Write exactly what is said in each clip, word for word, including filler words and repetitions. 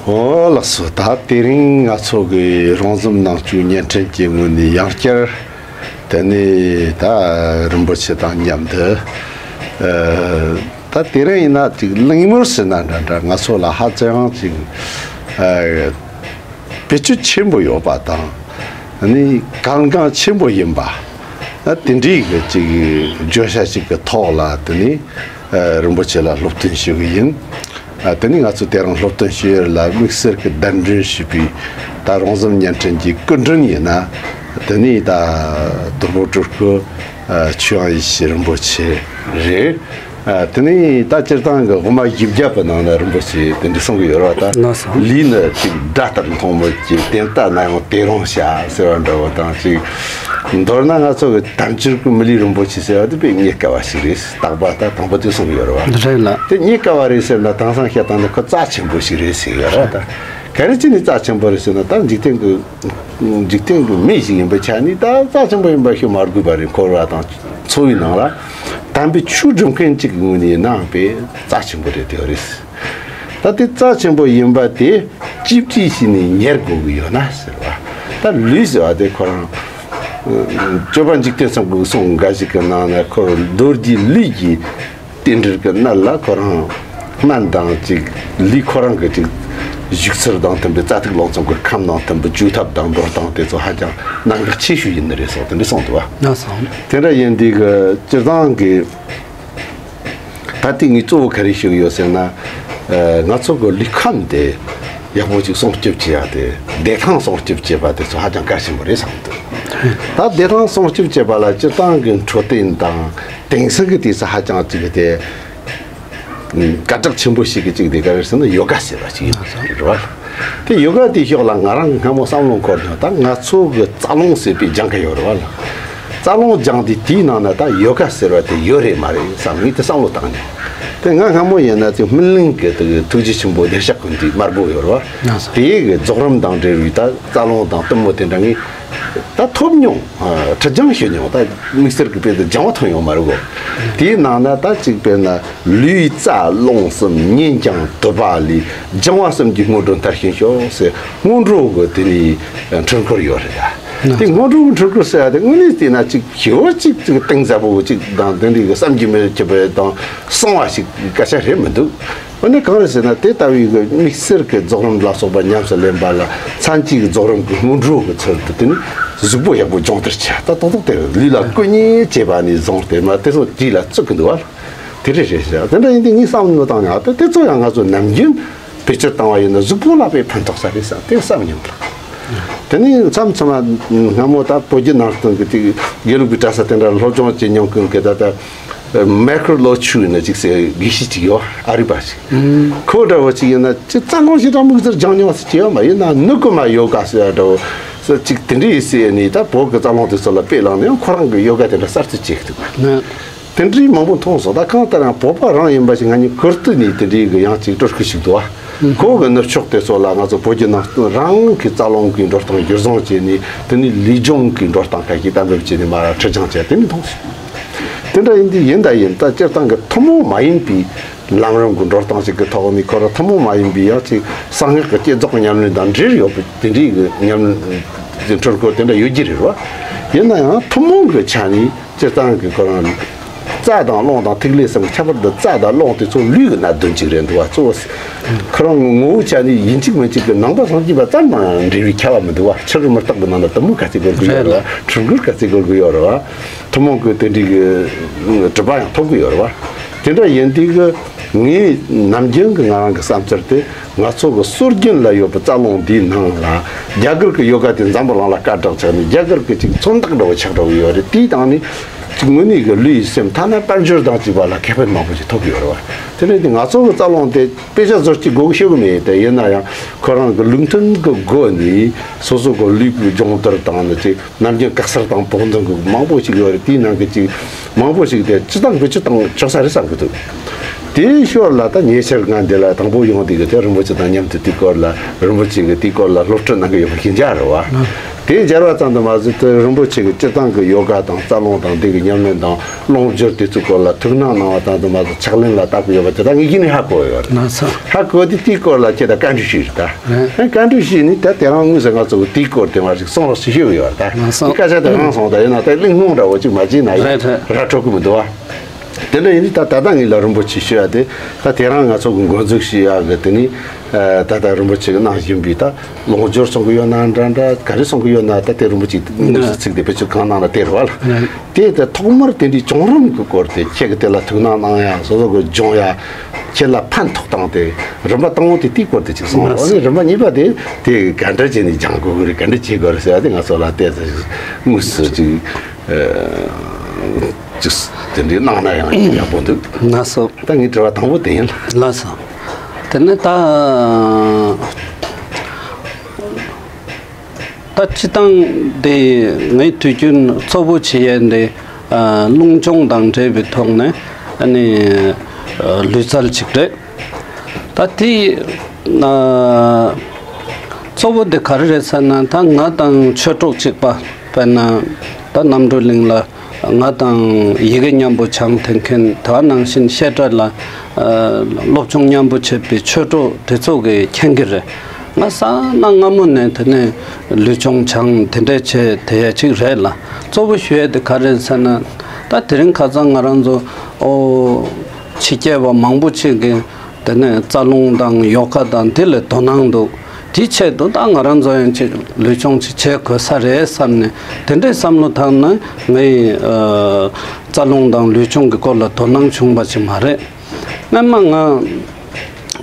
ཨོ་ལགས་སོ། ད་དེ་རིང་ང་ཚོ་གི་རོང་ཟོམ་ནང་བཅུག་བརྙན་འཕྲིན་གྱི་ངོས་ནས་ཡང་བསྐྱར་དེ་ནས་ད་རིན་པོ་ཆེ་དང་མཉམ་དུ་ཨ། ད་དེ་རིང་ཡིན་ན་ཅིག་གླེང་མོལ་ཟེར་ན་འདྲ་འདྲ། ང་ཚོ་ལ་ཧ་ཅང་ཅིག་ཨ། བེད་སྤྱོད་ཆེན་པོ་ཡོད་པ་དང་། ཨ་ནི་གལ་འགངས་ཆེན་པོ་ཡིན་པ། ཨ། དེ་འདྲའི་གི་ཅིག་བརྗོད་བྱ་ཞིག་གི་ཐོག་ལ་དེ་ནི་ཨ། རིན་པོ་ཆེ་ལ་སློབ་སྟོན་ཞུ་གི་ཡིན། ཨ། དེ་ནི་ང་ཚོ་དེ་རིང་སློབ་སྟོན་ཞུ་ཡུལ་ལ་དམིགས་བསལ་གྱི་གདན་འདྲེན་ཞུས་པའི་ད་རོང་ཟོམ་བརྙན་འཕྲིན་གྱི་སྐུ་མགྲོན་ཡིན་ན། དེ་ནི་ད་དོལ་པོ་སྤྲུལ་སྐུ་ཨ། ཆོས་དབྱངས་ཡེ་ཤེས་རིན་པོ་ཆེ་རེད། ཨ། དེ་ནི་ད་སྤྱིར་བཏང་གི་དབུ་མ་བཞི་བརྒྱ་པའི་ནང་ན་རིན་པོ་ཆེ་དེ་འདྲ་གསུང་གི་ཡོད་རེད་བ། ད་ལགས་སོ། ལུས་ནི་ཅིག་དགྲ་ལྟར་མཐོང་མོད་ཀྱི། བསྟན་དགྲ་ན་ཡང་དེ་རུང་ཞ་ཟེར་བ་འདྲ་བོ་དང་ཅིག་མདོར་ན་ང་ཚོ་གི་དལ་འབྱོར་གྱི་མི་ལུས་རིན་པོ་ཆེ་ཟེར་བ་དེ་དཔེ་རྙེད་དཀའ་བ་ཞིག་རེད། རྟག་པར་ད་དང་པོ་དེ་གསུང་གི་ཡོད་རེད་བ། འདི་འདྲ་ཡིན་ལ། དེ་རྙེད་དཀའ་བ་རེད་ཟེར་ན་དེང་སང་བཤད་སྟངས་ནི་ཁོ་རྩ་ཆེན་པོ་ཞིག་རེད་ཟེར་གི་ཡོད་རེད། ད་ག་རེ་བྱས་ནས་རྩ་ཆེན་པོ་རེད་ཟེར་ན། ད་འཇིག་རྟེན་གྱི་འཇིག་རྟེན་གྱི་མི་ཞིག་ཡིན་པའི་ཆ་ནས་ད་རྩ་ཆེན་པོ་ཡིན་པ་ཤོད་མ་དགོས་པ་རེད། འཁོར་བ་དང་འཚོ་བའི་ནང་ལ་དམ་པའི་ཆོས་སྒྲུབ་མཁན་གཅིག་གི་ངོས་ནས་ཡིན་ནའང་དཔེ་རྩ་ཆེན་པོ་རེད། དེ་རེད། ད་དེ་རྩ་ཆེན་པོ་ཡིན་པ་དེ་གཅེས་སྤྲས་བྱས་ནས་གཉེར་དགོས་ཀྱི་ཡོད་ན་ཟེར་བ། ད་ལུས་ཟེར་བ་དེ་ཁོ་རང་སྤྱོད་པ་འཇིག་རྟེན་གསུམ་གྱི་གསུང་འགའ་ཞིག་གི་ནང་ན་ཁོ་རྡོ་རྗེ་ལུས་ཀྱི་རྟེན་འབྲེལ་གྱི་གནད་ལ་ཁོ་རང་སྨན་དང་ཅིག་ལུས་ཁོ་རང་གི་ཅིག་བཞུགས་ཚུལ་དང་མཐུན་པའི་རྩ་ཐིག་ལོ་ཙཱ་གི་ཁམས་དང་མཐུན་པའི་བཅོས་ཐབས་དང་འགྲོ་སྟངས་དེ་ཚོ་ཧ་ཅང་གནད་འགག་ཆེ་ཤོས་ཡིན་ནི་རེད་སོགས་དེ་འདྲ་གསུངས་འདུག་བ། ལགས་སོ། དེ་འདྲ་ཡིན་དུས་ཀྱི་སྤྱིར་བཏང་གི་ད་ལྟའི་ངས་གཙོ་བོ་ག་རེ་ཞུ་གི་ཡོད་ཟེར་ན། ཨ། ང་ཚོ་གི་ལུས་ཁམས་དེ་ཡག་པོ་ཅིག་སྲུང་སྐྱོབ་བྱེད་ཡ་དེ། བདེ་ཐང་སྲུང་སྐྱོབ་བྱེད་པ་དེ་ཚོ་ཧ་ཅང་གལ་ཆེན་པོ་རེད་བསམ་གི་འདུག་ད་བདེ་ཐང་སྲུང་སྐྱོབ་བྱེད་པ་ལ་སྤྱིར་བཏང་གི་འཕྲོད་བསྟེན་དང་དེང་སང་གི་དུས་སུ་ཧ་ཅང་ཅིག་དེ་སྐད་གྲགས་ཆེན་པོ་ཞིག་གི་ཅིག་དེ་ག་རེ་ཟེར་ན་ཡོ་ག་ཟེར་བ་ཅིག་ཡིན་པ་རེད་བ། དེ་ཡོ་ག་དེའི་ཕྱོགས་ལ་ང་རང་གི་སྔ་མོ་བསམ་བློ་འཁོར་ནས། ད་ང་ཚོ་གི་རྩ་རླུང་ཟེར་བའི་ལྗང་ཁུ་ཡོད་རེད་བ་ལ། རྩ་རླུང་ལྗང་དེ་དེའི་ནང་ན་ད་ཡོ་ག་ཟེར་བ་དེ་ཡོད་རེད་མ་རེད་བསམ་ངས་དེ་བསམ་བློ་བཏང་ནས། དེ་ང་སྔ་མོ་ཡིན་ན་དེ་སྨིན་གླིང་གི་དེ་ཐུགས་རྗེ་ཆེན་པོ་བདེ་གཤེགས་ཀུན་འདུས་དམར་པོ་ཡོད་རེད་བ། དེའི་གི་རྫོགས་རིམ་དང་འབྲེལ་བའི་ད་རྩ་རླུང་དང་གཏུམ་མོ་དེ་འདྲ་ངས་ད་ཐོབ་མྱོང་། ཨ། ཁྲི་སྦྱང་ཞུ་མྱོང་། ད་དམིགས་བསལ་གྱི་དཔེ་དེ་སྦྱང་བ་ཐོན་ཡོད་མ་རེད་གོ། དེའི་ནང་ན་ད་ཅིག་དཔེར་ན་ལུས་རྩ་རླུང་གསུམ་གཉིས་ཀྱང་དུད་པ་ལས། སྦྱང་བ་གསུམ་གྱིས་སྔོན་འགྲོ་མཐར་ཕྱིན་ཤོག་ཟེར་སྔོན་འགྲོ་གི་དེ་ནས་འཕྲུལ་འཁོར་ཡོད་རེད་ད། དེ་སྔོན་འགྲོ་གི་འཕྲུལ་འཁོར་ཟེར་ཡ་དེ་དངོས་གནས་བལྟས་ན་ཅིག་ཞེ་པོ་ཅིག་ཅིག་གཏིང་ཟབ་པོ་ཅིག་དང་། དེ་འདྲའི་གི་བསམ་གྱིས་མི་ཁྱབ་པ་དང་གསང་བ་ཞིག་སྐད་ཆ་རེད་མི་འདུག་འོ་ན་གང་རེད་ཟེར་ན། དེ་ལྟ་བུའི་གི་དམིགས་བསལ་གྱི་རྫོགས་རིམ་ལ་སོགས་པ་ཉམས་སུ་ལེན་པ་ལ་མཚན་གཅིག་གི་རྫོགས་རིམ་གྱི་སྔོན་འགྲོ་གི་ཚུལ་དུ་དེ་ནི་གཟུགས་པོ་ཡག་པོ་སྦྱོང་བརྡར་བྱས། ད་ཏོག་ཏོག་དེ་ལུས་ལ་བསྐུ་མཉེ་བྱས་པ་ནས་བཟུང་སྟེ་མར་དེ་ཚོ་རྗེས་ལ་བཙུགས་ཀྱི་འདུག་བ། དེ་རེད་རེད་ཟེར། དེ་འདྲ་ཡིན་དུས་ངས་བསམ་བློ་བཏང་ཡང་། ད་དེ་ཚོ་ཡང་ང་ཚོ་ནམ་རྒྱུན་བེད་སྤྱོད་བཏང་བ་ཡིན་ན་གཟུགས་པོ་ལ་དཔེ་ཕན་ཐོགས་ས་རེད་བསམ་དེ་བསམ་མྱོང་། དེ་ནས་མཚམས་མཚམས་ལ་སྔ་མོ་ད་བོད་བརྒྱུད་ནང་བསྟན་གྱི་དེ་དགེ་ལུགས་པའི་གྲྭ་ས་དེ་འདྲ་སློབ་སྦྱོང་བྱེད་མྱོང་མཁན་གྱི་ད་ལྟ་མེ་ཁུར་ལོ་ཆུ་ཡིན་ན་ཅིག་ཟེར་དགེ་བཤེས་ཅིག་ཡོད། ཨ་རི་པ་ཞིག་ཁོ་འདྲ་བོ་ཅིག་ཡིན་ན་ཅི་རྩ་རླུང་ཞེ་དྲག་མིག་ཟུར་སྦྱང་མྱོང་ཟེར་གྱི་ཡོད་མ། ཡིན་ན་ནུ་ཀུ་མ་ཡོ་ག་ཟེར་ཡ་འདྲ་བོ་ཟེར་ཅིག་དེ་འདྲ་ཡིན་ཟེར་ནས། ད་བོད་ཀྱི་རྩ་རླུང་དེ་ཚོ་ལ་དཔེ་བླངས་ནས་ཡང་ཁོ་རང་གི་ཡོ་ག་དེ་འདྲ་གསར་གཏོད་བྱེད་ཀྱི་འདུག་དེ་འདྲའི་མང་པོ་མཐོང་སོང་། ད་གང་ལྟར་ཡང་བོད་པ་རང་ཡིན་པ་ཞིག་ང་གཉིས་ཁུར་སྟོད་ནས་དེ་འདྲའི་གི་ཡང་ཅིག་སྤྲུལ་སྐུ་ཞིག་འདུག་བ། ཁོ་གི་ནུབ་ཕྱོགས་དེ་ཚོ་ལ་ང་ཚོ་བོད་བརྒྱུད་ནང་བསྟན་རང་གི་རྩ་རླུང་གི་འགྲོ་སྟངས་གྱུར་བཟུང་བྱས་ནས། དེ་ནས་ལུས་སྦྱོང་གི་འགྲོ་སྟངས་ཁ་ཤས་གཏན་འབེབས་བྱས་ནས་མར་ཁྲིད་སྦྱང་བྱས། དེ་ནས་མཐོང་སོང་། དེ་འདྲ་ཡིན་དུས་ཡིན་ད་ཡིན། ད་སྤྱིར་བཏང་གི་ཐུན་མོང་མ་ཡིན་པའི་ལམ་རིམ་གྱི་འགྲོ་སྟངས་ཤིག་གི་ཐོག་ནས། ཁོ་རང་ཐུན་མོང་མ་ཡིན་པའི་ཡང་ཅིག་གསང་སྔགས་ཀྱི་བསྐྱེད་རྫོགས་ཀྱི་ཉམས་ལེན་དང་འབྲེལ་ཡོད་པའི་དེ་འདྲའི་གི་ཉམས་ལེན་འཕྲུལ་འཁོར་དེ་འདྲ་ཡོད་ཀྱི་རེད་བ། ཡིན་ན་ཡང་ཐུན་མོང་གི་ཆ་ནས་སྤྱིར་བཏང་གི་ཁོ་རང་རྩ་དང་རླུང་དང་ཐིག་ལེ་གསུམ། ཁྱད་པར་དུ་རྩ་དང་རླུང་དེ་ཚོ་ལུས་ཀྱི་གནད་དོན་ཅིག་རེད་འདུག་བ། གཙོ་བོ་ཁོ་རང་ངོ་བོའི་ཆ་ནས་ཡིན་གཅིག་མིན་གཅིག་གི་ནང་པ་སངས་རྒྱས་པ་ཙམ་མ་འབྲེལ་བའི་ཁྱད་པར་མི་འདུག་བ། ཕྱི་རོལ་མུ་སྟེགས་པའི་ནང་ན་དུམ་བུ་ག་ཚད་དགོས་ཀྱི་ཡོད་རེད་བ། འཕྲུལ་འཁོར་ག་ཚད་དགོས་ཀྱི་ཡོད་རེད་བ། ཐུན་མོང་གི་དེ་འདྲའི་གི་གྲུབ་པ་ཡང་ཐོབ་ཀྱི་ཡོད་རེད་བ། དེ་འདྲ་ཡིན་དུས་གི་ངས་ནམ་རྒྱུན་གི་ང་རང་གི་བསམ་ཚུལ་དེ། ང་ཚོ་གི་སྲོལ་རྒྱུན་ལ་ཡོད་པའི་རྩ་རླུང་འདིའི་ནང་ལ་རྒྱ་གར་གི་ཡོ་ག་དེ་འཛམ་བུ་གླིང་ལ་སྐད་གྲགས་ཆགས་ནས། རྒྱ་གར་གི་ཅིག་མཚོན་རྟགས་འདྲ་བོ་ཆགས་འགྲོ་གི་ཡོད་རེད། དེའི་སྟེང་ནས་ཅིག་དངོས་གནས་གི་ལུས་སེམས་ཐ་ན་དཔལ་འབྱོར་དང་བཅས་པ་ལ་ཁེ་ཕན་མང་པོ་ཞིག་ཐོབ་ཀྱི་ཡོད་རེད་བ། དེ་འདྲ་ཡིན་དུས་ང་ཚོ་གི་རྩ་རླུང་དེ་དཔེ་ཆ་བཟོ་རྒྱུ་དགོས་ཀྱི་ཤོད་གི་མེད། དེ་ཡིན་ན་ཡང་ཁོ་རང་གི་ལུགས་མཐུན་གི་སྒོ་ནས་སོ་སོ་གི་ལུས་ཀྱི་སྦྱོང་བརྡར་དང་ནི་ཅིག་ནམ་རྒྱུན་བཀག་སར་དང་བོགས་འདོན་གི་མང་པོ་ཞིག་ཡོད་རེད། དེའི་ནང་གི་ཅིག་མང་པོ་ཞིག་དེ་སྤྱི་བཏང་བེད་སྤྱོད་བཏང་ཆོག་ས་རེད་བསམ་གི་འདུག་དེའི་ཞོར་ལ་ད་ཉེ་ཆར་ང་འདི་ལ་དང་པོ་ཡོང་དུས་གི་དེ་རིན་པོ་ཆེ་དང་མཉམ་དུ་དེའི་སྐོར་ལ། རིན་པོ་ཆེ་གི་དེའི་སྐོར་ལ་སློབ་ཁྲིད་གནང་གི་ཡོད་པ་ཤེས་བྱ་རེད་བ། དེ་སྦྱར་བ་ཙམ་དུ་མ་ཟད། དེ་རིན་པོ་ཆེ་གི་སྤྱིར་བཏང་གི་ཡོ་ག་དང་རྩ་རླུང་དང་འདི་གི་ཉམས་ལེན་དང་རླུང་སྦྱོར་དེ་ཚོའི་སྐོར་ལ་ཐུགས་སྣང་གནང་བ་ཙམ་དུ་མ་ཟད། ཕྱག་ལེན་ལ་བསྟར་གི་ཡོད་པ་དེ་དག་ངེད་ཀྱིས་ནི་ཧ་གོ་ཡོད་རེད། ལགས་སོ། ཧ་གོ་དེ་དེའི་སྐོར་ལ་ཁྱེད་ད་བཀའ་འདྲི་ཞུས་རེད་ད། རེད། བཀའ་འདྲི་ཞུས་ནི་ད་དེ་རང་དངོས་སུ་ང་ཚོ་གི་དེའི་སྐོར་དེ་མ་ཞིག་གསུང་རོགས་ཞུ་ཞུས་ཡོད་རེད་ད། ལགས་སོ། དེ་སྐད་ཆ་དེ་རང་སོང་ད་ཡིན་ན་ད་གླེང་སློང་འདྲ་བོ་ཅིག་མ་བྱས་ན་ཡང་རེད་རེད། ར་འཕྲོད་གི་མི་འདུག་བ། དེ་འདྲ་ཡིན་དུས་ད་ད་ལྟ་ངེད་ལ་རིན་པོ་ཆེ་ཞུ་ཡ་དེ། ད་དེ་རང་ང་ཚོ་གི་འགོ་འཛུགས་ཞུ་ཡ་གི་དེ་ནི་ད་ལྟ་རིན་པོ་ཆེ་གི་གནང་བཞིན་པའི་ད་ལོངས་སྦྱོར་གསུང་གི་ཡོད་ན་འདྲ་འདྲ། ག་རེ་གསུང་གི་ཡོད་ན་ད་དེ་རིན་པོ་ཆེ་དངོས་སུ་ཚིག་དེ་བེད་སྤྱོད་གང་གནང་ན་དེ་རེད་བ་ལ། དེ་ད་ཐོག་མར་དེ་འདྲའི་བྱུང་རིམ་གི་སྐོར་དེ་ཁྱེད་ཀྱི་དེ་ལ་ཐུགས་སྣང་གནང་ཡ། སོ་སོ་གི་སྦྱོང་ཡ། ཁྱེད་ལ་ཕན་ཐོགས་སྟངས་དེ་རིམ་པ་དང་པོ་དེ་དེའི་སྐོར་དེ་ཅིག་གསུང་རོགས། རིམ་པ་གཉིས་པ་དེ་དེ་ག་འདྲ་བྱས་ནས་སྦྱང་དགོས་གི་རེད། ག་འདྲ་བྱེད་དགོས་རེད་ཟེར་ཡ་དེ་ང་ཚོ་ལ་ཏོག་ཙམ་དངོས་སུ་ཅིག་ཅིག་དེ་འདྲའི་གནང་ན་ཡང་ཡག་པོ་འདུག། ལགས་སོ། ད་ངའི་དྲི་བ་དང་པོ་དེ་ཡིན། ལགས་སོ། དེ་ནས་ད་ད་སྤྱིར་བཏང་དེ་ངའི་དུས་རྒྱུན་གཙོ་བོ་བྱེད་ཡས་དེ་རླུང་སྦྱོང་དང་འབྲེལ་བའི་ཐོག་ནས་ཨ་ནི་ལུས་རྩལ་ཅིག་རེད། ད་དེ་གཙོ་བོ་དེ་ག་རེ་རེད་ཟེར་ན། ད་ང་དང་ཆོས་གྲོགས་གཅིག་པ། དཔེར་ན་ད་རྣམ་གྲོལ་གླིང་ལ་ང་དང་ཡི་གེ་མཉམ་པོ་སྦྱང་བསྡད་མཁན། དེ་ནང་བཞིན་བཤད་གྲྭ་ལ་སློབ་སྦྱོང་མཉམ་པོ་བྱས་པའི་ཆོས་གྲོགས་དེ་ཚོ་གིས་མཁྱེན་གྱི་རེད། ང་གསང་སྔ་མོ་ནས་དེ་ནས་ལུས་སྦྱོང་སྦྱང་དེ་འདྲས་བྱས་བསྡད་ཡ་ཅིག་རེད་ལ། གཙོ་བོ་ཞུ་ཡ་དེ་ག་རེ་རེད་ཟེར་ན། ད་དེ་རིང་ཁ་སང་ང་རང་ཚོ་ཨོ་ཕྱི་རྒྱལ་བ་མང་པོ་ཅིག་གིས་དེ་ནས་རྩ་རླུང་དང་ཡོ་ག་དང་དེ་ལ་དོ་སྣང་འདུག། དེའི་ཆེད་དུ་ད་ང་རང་ཚོ་ཡང་ཅིག་ལུས་སྦྱོང་ཅིག་བྱེད་དགོས་ས་རེད་བསམ་ནས། དེ་འདྲའི་བསམ་བློ་བཏང་ནས་ངའི་ཨ་རྩ་རླུང་དང་ལུས་སྦྱོང་གི་སྐོར་ལ་དོ་སྣང་བྱུང་བ་ཅིག་མ་རེད། སྔོན་མ་ང་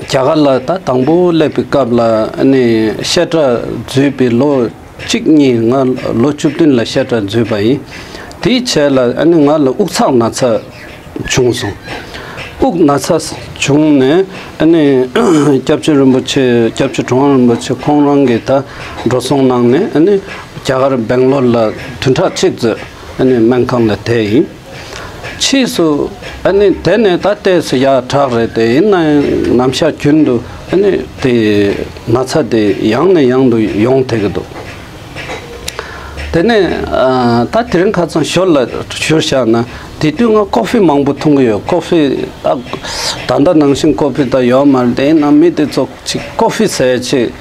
རྒྱ་གར་ལ་ད་དང་པོ་སླེབས་པའི་སྐབས་ལ་ཨ་ནི་བཤད་གྲྭ་འཛུལ་བའི་ལོ་གཅིག་གཉིས། ང་ལོ་བཅུ་བདུན་ལ་བཤད་གྲྭ་འཛུལ་བ་ཡིན། དེའི་རྗེས་ལ་ཨ་ནི་ང་ལ་དབུགས་འཚག་ན་ཚ་བྱུང་སོང་། དབུགས་ན་ཚ་བྱུང་ནས་ཨ་ནི་སྐྱབས་རྗེ་རིན་པོ་ཆེ། སྐྱབས་རྗེ་གྲུབ་དབང་རིན་པོ་ཆེ་ཁོང་རང་གིས་ད་འགྲོ་སོང་གནང་ནས་ཨ་ནི་རྒྱ་གར་སྦེང་ལོར་ལ་བདུན་ཕྲག་གཅིག་ཙམ་ཨ་ནི་སྨན་ཁང་ལ་བསྡད་ཡིན། ཕྱིས་སུ་ཨ་ནི་དེ་ནས་ད་ལྟས་སུ་ཡག་དྲག་རེད། དེ་ཡིན་ན་ཡང་ནམ་ཞག་རྒྱུན་དུ་ཨ་ནི་དེ་ན་ཚ་དེ་ཡང་ནས་ཡང་དུ་ཡོང་བསྡད་ཀྱི་འདུག། དེ་ནས་ཨ་ད་དེ་རིང་ཁ་སང་ཞོར་ལ་ཞུ་བཞག་ན། དེ་དུས་ང་ཀོ་ཧྥི་མང་པོ་འཐུང་གི་ཡོད། ཀོ་ཧྥི་ད་ད་ལྟ་ནང་བཞིན་ཀོ་ཧྥི་ད་ཡོད་མ་རེད། དེ་ཡིན་ན་མི་དེ་ཚོ་ཅིག་ཀོ་ཧྥི་ཟེར་ཅིག་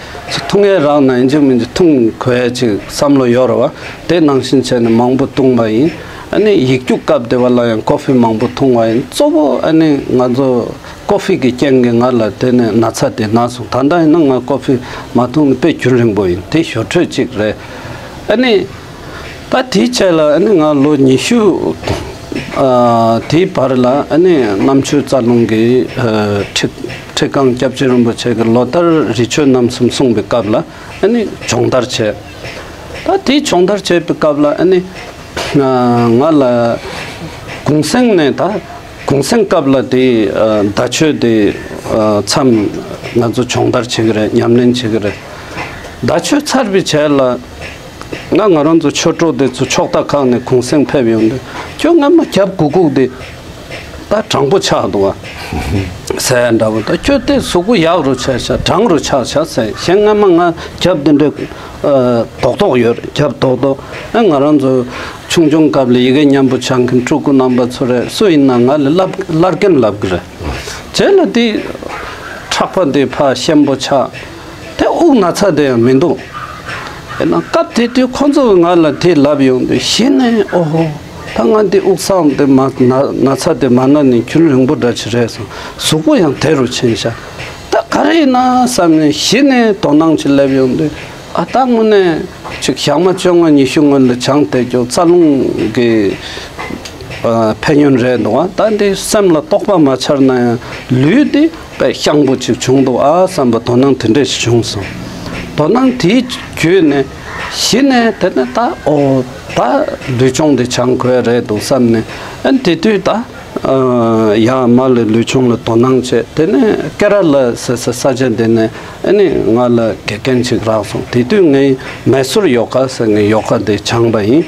འཐུང་ཡས་རག་ན་ཡིན་གཅིག་མིན་གཅིག་འཐུང་དགོས་ཡས་ཅིག་བསམ་བློ་ཡོད་རེད་བ། དེ་ནང་བཞིན་བྱས་ནས་མང་པོ་འཐུང་བ་ཡིན། ཨ་ནི་ཡིག་རྒྱུགས་སྐབས་དེ་བ་ལ་ཡང་ཀོ་ཧྥི་མང་པོ་འཐུང་བ་ཡིན། གཙོ་བོ་ཨ་ནི་ང་ཚོ་ཀོ་ཧྥི་གི་རྐྱེན་གྱིས་ང་ལ་དེ་ནས་ན་ཚ་དེ་ན་སོང་། ད་ལྟ་ཡིན་ན་ང་ཀོ་ཧྥི་མ་འཐུང་ནས་དཔེ་རྒྱུན་རིང་པོ་ཡིན། དེ་ཞོར་འཕྲོས་གཅིག་རེད། ཨ་ནི་ད་དེའི་རྗེས་ལ་ཨ་ནི་ང་ལོ་ཉི་ཤུ་ཨ་དེའི་བར་ལ་ཨ་ནི་རྣམ་དཔྱོད་རྩ་རླུང་གི་ཨ་ཁྲི་ཁྲི་སྒང་སྐྱབས་རྗེ་རིན་པོ་ཆེ་གིས་ལོ་ལྟར་རི་ཆོས་རྣམ་གསུམ་གསུངས་པའི་སྐབས་ལ་ཨ་ནི་སྦྱོང་བརྡར་བྱས། ད་དེའི་སྦྱོང་བརྡར་བྱས་པའི་སྐབས་ལ་ཨ་ནི་ང་ལ་གུང་སེང་ནས། ད་གུང་སེང་སྐབས་ལ་དེ་ཨ་བརྡ་ཆོས་དེ་ཨ་མཚམས་ང་ཚོ་སྦྱོང་བརྡར་བྱེད་ཀྱི་རེད། ཉམས་ལེན་བྱེད་ཀྱི་རེད། བརྡ་ཆོས་ཚར་བའི་རྗེས་ལ་ང་ང་རང་ཚོ་ཆོས་གྲོགས་དེ་ཚོ་ཕྱོགས་མཐའ་ཁག་ནས་གུང་སེང་ཕེབས་ཡོང་དུས། ཁྱོད་སྔོན་མ་རྒྱབ་དགུ་དགུ་དེ་ད་དྲང་པོ་ཆགས་འདུག་ཨ་ཟེར་ཡ་འདྲ་བོ། ད་ཁྱོད་དེ་གཟུགས་པོ་ཡག་རུ་ཆགས་ཤག། དྲང་རུ་ཆགས་ཤག་ཟེར། གཞན་སྔོན་མ་ང་རྒྱབ་དེ་འདྲ་ཨ་རྡོག་རྡོག་ཡོད་རེད། རྒྱབ་རྡོག་རྡོག། ཨ་ང་རང་ཚོ་ཆུང་ཆུང་སྐབས་ལ་ཡི་གེ་མཉམ་པོ་སྦྱང་མཁན་ཕྲུ་གུ་རྣམ་པ་ཚོ་རེད། སུ་ཡིན་ན་ང་ལ་བསླབ་བསླབ་མཁན་བསླབ་གི་རེད། རྗེས་ལ་དེ་ཁྲག་པ་དེ་ཕར་ཞན་པོ་ཆགས། དེ་དབུགས་ན་ཚ་དེ་ཡང་མི་འདུག། ཡིན་ན་སྐབས་དེ་དུས་ཁོ་ཚོ་གིས་ང་ལ་དེ་ལབ་ཡོང་དུས་གཞི་ནས་ཨོ་ཧོ། ད་ང་འདི་དབུགས་སངས་དེ་མ་ན་ན་ཚ་དེ་མ་ན་ནས་རྒྱུན་རིང་པོ་འདྲ་ཅིག་རེད་སོང་། གཟུགས་པོ་ཡང་བདེ་རུ་ཕྱིན་ཤག། ད་ག་རེ་ཡིན་ན་བསམ་ནས་གཞི་ནས་དོ་སྣང་ཅིག་སླེབས་ཡོང་དུས། ཨ་ད་དངོས་གནས་ཅིག་ཞག་མ་བཅོ་ལྔ་ཉི་ཤུ་སྔོན་ལ་སྦྱངས་བསྡད་རྒྱུ་རྩ་རླུང་གི་ཨ་ཕན་ཡོན་རེད་འདུག་ཨ། ད་འདི་སེམས་ལ་རྟོགས་པ་མ་འཆར་ན་ཡང་ལུས་འདི་དཔེ་ཤང་པོ་ཅིག་བྱུང་འདུག་ཨ་བསམ་པ་དོ་སྣང་དེ་འདྲ་ཞིག་བྱུང་སོང་། དོ་སྣང་དེའི་བརྒྱུད་ནས་གཞི་ནས་དེ་ནས་ད་ཨོ་ད་ལུས་སྦྱོང་འདི་སྦྱང་དགོས་རེད་འདུག་བསམ་ནས། ཨ་དེ་དུས་ད་ཨ་ཡར་མར་ལ་ལུས་སྦྱོང་ལ་དོ་སྣང་བྱས། དེ་ནས་ཀེ་ར་ལ་ཟེར་ས་ས་ཆ་དེ་ནས་ཨ་ནི་ང་ལ་དགེ་རྒན་ཅིག་རག་སོང་། དེ་དུས་ངས་མེ་སོར་ཡོ་ག་ཟེར་ངས་ཡོ་ག་དེ་སྦྱངས་པ་ཡིན།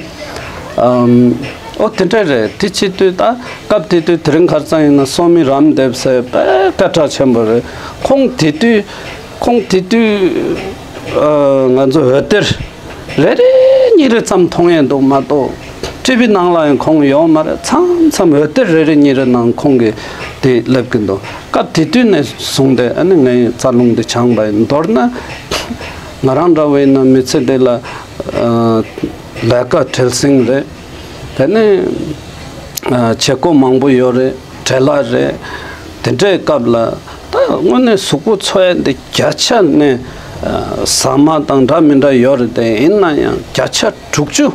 ཨམ། ཨོ་དེ་འདྲ་རེད། དེ་བྱེད་དུས་ད་སྐབས་དེ་དུས་དེ་རིང་ཁ་སང་ཡིན་ན་སོ་མི་རམ་དེབ་ཟེར་དཔེ་སྐད་གྲགས་ཆེན་པོ་རེད། ཁོང་དེ་དུས་ཁོང་དེ་དུས་ཨ་ང་ཚོ་འོད་སྡེར་ རེ་རེ་གཉིས་རེ་ཙམ་མཐོང་ཡས་འདུག་མ་གཏོགས། ཊི་ཝི་ནང་ལ་ཡང་ཁོང་ཡོད་མ་རེད། མཚམས་མཚམས་འོད་སྡེར་རེ་རེ་གཉིས་རེ་ནང་ཁོང་གིས་དེ་སླེབས་ཀྱི་འདུག་སྐབས་དེ་དུས་ནས་བཟུང་སྟེ་ཨ་ནི་ངའི་རྩ་རླུང་དེ་སྦྱངས་པ་ཡིན། མདོར་ན་ང་རང་འདྲ་བོ་ཡིན་ན་མི་ཚེ་འདི་ལ་ཨ་ལས་ཀ་བྲེལ་ཟིང་རེད། དེ་ནས་ཨ་བྱེད་སྒོ་མང་པོ་ཡོད་རེད། བྲེལ་བ་རེད། དེ་འདྲའི་སྐབས་ལ་ད་དངོས་གནས་གཟུགས་པོ་འཚོ་ཡ་འདི་བརྒྱ་ཆ་ནས་ཨ་ཟ་མ་དང་འདྲ་མི་འདྲ་ཡོད་རེད། དེ་ཡིན་ན་ཡང་བརྒྱ་ཆ་དྲུག་ཅུ་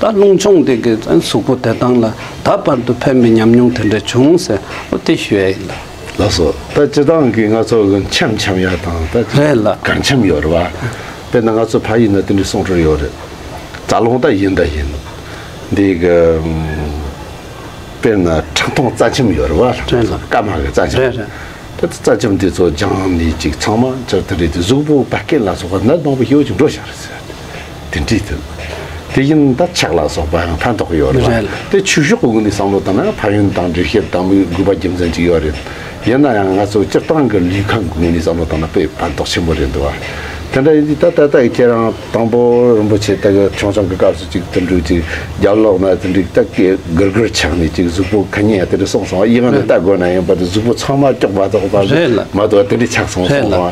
ད་རླུང་སྦྱོང་འདི་གིས་གཟུགས་པོ་བདེ་ཐང་ལ་ད་བར་དུ་ཕན་པའི་ཉམས་མྱོང་དེ་འདྲ་བྱུང་ཟེར། འོ་དེ་ཞུ་ཡ་ཡིན་ད། ལགས་སོ། ད་སྤྱིར་བཏང་གི་ང་ཚོ་གི་འཆམ་འཆམ་ཡ་དང་ད་རེད་ལ། གར་འཆམ་ཡོད་རེད་བ། དཔེར་ན་ང་ཚོ་ཕ་ཡུལ་ན་དེ་འདྲའི་གསུང་སྲོལ་ཡོད་རེད། རྩ་རླུང་ད་ཡིན་ད་ཡིན། འདི་གི་དཔེར་ན་ཁྲག་འཐུང་རྩ་ཆེམ་ཡོད་རེད་བ། རེད་ལ། སྐར་མ་གི་རྩ་ཆེམ། རེད་རེད། ད་རྩ་ཆེམ་དེ་ཚོ་སྦྱངས་ནས་ཅིག་ཚང་མ་ཅར་དེ་རེད་དེ་གཟུགས་པོ་བད་ཀན་ལ་སོགས་པ་ནད་མང་པོ་ཞེ་པོ་ཅིག་འགྲོ་བཞག་རེད་ཟེར། དེ་འདྲའི་དེ། དེ་བཞིན་ད་ཆག་ལ་སོགས་པ་ཡང་ཕན་ཐོགས་ཡོད་རེད་བ། རེད། དེ་ཆོས་ཕྱོགས་ཀྱི་ངོས་ནས་བསམ་བློ་བཏང་ན་ཕན་ཡོན་དང་འགྲེལ་བཤད་དང་མི་དགོས་པ་རྒྱུ་མཚན་ཅིག་ཡོད་རེད། ཡིན་ན་ཡང་ང་ཚོ་སྤྱིར་བཏང་གི་ལུས་ཁམས་ཀྱི་ངོས་ནས་བསམ་བློ་བཏང་ན་དཔེ་ཕན་ཐོགས་ཆེན་པོ་རེད་འདུག་བ། དེ་འདྲ་ཡིན་དུས་ད་ད་ལྟ་ཡི་ཁྱེད་རང་དང་པོ་རིན་པོ་ཆེ་ད་གི་ཆུང་ཆུང་གི་སྐབས་སུ་ཅིག་དེ་འདྲ་ཅིག་རྒྱབ་ལོག་ན་དེ་འདྲ་ད་གི་གུར་གུར་ཆགས་ནས་ཅིག་གཟུགས་པོ་ཁ་ཉན་ཡ་དེ་འདྲ་སོང་སོང་། ཡིན་ང་ནི་ལྟ་དགོས་ན་ཡིན་པ་དེ་གཟུགས་པོ་ཚང་མ་སྐྱོག་མ་གཏོགས་པ་རེད་ལ། མ་གཏོགས་དེ་འདྲ་ཆགས་སོང་རེད་སོང་ལ། སོང་།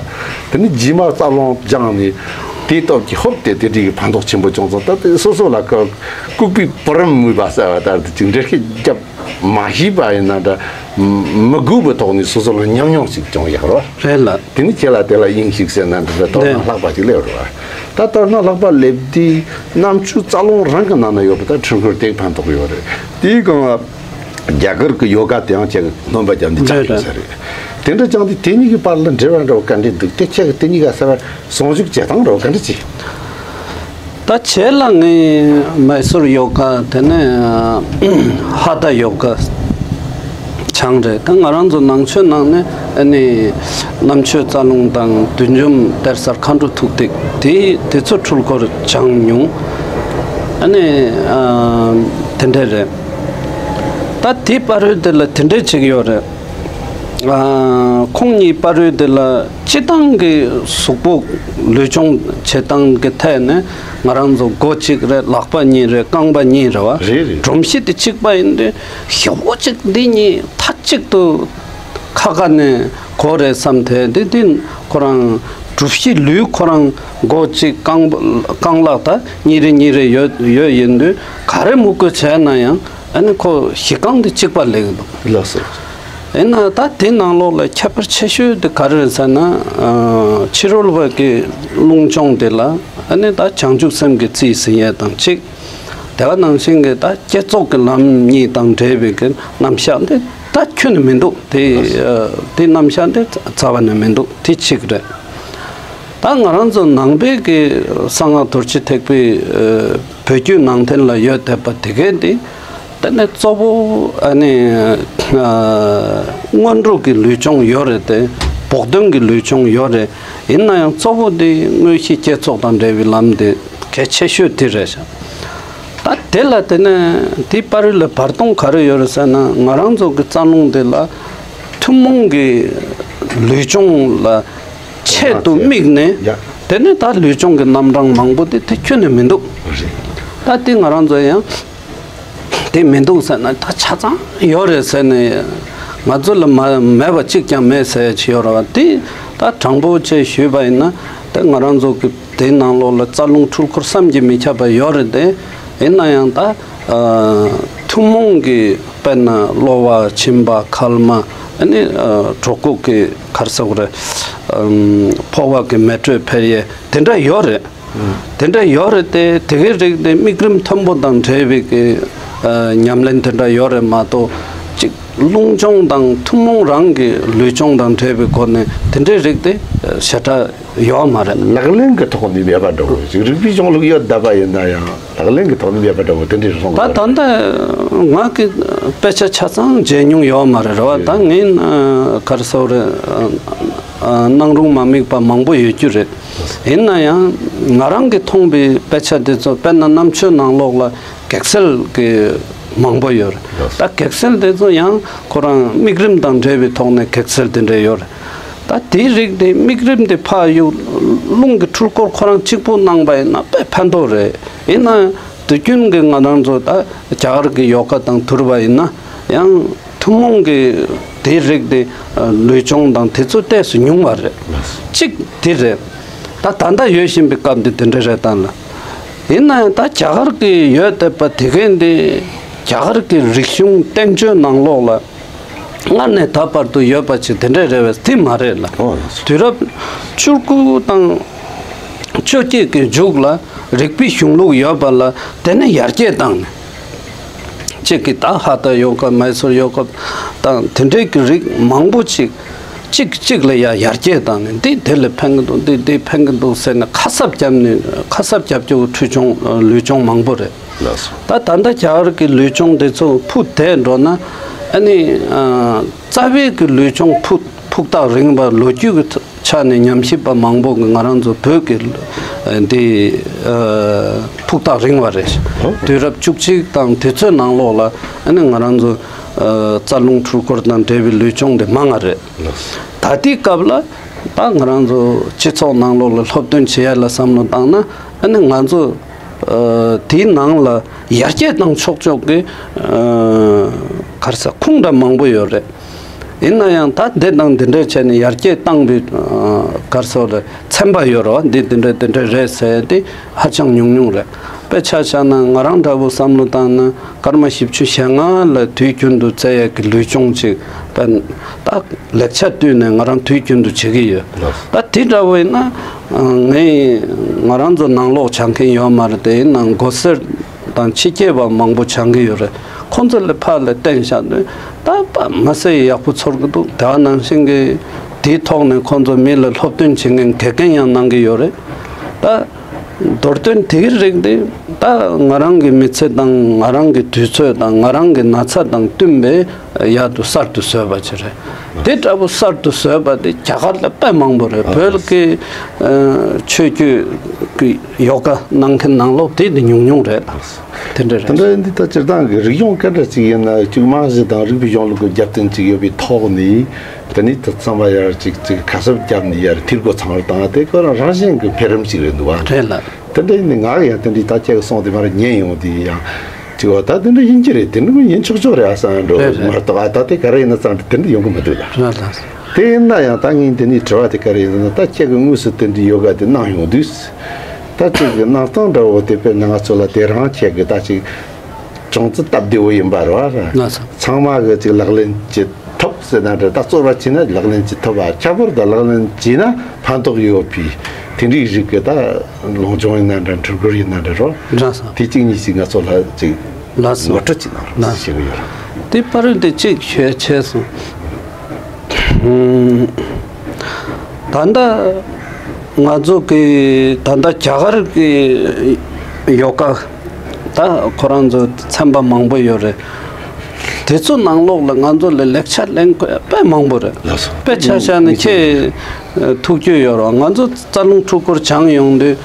དེ་ནི་རྗེས་མ་རྩ་རླུང་སྦྱངས་ནས་དེའི་སྟོབས་ཀྱིས་ཧོབ་སྟེ་དེ་འདྲ་གི་ཕན་ཐོགས་ཆེན་པོ་བྱུང་སོང་། ད་དེ་སོ་སོ་ལ་ལྐུགས་པའི་བུ་རམ་མོས་པ་ཟེར་བ་ལྟར་དུ་ཅིག་འགྲེལ་བཤད་རྒྱབ་མ་ཤེས་པ་ཡིན་ན་འདྲ། མི་དགོས་པའི་ཐོག་ནས་སོ་སོ་ལ་ཉམས་མྱོང་ཞིག་བྱུང་ཡག་རོ། རེད་ལ། དེ་ནི་ཁྱེད་ལ་དེ་ལ་དབྱིངས་ཤིག་ཟེར་ན་འདི་འདྲ་དོ་སྣང་ལྷག་པ་ཞིག་སླེབས་རེད་བ། ད་དོ་སྣང་ལྷག་པ་སླེབས་དུས་རྣམ་དཔྱོད་རྩ་རླུང་རང་གི་ནང་ན་ཡོད་པ་ད་འཕྲུལ་འཁོར་དེ་ཕན་ཐོགས་ཡོད་རེད། དེའི་སྒང་ལ་རྒྱ་གར་གྱི་ཡོ་ག་དེའང་ཁྱེད་ཀྱི་སྣོན་པ་བརྒྱབ་ནས་རེད་ཆགས་རེད། ཡོད་ས་རེད། དེ་འདྲ་ཀྱང་དེ་དེ་གཉིས་ཀྱི་བར་ལ་འབྲེལ་བ་འདྲ་བོ་ག་འདྲས་འདུག་དེ་ཁྱེད་ཀྱི་དེ་གཉིས་ཀ་ས་བར་ཟུང་འཇུག་བྱེད་སྟངས་འདྲ་བོ་ག་འདྲ་ཅིག་ད་བྱས་ལ་ངས་མའི་སུར་ཡོ་ག་དེ་ནས་ཧ་ཐ་ཡོ་ག་སྦྱངས་རེད། ད་ང་རང་ཚོ་ནང་ཆོས་ནང་ནས་ཨ་ནི་རྣམ་དཔྱོད་རྩ་རླུང་དང་བདུད་འཇོམས་གཏེར་གསར་མཁའ་འགྲོ་ཐུག་ཐིག་དེ་དེ་ཚོ་འཕྲུལ་འཁོར་སྦྱངས་མྱོང་། ཨ་ནི་ཨ་དེ་འདྲས་རེད། ད་དེ་བར་དུ་དེ་ལ་དེ་འདྲས་ཅིག་ཡོད་རེད། ཨ་ཁོང་གཉིས་བར་དུ་དེ་ལ་སྤྱི་བཏང་གི་གཟུགས་པོ་ལུས་སྦྱོང་བྱེད་སྟངས་ཀྱི་ཐད་ནས་ང་རང་ཚོ་མགོ་གཅིག་རེད། ལག་པ་གཉིས་རེད། རྐང་པ་གཉིས་རེད་བ། རེད་རེད། སྒྲོམ་གཞི་དེ་གཅིག་པ་ཡིན་དུས་ཞེ་པོ་གཅིག་འདི་གཉིས་མཐའ་གཅིག་ཏུ་ཁ་ཁ་ནས་གོ་རེད་བསམ་ཐལ། འདི་འདི་ཁོ་རང་གྲུ་བཞི་ལུས་ཁོ་རང་མགོ་གཅིག་རྐང་རྐང་ལག་ད་གཉིས་རེ་གཉིས་རེ་ཡོད་ཡོད་ཡིན་དུས་ག་རེ་མུ་གུ་བྱས་ན་ཡང་ཨ་ནི་ཁོ་གཞི་རྐང་འདི་གཅིག་པ་སླེབས་ཀྱི་འདུག་ལགས་སོ། ཡིན་ན་ད་དེ་ནང་ལོགས་ལ་ཁྱད་པར་ཆེ་ཤོས་དེ་ག་རེ་རེད་ཟེར་ན། ཨ་ཕྱི་རོལ་པ་གི་རླུང་སྦྱོང་དེ་ལ་ཨ་ནི་ད་བྱང་ཆུབ་སེམས་ཀྱི་རྩིས་ཟིན་ཡས་དང་གཅིག་དེ་ག་ནང་བཞིན་གྱི་ད་བསྐྱེད་རྫོགས་ཀྱི་ལམ་གཉིས་དང་འབྲེལ་བའི་གི་རྣམ་གཞག་འདི་ད་ཁྱོན་ནས་མི་འདུག་དེ་ཨ་དེ་རྣམ་གཞག་འདི་རྩ་བ་ནས་མི་འདུག་དེ་གཅིག་རེད། ད་ང་རང་ཚོ་ནང་པའི་གི་གསང་སྔགས་རྡོ་རྗེ་ཐེག་པའི་ཨ་བོད་བརྒྱུད་ནང་བསྟན་ལ་ཡོད་བསྡད་པ་དེ་གས་འདི། དེ་ནས་གཙོ་བོ་ཨ་ནི་ཨ་སྔོན་འགྲོ་གི་ལུས་སྦྱོང་ཡོད་རེད་དེ། བོགས་འདོན་གྱི་ལུས་སྦྱོང་ཡོད་རེད། ཡིན་ན་ཡང་གཙོ་བོ་དེ་དངོས་གཞི་བསྐྱེད་རྫོགས་དང་འབྲེལ་བའི་ལམ་དེ་གལ་ཆེ་ཤོས་དེ་རེད་ཤག་ད་དེ་ལ་དེ་ནས་དེའི་བར་ལ་བར་སྟོང་ག་རེ་ཡོད་རེད་ཟེར་ན། ང་རང་ཚོ་གི་རྩ་རླུང་དེ་ལ་ཐུན་མོང་གི་ལུས་སྦྱོང་ལ་ཆེད་དུ་དམིགས་ནས། ཡ། དེ་ནས་ད་ལུས་སྦྱོང་གི་རྣམ་གྲངས་མང་པོ་དེ་དེ་ཁྱོན་ནས་མི་འདུག་རེད། ད་དེ་ང་རང་ཚོ་ཡང་དེ་མི་འདུག་ཟེར་ན་ད་ཆ་ཚང་ཡོད་རེད་ཟེར་ནས། ང་ཚོ་ལ་མ་མེད་པ་གཅིག་ཀྱང་མེད་ཟེར་ཡ་ཅིག་ཡོད་རེད་བ། དེ་ད་དྲང་པོ་བྱས་ཞུས་པ་ཡིན་ན། དེ་ང་རང་ཚོ་གི་དེའི་ནང་ལོགས་ལ་རྩ་རླུང་འཕྲུལ་འཁོར་བསམ་གྱིས་མི་ཁྱབ་པ་ཡོད་རེད་དེ། ཡིན་ན་ཡང་ད་ཨ་ཐུན་མོང་གི་དཔེར་ན་གློ་བ་མཆིན་པ་མཁལ་མ། ཨ་ནི་ཨ་གྲོད་ཁོག་གི་ག་རེ་ཟེར་དགོས་རེད། ཨམ་ཕོ་བ་གི་མེ་དྲོད་འཕེལ་ཡས་དེ་འདྲ་ཡོད་རེད། དེ་འདྲ་ཡོད་རེད་དེ། དེ་གའི་རིགས་དེ་དམིགས་རིམ་མཐོན་པོ་དང་འབྲེལ་བའི་གི་ཨ་ཉམས་ལེན་དེ་འདྲ་ཡོད་རེད་མ་གཏོགས། གཅིག་རླུང་སྦྱོང་དང་ཐུན་མོང་རང་གི་ལུས་སྦྱོང་དང་འབྲེལ་བའི་སྒོ་ནས་དེ་འདྲའི་རིགས་དེ་ཞེ་དྲག་ཡོད་མ་རེད། ལག་ལེན་གྱི་ཐོག་ནས་མེད་པ་འདྲ་བོ་ཞིག་རིག་པའི་གཞུང་ལུགས་ཡོད་བསྡད་པ་ཡིན་ན་ཡང་ལག་ལེན་གྱི་ཐོག་ནས་མེད་པ་འདྲ་བོ་དེ་འདྲའི་སོང་ད་གི་ད་ལྟ་ང་གི་དཔེ་ཆ་ཆ་ཚང་མཇལ་མྱོང་ཡོད་མ་རེད་རེད་བ། ད་ངས་ཨ་ག་རེ་ཟེར་དགོས་རེད། ཨ་སྣང་རུང་མ་དམིགས་པ་མང་པོ་ཡོད་རྒྱུ་རེད། ཡིན་ན་ཡང་ང་རང་གིས་མཐོང་པའི་དཔེ་ཆ་དེ་ཚོ་དཔེར་ན་རྣམ་དཔྱོད་ནང་ལོགས་ལ་གེགས་སེལ་གྱི་མང་པོ་ཡོད་རེད། ད་གེགས་སེལ་དེ་ཚོ་ཡང་ཁོ་རང་དམིགས་རིམ་དང་འབྲེལ་བའི་ཐོག་ནས་གེགས་སེལ་དེ་འདྲ་ཡོད་རེད། ད་དེའི་རིགས་དེ་དམིགས་རིམ་དེ་ཕར་གཡུག་རླུང་གི་འཕྲུལ་འཁོར་ཁོ་རང་གཅིག་པུ་གནང་པ་ཡིན་ན་དཔེ་ཕན་ཐོགས་རེད། ཡིན་ན་དུས་རྒྱུན་གྱི་ང་རང་ཚོ་ད་རྒྱ་གར་གྱི་ཡོ་ག་དང་བསྡུར་བ་ཡིན་ན་ཡང་ཐུན་མོང་གི་དེའི་རིགས་དེ་ལུས་སྦྱོང་དང་དེ་ཚོ་ཏོག་ཙམ་ཉུང་བ་རེད། གཅིག་དེ་རེད། ད་ད་ལྟ་ཡོད་བཞིན་པའི་སྐབས་འདི་དེ་འདྲ་རེད་ད་ལ། ཡིན་ན་ཡང་ད་རྒྱ་གར་གྱི་ཡོད་བསྡད་པ་དེ་གས་འདི་རྒྱ་གར་གྱི་རིག་གཞུང་བསྟན་བཅོས་ནང་ལོགས་ལ་སྔར་ནས་ད་བར་དུ་ཡོད་པ་ཅིག་དེ་འདྲ་རེད་པས་དེ་མ་རེད་ལ། ཨོ། དུས་རབས་བཅུ་དགུ་དང་བཅོ་བརྒྱད་ཀྱི་མཇུག་ལ་རིག་པའི་གཞུང་ལུགས་ཡོད་པ་ལ་དེ་ནས་ཡར་རྒྱས་བཏང་ནས། གཅིག་གིས་ད་ཧ་ཏ་ཡོ་ག་མའི་སུར་ཡོ་ག་དང་དེ་འདྲའི་གི་རིགས་མང་པོ་ཅིག་གཅིག་གཅིག་ལ་ཡ་ཡར་རྒྱས་བཏང་ནས་འདི་དེ་ལ་ཕན་གི་འདུག་འདི་འདི་ཕན་གི་འདུག་ཟེར་ནས་ཁ་གསབ་བརྒྱབ་ནས་ཁ་གསབ་བརྒྱབ་རྒྱུ་འཕྲུལ་སྦྱོང་ལུས་སྦྱོང་མང་པོ་རེད། ལགས་སོ། ད་ད་ལྟ་རྒྱ་གར་གི་ལུས་སྦྱོང་འདི་ཚོ་ཕུད་དེ་འགྲོ་ན་ཨ་ནི་རྩ་བའི་གི་ལུས་སྦྱོང་ཕུད་ཕུགས་ཐག་རིང་བ་ལོ་རྒྱུས་ཀྱི་ཆ་ནས་ཉམས་ཞིབ་པ་མང་པོ་གིས་ང་རང་ཚོ་བོད་ཀྱི་འདི་ཕུགས་ཐག་རིང་བ་རེད། དུས་རབས་བཅུ་གཅིག་དང་དེ་ཚོའི་ནང་ལོགས་ལ་ཨ་ནི་ང་རང་ཚོ་རྩ་རླུང་འཕྲུལ་འཁོར་དང་འབྲེལ་བའི་ལུས་སྦྱོང་དེ་མང་ང་རེད། ད་ལྟའི་སྐབས་ལ་ད་ང་རང་ཚོ་སྤྱི་ཚོགས་ནང་ལོགས་ལ་སློབ་སྟོན་བྱེད་ཡ་ལ་བསམ་བློ་བཏང་ན་ཨ་ནི་ང་ཚོ་དེའི་ནང་ལ་ཡར་རྒྱས་བཏང་ཆོག་ཆོག་གི་ག་རེ་ཟེར་ཁུངས་འདྲ་མང་པོ་ཡོད་རེད། ཡིན་ན་ཡང་ད་འདི་དང་འདི་འདྲ་བྱས་ནས་ཡར་རྒྱས་བཏང་བའི་ག་རེ་ཟེར་རེད་ཚན་པ་ཡོད་རེད་བ། འདི་འདི་འདྲ་འདི་འདྲ་རེད་ཟེར་ཏེ་ཧ་ཅང་ཉུང་ཉུང་རེད། དཔེ་ཆ་བཞག་ན་ང་རང་འདྲ་བོ་བསམ་བློ་བཏང་ན་སྐར་མ་བཞི་བཅུ་ཞེ་ལྔ་ལ་དུས་རྒྱུན་དུ་བཙལ་ཡས་ཀྱི་ལུས་སྦྱོང་ཅིག་ད་ད་ལེགས་ཆ་བཏོན་ནས་ང་རང་དུས་རྒྱུན་དུ་བྱེད་ཀྱི་ཡོད། ད་དེ་འདྲ་བོ་ཡིན་ན་ངས་ང་རང་ཚོ་ནང་ལོགས་སྦྱང་མཁན་ཡོད་མ་རེད། དེ་ཡིན་ན་མགོ་སེར་དང་ཕྱི་རྒྱལ་བ་མང་པོ་སྦྱང་གི་ཡོད་རེད། ཁོང་ཚོ་ལ་ཕར་ལ་བསྟན་བཞག་དུས་ད་པ་མ་ཟད་ཡག་པོ་ཚོར་གི་འདུག་དེ་ནང་བཞིན་གྱི་དེའི་ཐོག་ནས་ཁོང་ཚོ་མི་ལ་སློབ་སྟོན་བྱེད་མཁན་དགེ་རྒན་ཡང་གནང་གི་ཡོད་རེད། ད་མདོར་དོན་དེའི་རིགས་དེ་ད་ང་རང་གི་མི་ཚེ་དང་ང་རང་གི་དུས་ཚོད་དང་ང་རང་གི་ན་ཚ་དང་བསྟུན་པའི་ཡག་ཏུ་གསར་དུ་བཟོས་པ་ཅིག་རེད། དེ་འདྲ་པོ་གསར་དུ་བཟོས་པ་དེ་རྒྱ་གར་ལ་དཔེ་མང་པོ་རེད། བོད་ཀྱི་ཆོས་བརྒྱུད་ཀྱི་ཡོ་ག་གནང་མཁན་ནང་ལོགས་དེ་དེ་ཉུང་ཉུང་རེད། དེ་འདྲ་དེ་རེད། འདྲ་ཡིན་དུས་ད་སྤྱིར་བཏང་གི་རིག་གཞུང་ག་འདྲ་ཅིག་ཡིན་ན་ཅིག་རྨང་གཞི་དང་རིག་པའི་གཞུང་ལུགས་ཀྱི་རྒྱབ་རྟེན་ཅིག་ཡོད་པའི་ཐོག་ནས་དེ་ནས་དེ་ཚང་མ་ཡར་ཅིག་ཅིག་ཁ་གསབ་བརྒྱབ་ནས་ཡར་འཐུས་སྒོ་ཚང་བར་བཏང་དེ་ཁོ་རང་རང་བཞིན་གྱི་འཕེལ་རིམ་ཅིག་རེད་འདུག་བ། རེད་ལ། དེ་འདྲ་ཡིན་ནའི་ང་ཡང་དེ་འདྲའི་ད་ཁྱེད་ཀྱིས་གསུངས་དེ་མར་ཉན་ཡོང་དུས་ཡང་ཅིག་འོ་ད་དེ་འདྲ་ཡིན་གྱི་རེད། དེ་འདྲ་ཡིན་ཆོག་ཆོག་རེད་ཨ་བསམ་འགྲོ། རེད་རེད། མ་གཏོགས་ཨ་ད་དེ་ག་རེ་ཡིན་ན་བསམ་དེ་འདྲ་ཡོང་གི་མི་འདུག་ལ། རེད་ལ། དེ་ཡིན་ན་ཡང་ད་ངས་འདི་ནས་དྲི་བ་དེ་ག་རེ་ཡིན་ན་ད་ཁྱེད་ཀྱིས་དངོས་སུ་དེ་འདྲའི་ཡོ་ག་དེ་གནང་ཡོང་དུས། ད་ཅིག་གི་གནང་སྟངས་འདྲ་བོ་དེ་དཔེར་ན་ང་ཚོ་ལ་དེ་རང་ཁྱེད་ཀྱི་ད་ཅིག་ཅུང་ཙི་སྟབས་བདེ་བོ་ཡིན་པ་རེད་བ། ལགས་སོ། ཚང་མ་གི་ཅིག་ལག་ལེན་བྱེད་ཐུབ་ཟེར་ན་འདྲ། ད་གཙོ་བོ་བྱས་ན་ལག་ལེན་བྱེད་ཐུབ་པ། ཁྱད་པར་དུ་ལག་ལེན་བྱས་ན་ཕན་ཐོགས་ཡོད་པའི་དེ་འདྲའི་རིགས་ཀྱི་ད་ལུང་སྦྱོང་ཡིན་ན་འདྲ། འཕྲུལ་འཁོར་ཡིན་ན་འདྲ་རོ། ལགས་སོ། དེ་གཅིག་གཉིས་ཤིག་ང་ཚོ་ལ་ཅིག་ལགས་སོ། ངོ་སྤྲོད་ཅིག་གནང་རོགས་ལགས། ཞུ་གི་ཡོད། དེ་པར་དེ་གཅིག་ཞུ་ཆེ་སོང་། ད་ལྟ་ང་ཚོ་གི་ད་ལྟ་རྒྱ་གར་གི་ཡོ་ག་ད་ཁོ་རང་ཚོ་ཚན་པ་མང་པོ་ཡོད་རེད། དེ་ཚོ་ནང་ལོགས་ལ་ང་ཚོ་ལ་ལེགས་ཆ་ལེན་དགོས་དཔེ་མང་པོ་རེད། ལགས་སོ། དཔེ་ཆ་བཞག་ན་ཁྱེད་ཐུགས་རྒྱུས་ཡོད་རེད། ང་ཚོ་རྩ་རླུང་འཕྲུལ་འཁོར་སྦྱང་ཡོང་དུས་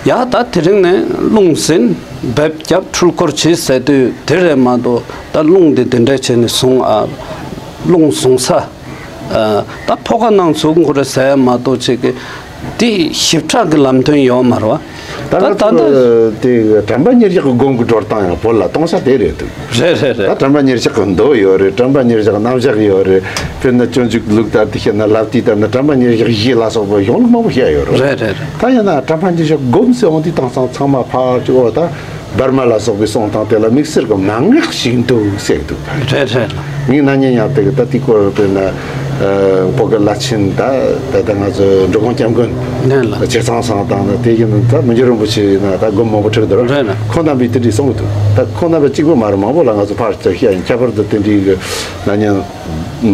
ཡ་ད་དེ་རིང་ནས་རླུང་ཟིན་འབེབས་རྒྱབ་འཕྲུལ་འཁོར་བྱེད་ཟེར་དུས་དེ་རེད་མ་གཏོགས་ད་རླུང་འདི་འདི་འདྲ་བྱས་ནས་བཟུང་ཨ། རླུང་བཟུང་ས། ཨ། ད་ཕོ་ཁ་ནང་ཟུག་འཁོར་རེད་ཟེར་མ་གཏོགས་ཅིག་གི་འདི་ཞིབ་ཕྲ་གི་ལམ་སྟོན་ཡོད་མ་རེད་བ། ད་ད་ད་ལྟ་ད་དེ་དྲན་པ་ཉེར་བཞག་གི་སྒོམ་གི་སྒྲོལ་སྟངས་ཡང་བོད་ལ་གཏོང་ས་དེ་རེད་འདུག་རེད་རེད་ད་རེད། དྲན་པ་ཉེར་བཞག་གི་མདོ་ཡོད་རེད། དྲན་པ་ཉེར་བཞག་རྣམ་གཞག་ཡོད་རེད། དཔེར་ན་སྤྱོད་འཇུག་ལུགས་ལྟར་དུ་བཤད་ན་ལབ་དུས་ལྟར་ན་དྲན་པ་ཉེར་བཞག་བཞི་ལ་སོགས་པ་གཞུང་ལུགས་མང་པོ་བཤད་ཡོད་རེད། རེད་རེད་རེད། ད་ཡང་ན་དྲན་པ་ཉེར་བཞག་སྒོམ་ཟེར་འོང་དུས་དེང་སང་ཚང་མ་ཕར་ཅིག་འོ་ད། བར་མ་ལ་སོགས་པའི་གསུང་སྟངས་དེ་ལ་དམིགས་བསལ་གྱི་མན་ངག་ཞིག་འདུག་ཟེར་འདུག་རེད་རེད། ངས་ན་ནིང་ཡང་དེ་གི་ད་དེ་སྐོར་དཔེར་ན་བོད་ཀྱི་བླ་ཆེན་ད་ད་ལྟ་ང་ཚོ་འབྲི་གུང་སྐྱབས་མགོན་ནས་ལ་ཆེ་ཚང་ཚང་དང་ད་དེ་བཞིན་ད་མི་འགྱུར་རིན་པོ་ཆེ་ན་ད་སྒོམ་མང་པོ་ཁྲིད་འདུག་རེད་ན། ཁོང་རྣམ་པས་དེ་འདྲའི་གསུང་གི་འདུག་ད་ཁོང་རྣམ་པ་གཅིག་པུ་མ་རེད། མང་པོ་ལ་ང་ཚོ་ཕར་ཅིག་བཤད་ཡིན། ཁྱད་པར་དུ་དེ་འདྲའི་གི་ན་ནིང་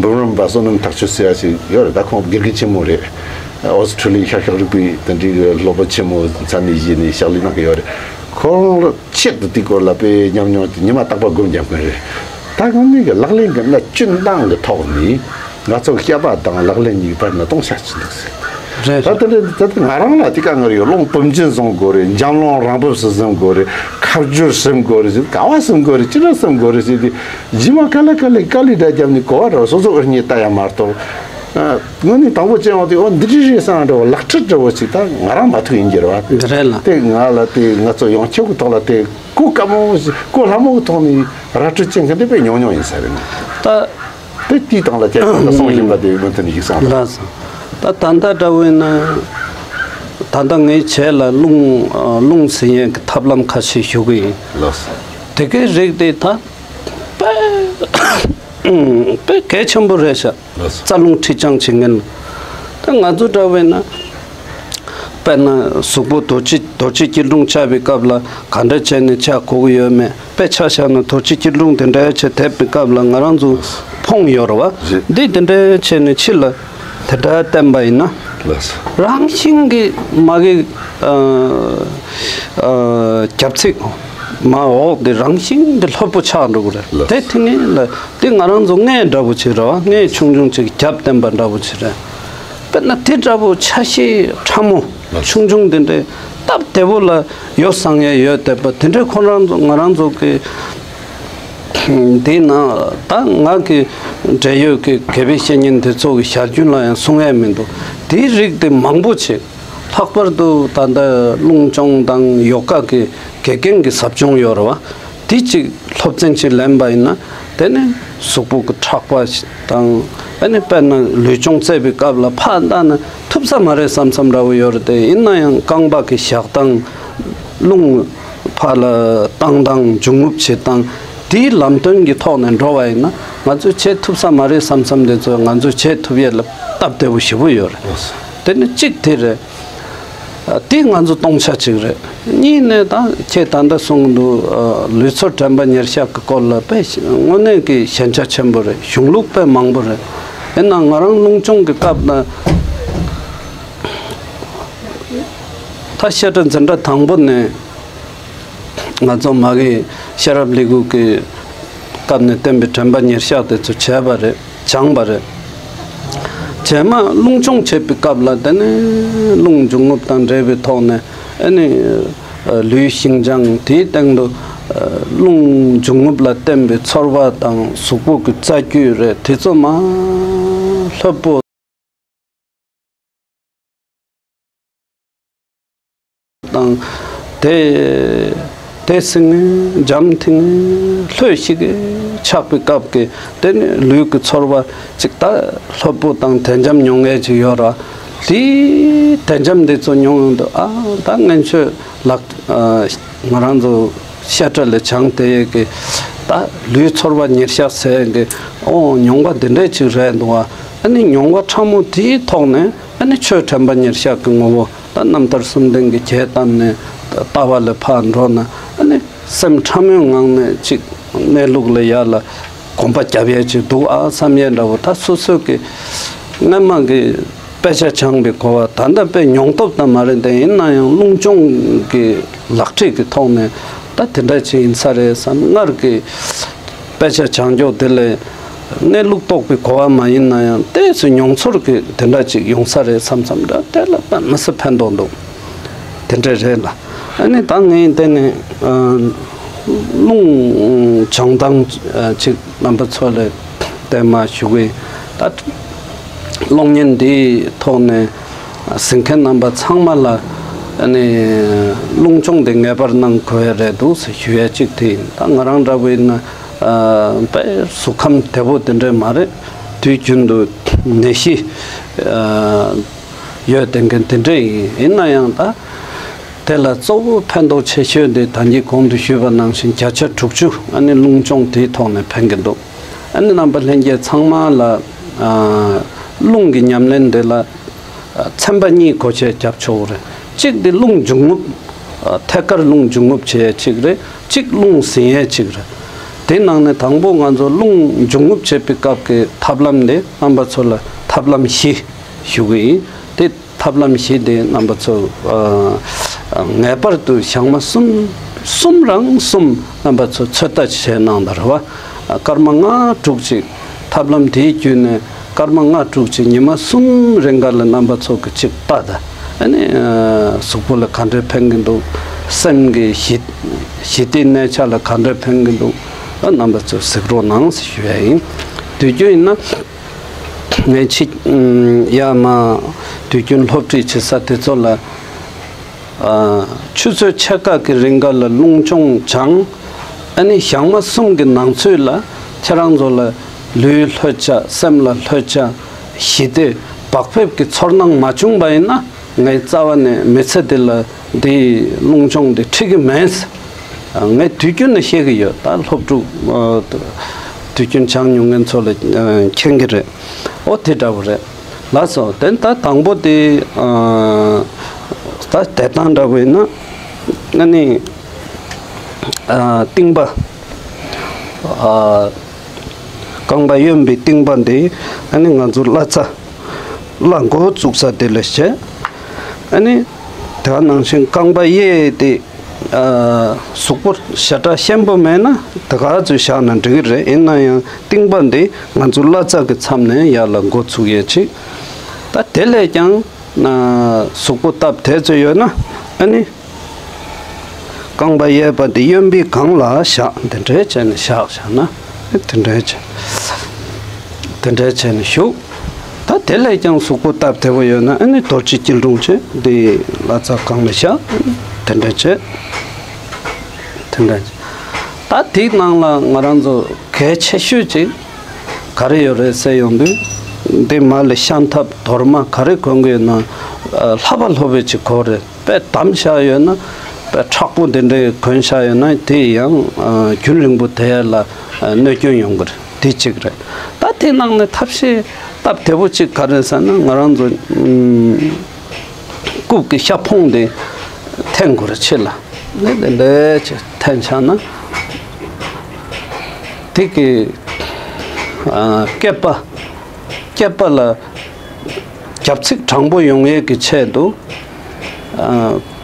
འབུམ་རམས་པ་བསོད་ནམས་ཐག་ཆོད་ཟེར་བ་ཞིག་ཡོད་རེད། ད་ཁོང་དགེ་རྒན་ཆེན་མོ་རེད། ཨོ་སི་ཁྲུ་ལི་ཤར་ཤག་རིག་པའི་དེ་འདྲའི་གི་སློབ་དཔོན་ཆེན་མོ་མཚན་ནས་བཞེས་ནས་ཕྱག་ལས་གནང་གི་ཡོད་རེད། ཁོང་རང་ཆེད་དུ་དེ་སྐོར་ལ་དཔེ་ཉམས་མྱོང་དེ་ཉི་མ་རྟག་པར་སྒོམ་རྒྱག་མཁན་རེད། ད་གང་ནས་ཀྱི་ལག་ལེན་གྱི་གནད་སྐྱོན་སྟངས་ཀྱི་ཐོག་ནས་ང་ཚོ་བཤད་པ་དང་ལག་ལེན་གཉིས་བར་ན་སྟོང་ཆ་ཅི་འདུག་ཟེར། རེད། ད་དེ་འདྲ་ད་ང་རང་ལ་དེ་དཀའ་ངལ་ཡོད། རླུང་བུམ་འབྱིན་བཟུང་དགོས་རེད། འཇམ་རླུང་རང་བབས་སུ་ཟིན་དགོས་རེད། ཁ་སྦྱོར་ཟིན་དགོས་རེད་ཟེར། ག་བ་ཟིན་དགོས་རེད། ཅི་འདྲ་ཟིན་དགོས་རེད་ཟེར་དུས་རྗེས་མ་ག་ལེ་ག་ལེ་དཀའ་ལས་འདྲ་བརྒྱབ་ནས་གོ་བ་འདྲ་བ་སོ་སོ་ཨུ་གཉིས་ལྟ་ཡ་མ་གཏོགས། དངོས་གནས་དང་པོ་བྱས་ཡོང་དུས། འོ། འདི་འདྲ་རེད་བསམ་འདྲ་བོ། ལག་ཁྲིད་འདྲ་བོ་ཞིག་ད་ང་རང་མ་ཐུག་ཡིན་གྱི་རེད་བ། འདི་རེད་ལ། དེ་ང་ལ་དེ་ང་ཚོ་ཡོངས་ཁྱབ་ཀྱི་ཐོག་ལ་དེ་གོ་དཀའ་མོ་ཞིག་གོ་སླ་མོ་གི་ཐོག་ནས་ར་སྤྲོད་བྱེད་མཁན་དེ་དཔེ་ཉུང་ཉུང་ཡིན་ས་རེད། ད་དེ་དེའི་སྟེང་ལ་ཁྱེད་རང་གསུང་བཞིན་པ་དེ་མུ་མཐུད་ནས་ཞིག་གསུངས་ལ། ལགས་སོ། ད་ད་ལྟ་འདྲ་བོ་ཡིན་ན། ད་ལྟ་ངའི་བྱས་ལ་རླུང་རླུང་ཟིན་ཡས་ཀྱི་ཐབས་ལམ་ཁ་ཤས་ཞུ་གི་ཡིན། ལགས་སོ། དེ་གའི་རིགས་དེ་ད་དཔེ་དཔེ་གལ་ཆེན་པོ་རེད་ཤག་ལགས་སོ། རྩ་རླུང་མཁྲིས་བྱང་བྱེད་མཁན། ད་ང་ཚོ་འདྲ་བས་ན། དཔེར་ན་གཟུགས་པོ་རྡོ་རྗེ་རྡོ་རྗེ་སྐྱིལ་ཀྲུང་བཅའ་བའི་སྐབས་ལ་ག་འདྲ་བྱས་ནས་བཅའ་དགོས་ཀྱི་ཡོད་མེད། དཔེ་ཆ་བཞག་ན་རྡོ་རྗེ་སྐྱིལ་ཀྲུང་དེ་འདྲ་བྱས་དེབ་པའི་སྐབས་ལ་ང་རང་ཚོ་ཕོངས་ཡོད་རེད་བ། རེད། འདི་དེ་འདྲ་བྱས་ནས་ཕྱི་ལ་དེ་འདྲ་བསྟན་པ་ཡིན་ན། ལགས་སོ། རང་བཞིན་གྱིས་མ་གི་ཨ་ཨ་རྒྱབ་ཚིགས་མ་འོག་དེ་རང་བཞིན་གྱིས་ལྷོད་པོ་ཆགས་འགྲོ་གི་རེད། ལགས་སོ། དེ་དེ་ངས་ལ། དེ་ང་རང་ཚོ་མངལ་འདྲ་པོ་ཅིག་རེད་བ། མངལ་ཆུང་ཆུང་ཅིག་རྒྱབ་བསྟན་པ་འདྲ་པོ་ཅིག་རེད། དཔེར་ན་དེ་འདྲ་པོ་ཆ་ཤས་ཕྲ་མོ་ཆུང་ཆུང་དེ་འདྲའི་སྟབས་བདེ་པོ་ལ་ཡོ་བསྲང་ཡས་ཡོད་བསྡད་པ་དེ་འདྲའི་ཁོ་རང་ཚོ་ང་རང་ཚོ་གི་དེ་ན་ད་ང་གི་འབྲེལ་ཡོད་ཀྱི་དགེ་བའི་བཤེས་གཉེན་དེ་ཚོ་གི་ཞལ་རྒྱུན་ལ་ཡང་གསུང་ཡས་མི་འདུག་དེའི་རིགས་དེ་མང་པོ་ཅིག་ལྷག་པར་དུ་ད་ལྟ་རླུང་སྦྱོང་དང་ཡོ་ག་གི་དགེ་རྒན་གྱི་ཟབ་སྦྱོང་ཡོད་རེད་བ། དེ་གཅིག་སློབ་ཚན་གཅིག་ལེན་པ་ཡིན་ན། དེ་ནི་གཟུགས་པོ་གི་ཁྲག་པ་དང་། ཨ་ནི་དཔེར་ན་ལུས་སྦྱོང་རྩེད་པའི་སྐབས་ལ་ཕར་བལྟས་ན་ཐུབ་ས་མ་རེད་བསམ་བསམ་འདྲ་བོ་ཡོད་རེད་དེ། ཡིན་ན་ཡང་རྐང་པ་གི་བཞག་སྟངས། རླུང་ཕར་ལ་བཏང་སྟངས། འབྱུང་རྔུབ་བྱེད་སྟངས། དེའི་ལམ་སྟོན་གྱི་ཐོག་ནས་འགྲོ་བ་ཡིན་ན། ང་ཚོས་བྱེད་ཐུབ་ས་མ་རེད་བསམ་བསམ་དེ་ཚོ་ང་ཚོས་བྱེད་ཐུབ་ཡས་ལ་སྟབས་བདེ་པོ་ཞེ་པོ་ཡོད་རེད། དེ་ནི་གཅིག་དེ་རེད། དེ་ང་ཚོ་སྟོང་ཆ་གཅིག་རེད། གཉིས་ནས་ད་ཁྱེད་ད་ལྟ་གསུངས་འདུག་ལུས་ཚོར་དྲན་པ་ཉེར་བཞག་གི་སྐོར་ལ་དཔེ་དངོས་གནས་ཀྱི་ཞན་ཆ་ཆེན་པོ་རེད། གཞུང་ལུགས་དཔེ་མང་པོ་རེད། ཡིན་ན་ང་རང་རླུང་སྦྱོང་གི་སྐབས་ན། ད་བཤད་གྲྭ་འཛིན་གྲྭ་དང་པོ་ནས་ང་ཚོ་མ་གི་ཤེས་རབ་ལས་འགུལ་གྱི་སྐབས་ནས་བསྟན་པའི་དྲན་པ་ཉེར་བཞག་དེ་ཚོ་བྱས་པ་རེད། སྦྱངས་པ་རེད། རྗེས་མ་རླུང་སྦྱོང་བྱེད་པའི་སྐབས་ལ་དེ་ནས་རླུང་འབྱུང་རྔུབ་དང་འབྲེལ་བའི་ཐོག་ནས། ཨ་ནི་ལུས་ཤིན་སྦྱངས་དེའི་སྟེང་དུ་རླུང་འབྱུང་རྔུབ་ལ་བརྟེན་པའི་ཚོར་བ་དང་གཟུགས་པོ་གི་རྩ་རྒྱུས་རེད། དེ་ཚོ་མ་ལྷོད་པོ། དང་། དེ་དེ་སྲིད་ནས་འཇམ་ཐིང་ལྷོད་ཤིག་གེ་ཆགས་པའི་སྐབས་ཀྱི་དེ་ནི་ལུས་ཀྱི་ཚོར་བ་ཅིག་ད་ལྷོད་པོ་དང་དལ་འཇམ་མྱོང་ཡས་ཅིག་ཡོད་ར། དེའི་དལ་འཇམ་དེ་ཚོ་མྱོང་ཡོང་དུས། ཨ། ད་སྔན་ཆད་ལག་ང་རང་ཚོ་བཤད་གྲྭ་ལ་སྦྱངས་བསྡད་ཡས་ཀྱི་ད་ལུས་ཚོར་བ་ཉེར་བཞག་ཟེར་ཡས་ཀྱི། ཨོ། མྱོང་བ་འདི་འདྲས་ཅིག་རེད་འདུག་ཨ། ཨ་ནི་མྱོང་བ་ཕྲ་མོ་དེའི་ཐོག་ནས། ཨ་ནི་ཆོས་དྲན་པ་ཉེར་བཞག་གི་ངོ་བོ། ད་རྣམ་ཐར་གསུམ་ལྡན་གྱི་གྱད་བཏབ་ནས་ལྟ་བ་ལ་ཕར་འགྲོ་ན། ཨ་ནི་སེམས་ཕྲ་མོའི་ངང་ནས་ཅིག་གནས་ལུགས་ལ་ཡར་ལ་གོམ་པ་རྒྱབ་ཡས་ཅིག་འདུག་ཨ་བསམ་ཡས་འདྲ་བོ། ད་སོ་སོ་གི་སྔན་མ་གི་དཔེ་ཆ་སྦྱངས་པའི་གོ་བ། ད་ལྟ་དཔེ་མྱོང་སྟོབས་ད་མ་རེད་དེ། ཡིན་ན་ཡང་རླུང་སྦྱོང་གི་ལག་ཁྲིད་ཀྱི་ཐོག་ནས་ད་དེ་འདྲ་ཅིག་ཡིན་ས་རེད་བསམ། སྔར་གྱི་དཔེ་ཆ་སྦྱང་རྒྱུ་དེ་ལས་གནས་ལུགས་རྟོགས་པའི་གོ་བ་མ་ཡིན་ན་ཡང་། ཏོག་ཙམ་མྱོང་ཚོར་གྱི་དེ་འདྲ་ཅིག་ཡོང་ས་རེད་བསམ་བསམ་འདྲ། དེ་ལ་དཔེ་མི་སྲིད་ཕན་ཐོགས་འདུག་དེ་འདྲ་རེད་ལ། ཨ་ནི་ད་ངས་དེ་ནས་ཨ་རླུང་སྦྱང་སྟངས་ཅིག་རྣམ་པ་ཚོ་ལ་དེ་མ་ཞུ་གི། ད་གློག་བརྙན་འདིའི་ཐོག་ནས་གཟིགས་མཁན་རྣམ་པ་ཚང་མ་ལ། ཨ་ནི་རླུང་སྦྱོང་འདི་ངེས་པར་གནང་དགོས་ཡ་རེད་འདུག་ཟེར་ཞུ་ཡ་གཅིག་དེ་ཡིན། ད་ང་རང་འདྲ་བོ་ཡིན་ན། ཨ། དཔེ་གཟུགས་ཁམས་བདེ་པོ་དེ་འདྲ་མ་རེད། དུས་རྒྱུན་དུ་ནད་གཞི་ཨ་ཡོད་བསྡད་མཁན་དེ་འདྲ་ཡིན། ཡིན་ན་ཡང་ད་དེ་ལ་གཙོ་བོ་ཕན་ཐོགས་ཆེ་ཤོས་དེ་ད་གིན་གོང་དུ་ཞུས་པ་ནང་བཞིན་བརྒྱ་ཆ་དྲུག་ཅུ་ཨ་ནི་རླུང་སྦྱོང་དེའི་ཐོག་ནས་ཕན་གྱི་འདུག་ཨ་ནི་རྣམ་པ་ལྷན་རྒྱས་ཚང་མ་ལ། ཨ། རླུང་གི་ཉམས་ལེན་དེ་ལ་ཚན་པ་གཉིས་སྒོ་ཕྱེ་རྒྱབ་ཆོག་གི་རེད། གཅིག་དེ་རླུང་འབྱུང་རྔུབ། ཐད་ཀར་རླུང་འབྱུང་རྔུབ་བྱེད་ཡས་གཅིག་རེད། གཅིག་རླུང་ཟིན་ཡས་གཅིག་རེད། དེ་ནང་ནས་དང་པོ་ང་ཚོ་རླུང་འབྱུང་རྔུབ་བྱེད་པའི་སྐབས་ཀྱི་ཐབས་ལམ་དེ་རྣམ་པ་ཚོ་ལ་ཐབས་ལམ་བཞི་ཞུ་གི་ཡིན། དེ་ཐབས་ལམ་བཞི་དེ་རྣམ་པ་ཚོ་ཨ་ངེས་པར་དུ་ཞག་མ་གསུམ། གསུམ་རང་གསུམ་རྣམ་པ་ཚོ་ཚོད་ལྟ་བྱས་གནང་དང་རེད་བ། སྐར་མ་ལྔ་དྲུག་ཅིག་ཐབས་ལམ་དེའི་བརྒྱུད་ནས་སྐར་མ་ལྔ་དྲུག་ཅིག་ཉི་མ་གསུམ་རིང་ག་ལ་རྣམ་པ་ཚོ་གི་ཅིག་ལྟ་ད། ཨ་ནི་ཨ་གཟུགས་པོ་ལ་ག་འདྲས་ཕན་གྱི་འདུག་སེམས་ཀྱི་ཞི་ཞི་བདེའི་གནས་ཆ་ལ་ག་འདྲས་ཕན་གྱི་འདུག་ཨ་རྣམ་པ་ཚོ་གཟིགས་རོགས་གནང་ཞེས་ཞུ་ཡ་ཡིན། དུས་རྒྱུན་ཡིན་ན། ངས་ཕྱི་ཡ་མ་དུས་རྒྱུན་སློབ་ཁྲིད་བྱེད་ས་དེ་ཚོ་ལ། ཨ། ཆུ་ཚོད་ཕྱེད་ཀ་གི་རིང་ག་ལ་རླུང་སྦྱོང་སྦྱང་། ཨ་ནི་ཞག་མ་གསུམ་གྱི་ནང་ཚུད་ལ་ཁྱེད་རང་ཚོ་ལ་ལུས་ལྷོད་བྱ། སེམས་ལ་ལྷོད་བྱ། ཞི་བདེ་བག་ཕེབས་ཀྱི་ཚོར་སྣང་མ་བྱུང་པ་ཡིན་ན། ངས་རྩ་བ་ནས་མི་ཚེ་འདི་ལ་འདི་རླུང་སྦྱོང་འདི་ཁྲིད་ཀྱི་མེད། ངས་དུས་རྒྱུན་ནས་བཤད་ཀྱི་ཡོད། ད་སློབ་ཕྲུག་ཨ། དུས་རྒྱུན་སྦྱང་མྱོང་མཁན་ཚོ་ལ་ཨ། མཁྱེན་གྱི་རེད། ཨོ་དེ་འདྲ་བོ་རེད། ལགས་སོ། དེ་ད་དང་པོ་དེ་ཨ། ད་དེ་དང་འདྲ་བོ་ཡིན་ན། ཨ་ནི་ཨ། རྟིང་པ། ཨ། རྐང་པ་གཡོན་པའི་རྟིང་པ་འདི་ཨ་ནི་ང་ཚོ་བླ་རྩ་ལ་འགོ་བཙུགས་ས་དེ་ལ་བྱས། ཨ་ནི་དེ་ག་ནང་བཞིན་རྐང་པ་གཡས་དེ་ཨ། གཟུགས་པོ་ཞེ་དྲག་ཞན་པོ་མེད་ན་དེ་ག་ཚོད་བཞག་ན་འགྲིག་གི་རེད། ཡིན་ན་ཡང་རྟིང་པ་འདི་ང་ཚོ་བླ་རྩ་གི་མཚམས་ནས་ཡར་ལ་འགོ་ཚུགས་ཡས་ཅིག་ད་དེ་ལས་ཀྱང་ཨ། གཟུགས་པོ་སྟབས་བདེ་ཚོད་ཡོད་ན་ཨ་ནི། རྐང་པ་གཡས་པ་དེ་གཡོན་པའི་སྒང་ལ་བཞག་འདི་འདྲའི་བྱས་ནས་བཞག་བཞག་ན་དེ་འདྲའི་བྱས། དེ་འདྲའི་བྱས་ནས་བཞུགས། ད་དེ་ལས་ཀྱང་གཟུགས་པོ་སྟབས་བདེ་པོ་ཡོད་ན་ཨ་ནི་རྡོ་རྗེ་སྐྱིལ་ཀྲུང་བྱས་འདི་བླ་རྩ་སྒང་ལ་བཞག་དེ་འདྲ་བྱས། དེ་འདྲ་བྱས། ད་དེའི་ནང་ལ་ང་རང་ཚོ་གལ་ཆེ་ཤོས་ཅིག་ག་རེ་ཡོད་རེད་ཟེར་ཡོང་དུས། འདི་མ་ལ་ཤམ་ཐབས་དོར་མ་ག་རེ་གོན་གི་ཡོད་ན་ལྷབ་པ་ལྷོབ་པའི་ཅིག་གོ་རེད། དཔེ་དམ་བཞག་ཡོད་ན། དཔེ་མཁྲེགས་པོ་དེ་འདྲའི་གོན་བཞག་ཡོད་ན་དེ་ཡང་རྒྱུན་རིང་པོ་བསྡད་ཡ་ལ་གནོད་སྐྱོན་ཡོང་གི་རེད། དེ་གཅིག་རེད། ད་དེ་ནང་ནས་ཐབས་ཤེས་སྟབས་བདེ་པོ་གཅིག་ག་རེ་ཟེར་ན། ང་རང་ཚོ་རྐུབ་ཀྱི་ཤ་འཕངས་དེ་འཐེན་དགོས་རེད། ཕྱི་ལ་ནས་དེ་འདྲའི་ཅིག་འཐེན་བཞག་ན། དེ་གི་སྐེད་པ། སྐེད་པ་ལ་རྒྱབ་ཚིགས་དྲང་པོ་ཡོང་ཡས་ཀྱི་ཆེད་དུ། ཨ།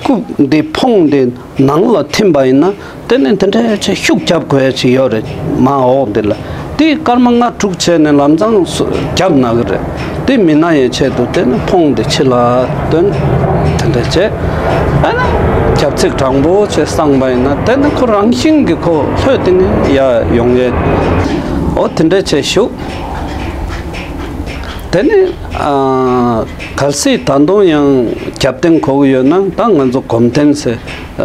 རྐུབ་འདི་འཕངས་འདི་ནང་ལ་ཐིམ་པ་ཡིན་ན་དེ་ནི་དེ་འདྲའི་ཆེ་ཤུགས་རྒྱབ་དགོས་ཡས་ཅིག་ཡོད་རེད། མ་འོག་འདི་ལ་དེ་སྐར་མ་ལྔ་དྲུག་བྱས་ནས་ལམ་སང་སུ་རྒྱབ་ན་གི་རེད། དེ་མི་ན་ཡས་ཆེད་དུ་དེ་ནི་འཕངས་འདི་ཕྱི་ལ་བཏོན། དེ་འདྲ་བྱས། ཨ་ནི་རྒྱབ་ཚིགས་དྲང་པོ་བྱས་བསྲངས་པ་ཡིན་ན་དེ་ནི་ཁོ་རང་བཞིན་གྱིས་ཁོ་ལྷོད་དེ་ནི་ཡར་ཡོང་ཡས། ཨོ་དེ་འདྲ་བྱས་བཞུགས། དེ་ནས་ཨ། གལ་སྲིད་ད་དུང་ཡང་རྒྱབ་རྟེན་དགོས་ཀྱི་ཡོད་ན་ད་ང་ཚོ་སྒོམ་རྟེན་ཟེར། ཨ།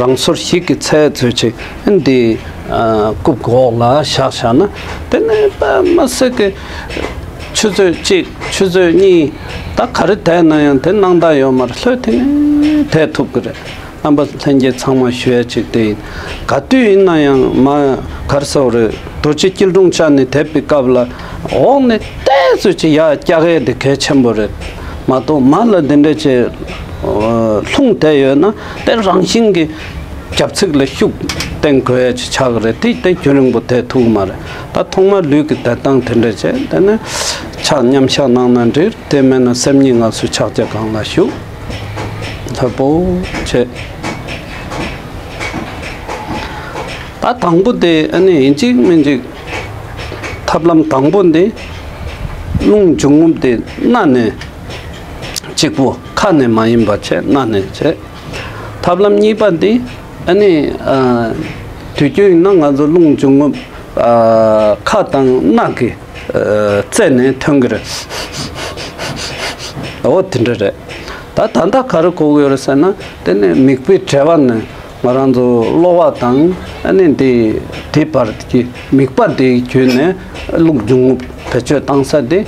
རང་སོར་ཞིག་གི་ཚད་ཚོད་ཅིག་འདི་ཨ། རྐུབ་ཀྱི་འོག་ལ་བཞག་བཞག་ན་དེ་ནས་དཔེ་མི་སྲིད་ཀྱི་ཆུ་ཚོད་གཅིག་ཆུ་ཚོད་གཉིས་ད་ག་རེ་བསྡད་ན་ཡང་དེ་སྣང་དག་ཡོད་མ་རེད། ལྷོད་དེ་ནས་བསྡད་ཐུབ་ཀྱི་རེད། རྣམ་པ་ལྷན་རྒྱས་ཚང་མ་ཞུ་ཡ་གཅིག་དེ་ཡིན། ག་དུས་ཡིན་ན་ཡང་མ་ག་རེ་ཟེར་དགོས་རེད། རྡོ་རྗེ་སྐྱིལ་ཀྲུང་བཅའ་ནས་བསྡད་པའི་སྐབས་ལ་འོག་ནས་ཏོག་ཙམ་ཅིག་ཡར་བཀྱག་ཡས་དེ་གལ་ཆེན་པོ་རེད། མ་གཏོགས་མར་ལ་འདི་འདྲ་ཅིག་ལྷུང་བསྡད་ཡོད་ན་དེ་རང་བཞིན་གྱིས་རྒྱབ་ཚིགས་ལ་ཤུགས་བཏང་དགོས་ཡ་ཅིག་ཆགས་ཀྱི་རེད། དེ་དེ་རྒྱུན་རིང་པོ་བསྡད་ཐུབ་ཀྱི་མ་རེད། ད་ཐོག་མར་ལུས་ཀྱི་བསྡད་སྟངས་དེ་འདྲ་བྱས། དེ་ནས་ཕྱག་མཉམ་བཞག་གནང་ན་འགྲིག་དེ་མེད་ན་སེམས་ཉིད་ངལ་གསོ་ཕྱག་རྒྱ་གང་ལ་བཞུགས། ལྷོད་པོ་བྱས། ད་དང་པོ་དེ་ཨ་ནི་ཡིན་གཅིག་མིན་གཅིག་ཐབས་ལམ་དང་པོ་འདི་རླུང་འབྱུང་རྔུབ་དེ་སྣ་ནས་གཅིག་པོ། ཁ་ནས་མ་ཡིན་པ་བྱས་སྣ་ནས་བྱས། ཐབས་ལམ་གཉིས་པ་འདི་ཨ་ནི་ཨ། དུས་རྒྱུན་ཡིན་ན་ང་ཚོ་རླུང་འབྱུང་རྔུབ་ཨ། ཁ་དང་སྣ་གི་ཨ། རྩེ་ནས་ཐོན་གྱི་རེད། འོ་དེ་འདྲ་རེད། ད་ད་ལྟ་ག་རེ་གོ་གི་ཡོད་རེད་ཟེར་ན། དེ་ནས་མིད་པའི་གྲེ་བ་ནས་ང་རང་ཚོ་གློ་བ་དང་ཨ་ནི་འདི་དེ་བར་གྱི་མིད་པ་དེའི་བརྒྱུད་ནས་རླུང་འབྱུང་རྔུབ་བེད་སྤྱོད་བཏང་ས་དེ་དེ་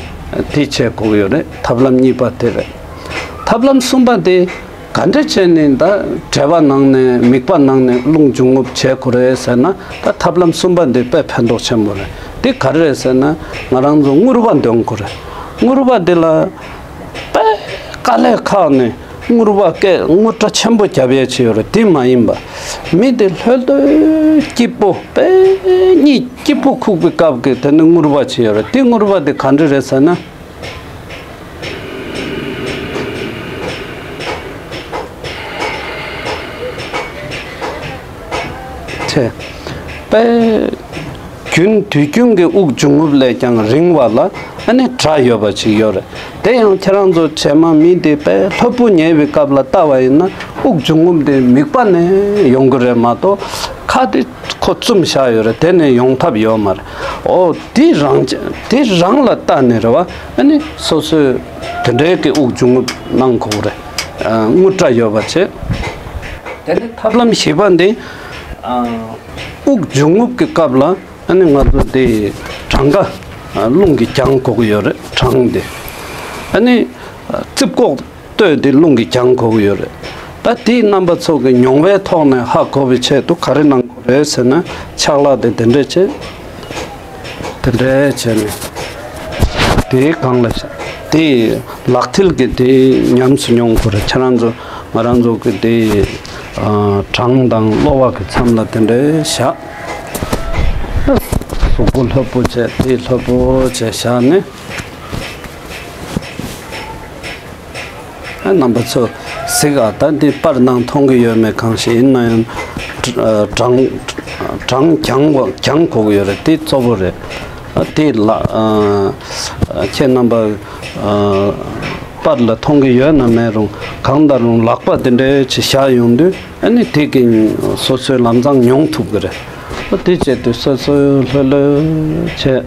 བྱེད་དགོས་ཀྱི་ཡོད་རེད། ཐབས་ལམ་གཉིས་པ་དེ་རེད། ཐབས་ལམ་གསུམ་པ་དེ་ག་འདྲ་བྱས་ནས་ད་གྲེ་བ་ནང་ནས་མིད་པ་ནང་ནས་རླུང་འབྱུང་རྔུབ་བྱེད་དགོས་རེད་ཟེར་ན། ད་ཐབས་ལམ་གསུམ་པ་འདི་དཔེ་ཕན་ཐོགས་ཆེན་པོ་རེད། དེ་ག་རེ་རེད་ཟེར་ན། ང་རང་ཚོ་རྔུལ་བ་འདོན་དགོས་རེད། རྔུལ་བ་འདི་ལ་དཔེ་དཀའ་ལས་ཁག་ནས་རྔུལ་བ་སྐད་རྔུལ་སྒྲ་ཆེན་པོ་རྒྱབ་ཡས་ཅིག་ཡོད་རེད། དེ་མ་ཡིན་པ་མི་དེ་ལྷོད་ལྷོད་སྐྱིད་པོ། དཔེ་གཉིད་སྐྱིད་པོ་ཁུག་པའི་སྐབས་ཀྱི་དེ་ནི་རྔུལ་བ་ཅིག་ཡོད་རེད། དེ་རྔུལ་བ་དེ་ག་འདྲ་རེད་ཟེར་ན། ཆེ། དཔེ་རྒྱུན་དུས་རྒྱུན་གྱི་དབུགས་འབྱུང་རྔུབ་ལས་ཀྱང་རིང་བ་ལ་ཨ་ནི་གྲ་ཡོད་པ་ཅིག་ཡོད་རེད། དེ་ཡང་ཁྱེད་རང་ཚོ་བྱེ་མ་མི་དེ་དཔེ་ལྷོད་པོ་ཉལ་བའི་སྐབས་ལ་ལྟ་བ་ཡིན་ན་ དབུགས་འབྱུང་རྔུབ་དེ་མིད་པ་ནས་ཡོང་གི་རེད་མ་གཏོགས། ཁ་དེ་ཁོ་བཙུམས་བཞག་ཡོད་རེད། དེ་ནས་ཡོང་ཐབས་ཡོད་མ་རེད། ཨོ་དེ་རང་དེ་རང་ལ་ལྟ་ནས་རེད་བ། ཨ་ནི་སོ་སོས་དེ་འདྲའི་གི་དབུགས་འབྱུང་རྔུབ་གནང་དགོས་རེད། ཨ། རྔུལ་དྲ་ཡོད་པ་བྱས། དེ་ནས་ཐབས་ལམ་བཞི་པ་འདི། ཨ། དབུགས་འབྱུང་རྔུབ་ཀྱི་སྐབས་ལ། ཨ་ནི་ང་ཚོ་དེ་གྲངས་ཀ་རླུང་གིས་གྱང་གོ་གི་ཡོད་རེད། གྲངས་དེ། ཨ་ནི་རྩིབ་ཀོག་སྟོད་དེ་རླུང་གིས་གྱང་གོ་གི་ཡོད་རེད། ད་དེའི་རྣམ་པ་ཚོ་གི་མྱོང་བའི་ཐོག་ནས་ཧ་གོ་བའི་ཆེད་དུ་ག་རེ་གནང་དགོས་རེད་ཟེར་ན། ཕྱག་ལག་དེ་དེ་འདྲས་བྱས། དེ་འདྲས་བྱས་ནས་དེའི་སྒང་ལ་བཞག་དེ་ལག་མཐིལ་གྱི་དེ་ཉམས་སུ་མྱོང་དགོས་རེད། ཁྱེད་རང་ཚོ་ང་རང་ཚོ་གི་དེ། ཨ། བྲང་དང་གློ་བ་གི་མཚམས་ལ་དེ་འདྲས་བཞག་གཟུགས་པོ་ལྷོད་པོ་བྱས། དེ་ལྷོད་པོ་བྱས་བཞག་ནས། ཨ། རྣམ་པ་ཚོ་གཟིགས་ཨ། ད་འདི་པར་ནང་མཐོང་གི་ཡོད་མེད་གང་ཤེས། ཡིན་ན་ཡང་། ཨ། གྲངས་གྲངས་གྱང་གྱང་གོ་གི་ཡོད་རེད། དེ་གཙོ་བོ་རེད། ཨ། དེ་ལ། ཨ། ཁྱེད་རྣམ་པ། ཨ། པར་ལ་མཐོང་གི་ཡོད་ན་མེད་རུང་། གང་ལྟར་རུང་ལག་པ་དེ་འདྲའི་ཅིག་བཞག་ཡོང་དུས། ཨ་ནི་དེ་གིས་སོ་སོའི་ལམ་སང་མྱོང་ཐུབ་ཀྱི་རེད། ཨ། དེ་བྱེད་དུས་སོ་སོའི་ལྷོད་ལྷོད་བྱས།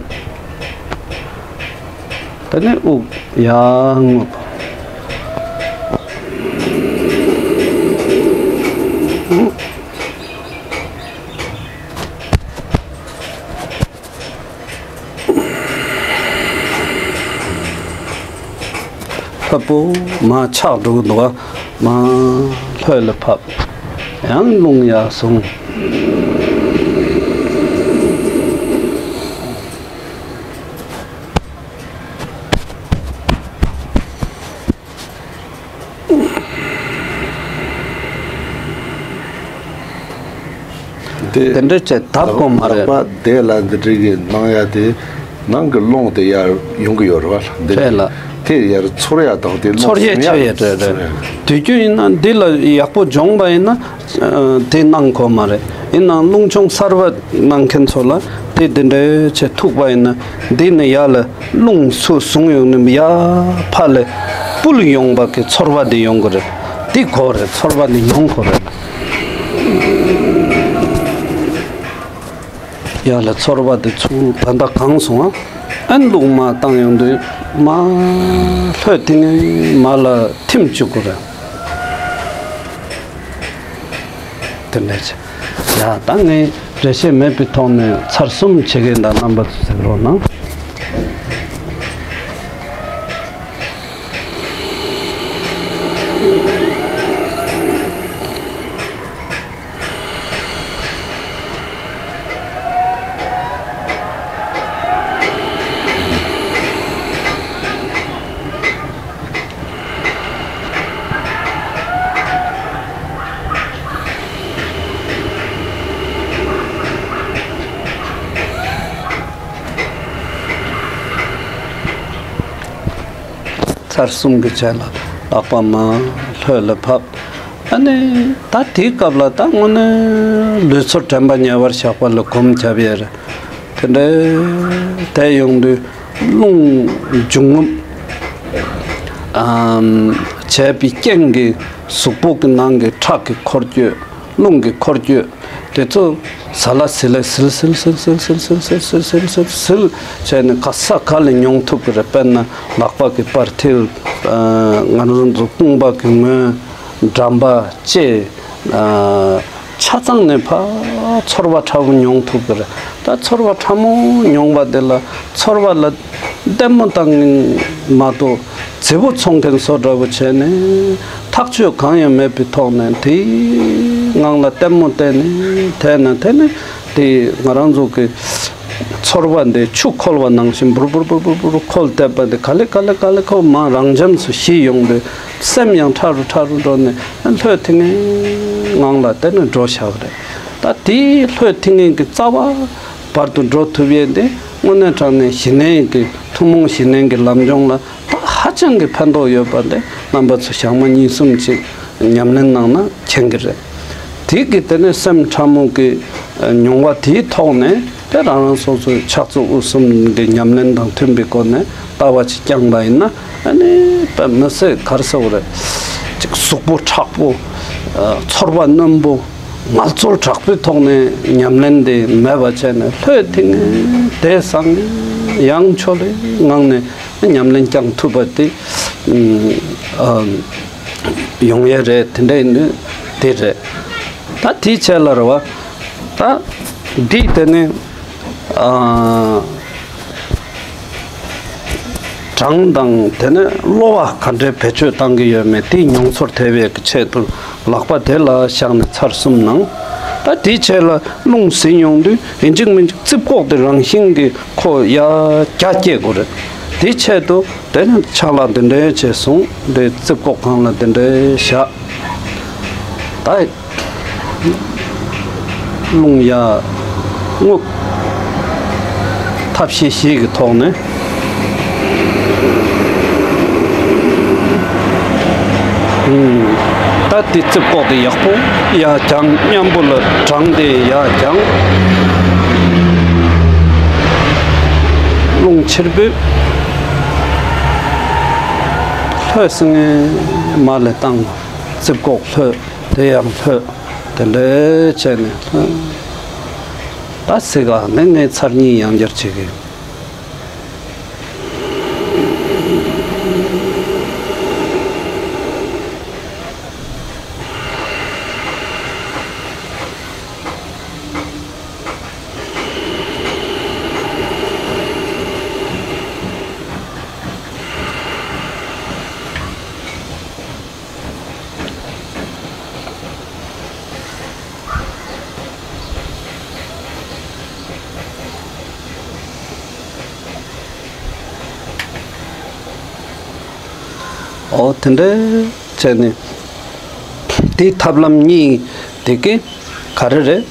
དེ་ནས་དབུགས་ཡར་རྔུབ། ལྷོད་པོ་མར་ཆག་འགྲོ་གི་འདུག་ག་མར་ལྷོད་ལ་ཕབ། ཡང་རླུང་ཡར་བཟུང་། དེ་དེ་འདྲ་བྱས་བརྡབ་དགོས་མ་རེད། ལག་པ་བསྡད་ལ་འདི་འདྲ་གི་གནང་ཡ་དེ། ནང་གི་རླུང་དེ་ཡར་ཡོང་གི་ཡོད་རེད་བ། འདི་རེད་ལ། དེ་ཡར་ཚོར་ཡ་དང་དེ་རླུང་ཚོར་ཡས་བཟུང་ཡ་ཆེ་ཡས་རེད་རེད། ཚོར་ཡ། དུས་རྒྱུན་ཡིན་ན་འདི་ལ་ཡག་པོ་སྦྱོང་བ་ཡིན་ན། ཨ། དེ་གནང་དགོས་མ་རེད། ཡིན་ནའང་རླུང་ཆུང་གསར་བ་གནང་མཁན་ཚོ་ལ་དེ་འདི་འདྲའི་ཆེ་ཐུག་པ་ཡིན་ན། འདི་ནས་ཡར་ལ་རླུང་ཚུར་བཟུང་ཡོང་ནས་ཡར་ཕར་ལ་སྤུལ་ཡོང་བ་གི་ཚོར་བ་དེ་ཡོང་གི་རེད། དེ་དགོས་རེད། ཚོར་བ་དེ་ཡོང་དགོས་རེད། ཡར་ལ་ཚོར་བ་དེ་ཚུར་ད་ལྟ་གང་སོང་ཨ། ཨན་རླུང་མར་བཏང་ཡོང་དུས་མར་ལྷོད། དེ་ནས་མར་ལ་ཐིམ་བཅུག་གི་རེད། དེ་འདྲ་བྱས། ཡ། ད་ངས་འགྲེལ་བཤད་མེད་པའི་ཐོག་ནས་ཚར་གསུམ་བྱེད་ཀྱི་ཡིན། ད་རྣམ་པ་ཚོ་གཟིགས་རོགས་གནང་། ཚར་གསུམ་གྱི་རྗེས་ལ་ལག་པ་མར་ལྷོད་ལ་ཕབ། ཨ་ནི་ད་དེའི་སྐབས་ལ་ད་དངོས་གནས་ལུས་ཚོར་དྲན་པ་ཉེ་བར་བཞག་པ་ལ་སྒོམ་རྒྱབ་ཡས་རེད། དེ་འདྲའི་དེ་ཡོང་དུས་རླུང་འབྱུང་རྔུབ་ཨམ་བྱས་པའི་རྐྱེན་གྱིས་གཟུགས་པོ་གི་ནང་གི་ཁྲག་གི་འཁོར་སྐྱོད། རླུང་གི་འཁོར་སྐྱོད་དེ་ཚོ་ཟ་ལ་ཟི་ལ་ཟིལ་ཟིལ་བྱས་ནས་ག་ས་ག་ལ་མྱོང་ཐུབ་ཀྱི་རེད། དཔེར་ན་ལག་པ་གི་པར་མཐིལ། ཨ། ང་རང་ཚོ་རྐང་པ་གི་ངོས། འགྲམ་པ། ལྕེ། ཨ། ཆ་ཚང་ནས་ཕར་ཚོར་བ་ཕྲ་མོ་མྱོང་ཐུབ་ཀྱི་རེད། ད་ཚོར་བ་ཕྲ་མོ་མྱོང་བ་དེ་ལ་ཚོར་བ་ལ་ལྟད་མོ་བཏང་མ་གཏོགས་རྫི་བོ་འཚོང་མཁན་བཟོ་འདྲ་བོ་བྱས་ནས་ཐག་གཅོད་གང་ཡང་མེད་པའི་ཐོག་ནས་དེའི་ངང་ལ་ལྟད་མོ་བལྟས་ནས་དེ་ནས་དེ་ནས་དེ་ང་རང་ཚོ་གི་ཚོར་བ་འདི་ཆུ་ཁོལ་བ་ནང་བཞིན་འབུར་འབུར་འབུར་འབུར་འབུར་ཁོལ་བསྡད་པ་འདི་ག་ལེ་ག་ལེ་ག་ལེ་ཁོ་མར་རང་འཇམ་སུ་ཞི་ཡོང་དུས་སེམས་ཡང་ཕྲ་རུ་ཕྲ་རུ་འགྲོ་ནས་ལྷོད་ཐིང་ངེ་ངང་ལ་དེ་ནས་འགྲོ་བཞག་པ་རེད། ད་དེའི་ལྷོད་ཐིང་ངེ་གི་རྩ་བ་བར་དུ་འགྲོ་ཐུབ་ཡས་དེ་དངོས་གནས་དྲང་གནས་ཞི་གནས་ཀྱི་ཐུན་མོང་ཞི་གནས་ཀྱི་ལམ་སྦྱོང་ལ་ད་ཧ་ཅང་གི་ཕན་ཐོགས་ཡོད་པ་དེ་རྣམ་པ་ཚོ་ཞག་མ་གཉིས་གསུམ་ཅིག་ཉམས་ལེན་གནང་ན་མཁྱེན་གྱི་རེད། དེ་གི་དེ་ནས་སེམས་ཕྲ་མོ་གི་མྱོང་བ་དེའི་ཐོག་ནས་དེ་རང་རང་སོ་སོའི་ཕྱག་མཛུབ་དབུ་གསུམ་གི་ཉམས་ལེན་དང་མཐུན་པའི་སྒོ་ནས་ལྟ་བ་ཅིག་བསྐྱངས་པ་ཡིན་ན། ཨ་ནི་དཔེ་མི་སྲིད་ག་རེ་ཟེར་དགོས་རེད། ཅིག་གཟུགས་པོ་མཁྲེགས་པོ། ཚོར་བ་རྣོན་པོ་ངལ་རྩོལ་དྲག་པོའི་ཐོག་ནས་ཉམས་ལེན་དེ་མེད་པ་བྱས་ནས་ལྷོད་ཐིང་ངེ་བདེ་སང་ངེ་ཡང་ཆོས་ལ་ངང་ནས་ཉམས་ལེན་བསྐྱང་ཐུབ་པ་དེ་ཨ་ཡོང་ཡས་རེད། དེ་འདྲ་ཡིན་དུས་དེ་རེད། ད་དེའི་ཆེད་ལ་རེད་བ། ད་འདི་དེ་ནི་ཨ། གྲངས་དང་དེ་ནས་གློ་བ་ག་འདྲའི་བེད་སྤྱོད་བཏང་གི་ཡོད་མེད་དེའི་མྱོང་ཚོར་ཐེབས་ཡས་ཀྱི་ཆེད་དུ་ལག་པ་དེ་ལ་བཞག་ནས་ཚར་གསུམ་གནང་། ད་དེའི་ཆེད་ལ་རླུང་ཟིན་ཡོང་དུས་ཡིན་གཅིག་མིན་གཅིག་རྩིབ་ཀོག་དེ་རང་བཞིན་གྱིས་ཁོ་ཡར་རྒྱ་སྐྱེད་དགོས་རེད། དེའི་ཆེད་དུ་དེ་ནས་ཕྱག་ལ་དེ་འདྲའི་བྱས་སོང་། དེ་རྩིབ་ཀོག་སྒང་ལ་དེ་འདྲའི་བཞག་ད། རླུང་ཡར་རྔུབ། ཐབས་ཤེས་བཞི་གི་ཐོག་ནས། ཨུམ། ད་དེ་རྩིབ་ཀོག་དེ་ཡག་པོ་ཡར་བརྐྱངས། མཉམ་པོ་ལ་གྲངས་དེ་ཡར་བརྐྱངས། རླུང་ཕྱིར་འབུད། ལྷོད་སོང་ངེ་མར་ལ་བཏང་། རྩིབ་ཀོག་ལྷོད། དེ་ཡང་ལྷོད། དེ་འདྲ་བྱས་ནས་ལྷོད། ད་ཟེར་ག་ནས་ངས་ཚར་གཉིས་ཡང་བསྐྱར་བྱེད་ཀྱི། ཨོ་དེ་འདྲ་བྱས་ནས་དེའི་ཐབས་ལམ་གཉིས་དེ་གི་ག་རེ་རེད།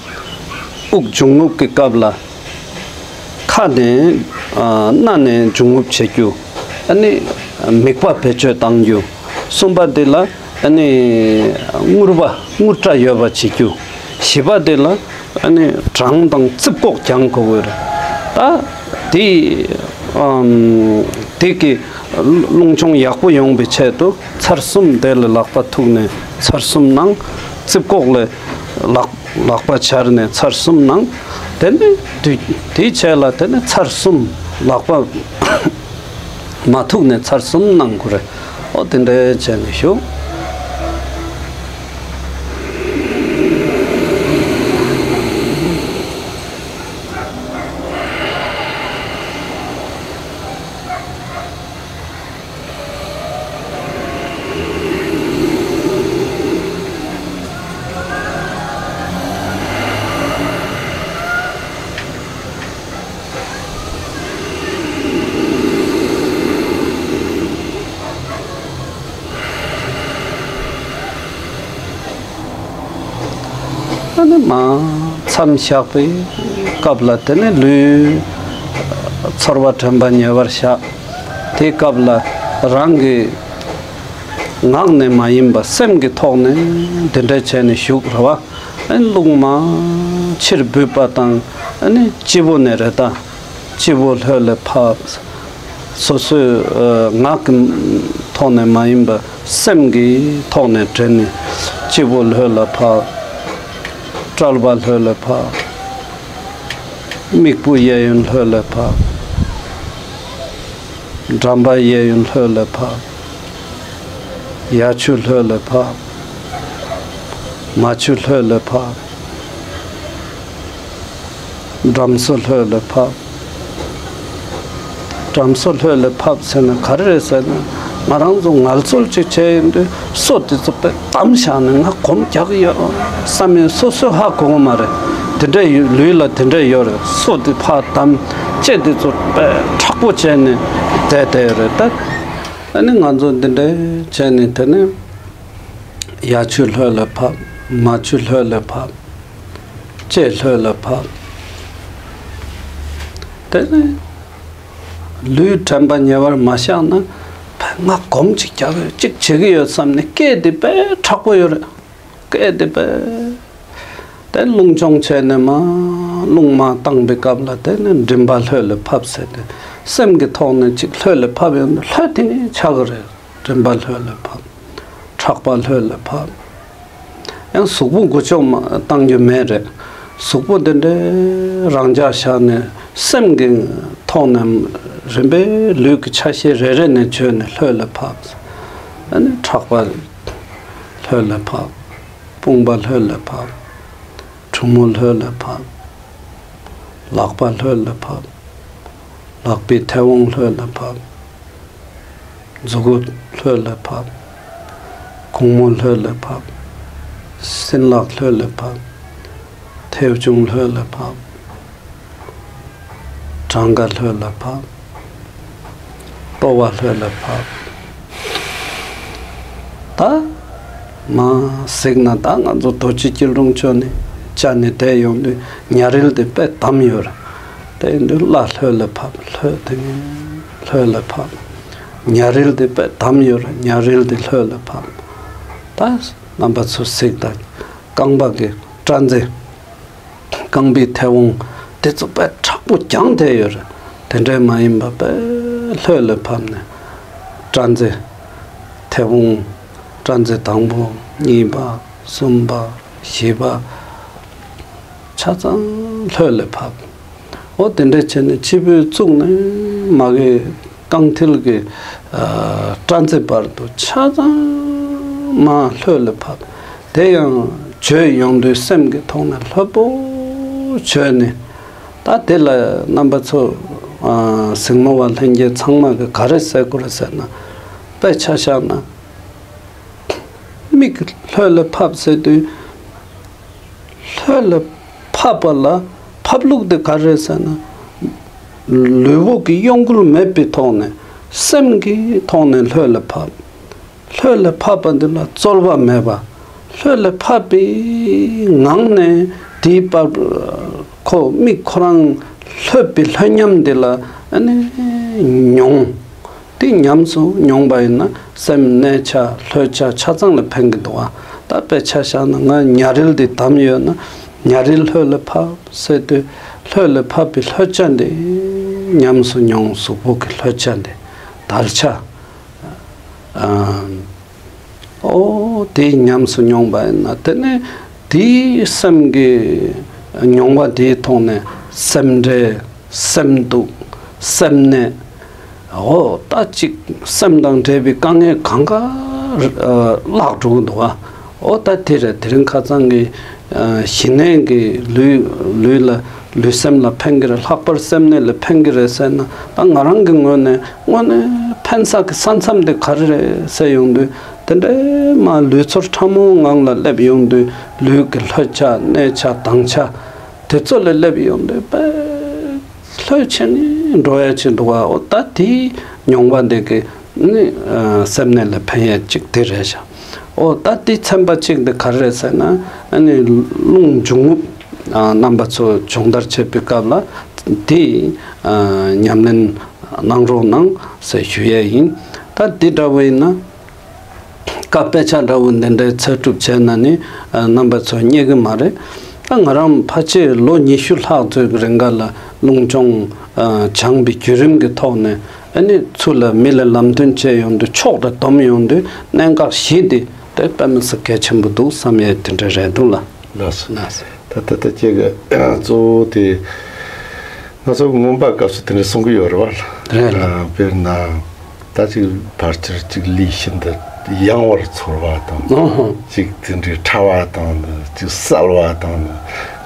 དབུགས་འབྱུང་རྔུབ་ཀྱི་སྐབས་ལ་ཁ་ནས་ཨ་སྣ་ནས་འབྱུང་རྔུབ་བྱེད་རྒྱུ། ཨ་ནི་མིད་པ་བེད་སྤྱོད་གཏང་རྒྱུ། གསུམ་པ་དེ་ལ་ཨ་ནི་རྔུལ་བ་རྔུལ་སྐྲ་ཡོད་པ་བྱེད་རྒྱུ། བཞི་པ་དེ་ལ་ཨ་ནི་གྲངས་དང་རྩིབ་ཀོག་རྒྱག་དགོས་ཀྱི་རེད། ད་དེ་ཨམ་དེ་གི་རླུང་སྦྱོང་ཡག་པོ་ཡོང་བའི་ཆེད་དུ་ཚར་གསུམ་དེ་ལ་ལག་པ་ཐུག་ནས་ཚར་གསུམ་གནང་། རྩིབ་ཀོག་ལ་ལག་ལག་པ་སྦྱར་ནས་ཚར་གསུམ་གནང་། དེ་ནས་དུས་དེའི་རྗེས་ལ་དེ་ནས་ཚར་གསུམ་ལག་པ་མ་ཐུག་ནས་ཚར་གསུམ་གནང་དགོས་རེད། ཨོ་དེ་འདྲ་བྱས་ནས་བཞུགས། ཨ་ནི་མ་མཚམས་བཞག་པའི་སྐབས་ལ་དེ་ནས་ལུས་ཚོར་བ་དྲན་པ་ཉེ་བར་བཞག་དེའི་སྐབས་ལ་རང་གི་ངག་ནས་མ་ཡིན་པ་སེམས་ཀྱི་ཐོག་ནས་འདི་འདྲ་བྱས་ནས་བཞུགས་རེད་བ། ཨ་ནི་རླུང་མ་ཕྱིར་འབུད་པ་དང་ཨ་ནི་སྤྱི་བོ་ནས་རེད་ད། སྤྱི་བོ་ལྷོད་ལ་ཕབ། སོ་སོའི་ཨ་ངག་གི་ཐོག་ནས་མ་ཡིན་པ་སེམས་ཀྱི་ཐོག་ནས་དྲན་ནས་སྤྱི་བོ་ལྷོད་ལ་ཕབ། དཔྲལ་བ་ལྷོད་ལ་ཕབ། མིག་སྤུ་གཡས་གཡོན་ལྷོད་ལ་ཕབ། འགྲམ་པ་གཡས་གཡོན་ལྷོད་ལ་ཕབ། ཡ་ཆུ་ལྷོད་ལ་ཕབ། མ་ཆུ་ལྷོད་ལ་ཕབ། འགྲམ་སོ་ལྷོད་ལ་ཕབ། འགྲམ་སོ་ལྷོད་ལ་ཕབ་ཟེར་ན་ག་རེ་རེད་ཟེར་ན། ང་རང་ཚོ་ངལ་རྩོལ་ཅིག་བྱས་ཡོང་དུས་སོ་དེ་ཚོ་དཔེ་བསྡམས་བཞག་ནས་ང་གོམ་རྒྱག་གི་ཡོད་བསམ་ཡོད། སོ་སོས་ཧ་གོ་གི་མ་རེད། དེ་འདྲ་ཡོད། ལུས་ལ་དེ་འདྲ་ཡོད་རེད། སོ་དེ་ཕར་བསྡམས། ལྕེ་དེ་ཚོ་དཔེ་མཁྲེགས་པོ་བྱས་ནས་བསྡད་བསྡད་ཡོད་རེད་ད། ཨ་ནི་ང་ཚོ་འདི་འདྲ་བྱས་ནས་དེ་ནས་ཡ་ཆུ་ལྷོད་ལ་ཕབ། མ་ཆུ་ལྷོད་ལ་ཕབ། ལྕེ་ལྷོད་ལ་ཕབ། དེ་ནས་ལུས་དྲན་པ་ཉེ་བར་མ་བཞག་ན་ཕར་ང་གོམ་གཅིག་རྒྱག་གི་ཡོད། གཅིག་བྱེད་ཀྱི་ཡོད་བསམ་ནས་སྐད་དེ་དཔེ་མཁྲེགས་པོ་ཡོད་རེད། སྐད་དེ་དཔེ། དེ་རླུང་སྦྱོང་བྱས་ནས་མར་རླུང་མར་བཏང་པའི་སྐབས་ལ་དེ་ནས་མགྲིན་པ་ལྷོད་ལ་ཕབ་ཟེར་ཏེ་སེམས་ཀྱི་ཐོག་ནས་གཅིག་ལྷོད་ལ་ཕབ་ཡོང་དུས་ལྷོད་དེ་ནས་ཆགས་ཀྱི་རེད། མགྲིན་པ་ལྷོད་ལ་ཕབ། ཕྲག་པ་ལྷོད་ལ་ཕབ། ཡང་གཟུགས་པོ་འགུལ་སྐྱོད་མ་བཏང་རྒྱུ་མེད་རེད། གཟུགས་པོ་འདི་འདྲའི་རང་འཇགས་བཞག་ནས་སེམས་ཀྱི་ཐོག་ནས་རིམ་པས་ལུས་ཀྱི་ཆ་ཤས་རེ་རེ་ནས་བྱོས་ནས་ལྷོད་ལ་ཕབ། ཨ་ནི་ཕྲག་པ་ལྷོད་ལ་ཕབ། དཔུང་པ་ལྷོད་ལ་ཕབ། གྲུ་མོ་ལྷོད་ལ་ཕབ། ལག་པ་ལྷོད་ལ་ཕབ། ལག་པའི་མཐེ་བོང་ལྷོད་ལ་ཕབ། མཛུ་གུ་ལྷོད་ལ་ཕབ། གུང་མོ་ལྷོད་ལ་ཕབ། སྲིན་ལག་ལྷོད་ལ་ཕབ། མཐེའུ་ཆུང་ལྷོད་ལ་ཕབ། བྲང་ཁ་ལྷོད་ལ་ཕབ། ལྟོ་བ་ལྷོད་ལ་ཕབ། ད་མ་གཟིགས་ན་ད་ང་ཚོ་རྡོ་རྗེ་སྐྱིལ་ཀྲུང་བྱས་ནས་བཅའ་ནས་བསྡད་ཡོང་དུས་ཉ་རིལ་དེ་དཔེ་དམ་ཡོད་རེད། དེ་ཡིན་དུས་བརླ་ལྷོད་ལ་ཕབ། ལྷོད་དེ་ལྷོད་ལ་ཕབ། ཉ་རིལ་དེ་དཔེ་དམ་ཡོད་རེད། ཉ་རིལ་དེ་ལྷོད་ལ་ཕབ། ད་རྣམ་པ་ཚོ་གཟིགས་དང་། རྐང་པ་གི་སྐྲ་རྩེ། རྐང་པའི་མཐེ་བོང་དེ་ཚོ་དཔེ་མཁྲེགས་པོ་རྒྱང་བསྡད་ཡོད་རེད། དེ་འདྲས་མ་ཡིན་པ་དཔེ་ལྷོད་ལ་ཕབ་ནས། སྐྲ་རྩེ། མཐེ་བོང་། སྐྲ་རྩེ་དང་པོ། གཉིས་པ། གསུམ་པ། བཞི་པ། ཆ་ཚང་ལྷོད་ལ་ཕབ། འོ་དེ་འདྲས་བྱས་ནས་སྤྱི་བོས་བཙུགས་ནས་མ་གི་རྐང་མཐིལ་གྱི་ཨ་སྐྲ་རྩེ་བར་དུ་ཆ་ཚང་མ་ལྷོད་ལ་ཕབ། དེ་ཡང་བྱོས་ཡོང་དུས་སེམས་ཀྱི་ཐོག་ནས་ལྷོད་པོ་བྱོས་ནས། ད་དེ་ལ་རྣམ་པ་ཚོ་ཨ་གཟིགས་མོ་བ་ལྷན་རྒྱས་ཚང་མ་གི་ག་རེ་ཟེར་དགོས་རེད་ཟེར་ན། དཔེ་ཆ་བཞག་ན། མིག་ལྷོད་ལ་ཕབ་ཟེར་དུས། ལྷོད་ལ་ཕབ་པ་ལ་ཕབ་ལུགས་དེ་ག་རེ་ཟེར་ན། ལུས་པོ་གི་གཡོ་འགུལ་མེད་པའི་ཐོག་ནས་སེམས་ཀྱི་ཐོག་ནས་ལྷོད་ལ་ཕབ། ལྷོད་ལ་ཕབ་པ་འདི་ལ་རྩོལ་བ་མེད་པ། ལྷོད་ལ་ཕབ་པའི་ངང་ནས་དེའི་བར་ཁོ་མིག་ཁོ་རང་ལྷོད་པའི་ལྷོད་ཉམས་འདི་ལ་ཨ་ནི་མྱོང་། དེ་ཉམས་སུ་མྱོང་པ་ཡིན་ན་སེམས་གནས་ཆ་ལྷོད་ཆ་ཆ་ཚང་ལ་ཕན་གྱི་འདུག་བ། ད་དཔེ་ཆ་བཞག་ན་ང་ཉ་རིལ་འདི་བསྡམས་ཡོད་ན། ཉ་རིལ་ལྷོད་ལ་ཕབ་ཟེར་དུས་ལྷོད་ལ་ཕབ་པའི་ལྷོད་ཆ་འདི་ཉམས་སུ་མྱོང་། གཟུགས་པོ་གི་ལྷོད་ཆ་འདི་དལ་ཆ། ཨ། ཨོ་དེ་ཉམས་སུ་མྱོང་པ་ཡིན་ན། དེ་ནས་དེའི་སེམས་ཀྱི་མྱོང་བ་དེའི་ཐོག་ནས་སེམས་འདྲེ། སེམས་སྡུག་སེམས་ནད། འོ་ད་ཅིག་སེམས་དང་འབྲེལ་བའི་དཀའ་ངལ་གང་ག་བརླག་འགྲོ་གི་འདུག་བ། འོ་ད་དེ་རེད། དེ་རིང་ཁ་སང་གི་ཞི་གནས་ཀྱི་ལུས་ལུས་ལ་ལུས་སེམས་ལ་ཕན་གྱི་རེད། ལྷག་པར་སེམས་ནད་ལ་ཕན་གྱི་རེད་ཟེར་ན། ད་ང་རང་གི་ངོས་ནས་དངོས་གནས་ཕན་ས་གི་ས་མཚམས་དེ་ག་རེ་རེད་ཟེར་ཡོང་དུས། དེ་འདྲའི་མ་ལུས་ཚོར་ཕྲ་མོའི་ངང་ལ་སླེབས་ཡོང་དུས། ལུས་ཀྱི་ལྷོད་ཆ་གནས་ཆ་དྭངས་ཆ་དེ་ཚོ་ལ་སླེབས་ཡོང་དུས་དཔེ་ལྷོད་ཆེ་ནས་འགྲོ་ཡ་ཆེ་འདུག་བ། འོ་ད་དེའི་མྱོང་བ་འདི་གི་ནི་སེམས་ནད་ལ་ཕན་ཡ་གཅིག་དེ་རེད་ཤག་འོ་ད་དེ་ཚན་པ་གཅིག་འདི་ག་རེ་རེད་ཟེར་ན། ཨ་ནི་རླུང་འབྱུང་རྔུབ། རྣམ་པ་ཚོ་སྦྱོང་བརྡར་བྱེད་པའི་སྐབས་ལ་དེ་ཉམས་ལེན་གནང་རོགས་གནང་ཟེར་ཞུ་ཡ་ཡིན། ད་འདི་འདྲ་བོ་ཡིན་ན། ཀ་དཔེ་ཆ་འདྲ་བོ་འདི་འདྲའི་ཚད་གྲུབ་བྱས་ན་ནི། རྣམ་པ་ཚོ་རྙེད་གི་མ་རེད། ད་ང་རང་ཕལ་ཆེར་ལོ་ཉི་ཤུ་ལྷག་ཙམ་གི་རིང་ག་ལ་རླུང་སྦྱོང་སྦྱངས་པའི་བརྒྱུད་རིམ་གྱི་ཐོག་ནས། ཨ་ནི་ཚུར་ལ་མི་ལ་ལམ་སྟོན་བྱས་ཡོང་དུས། ཆོག་འདྲ་སྡོམ་ཡོང་དུས། གནད་འགག་བཞི་འདི་དེ་དཔེ་མི་སྲིད་གལ་ཆེན་པོ་འདུག་བསམ་ཡས་དེ་འདྲ་རེད་འདུག་ལ། ལགས་སོ། ལགས་སོ། ད་ད་ད་ཅིག་གཙོ་བོ་དེ། ང་ཚོ་མངོན་པ་སྐབས་སུ་དེ་འདྲ་གསུང་གི་ཡོད་རེད་བ། རེད་ལ། དཔེར་ན། ད་ཅིག་ཕལ་ཆེར་ཅིག་ལུས་ཤིན་ཏུ་ཡང་བར་ཚོར་བ་དང་། ཨོ་ཧོ། ཅིག་དེ་འདྲའི་ཕྲ་བ་དང་ནི། ཅིག་གསལ་བ་དང་ནི།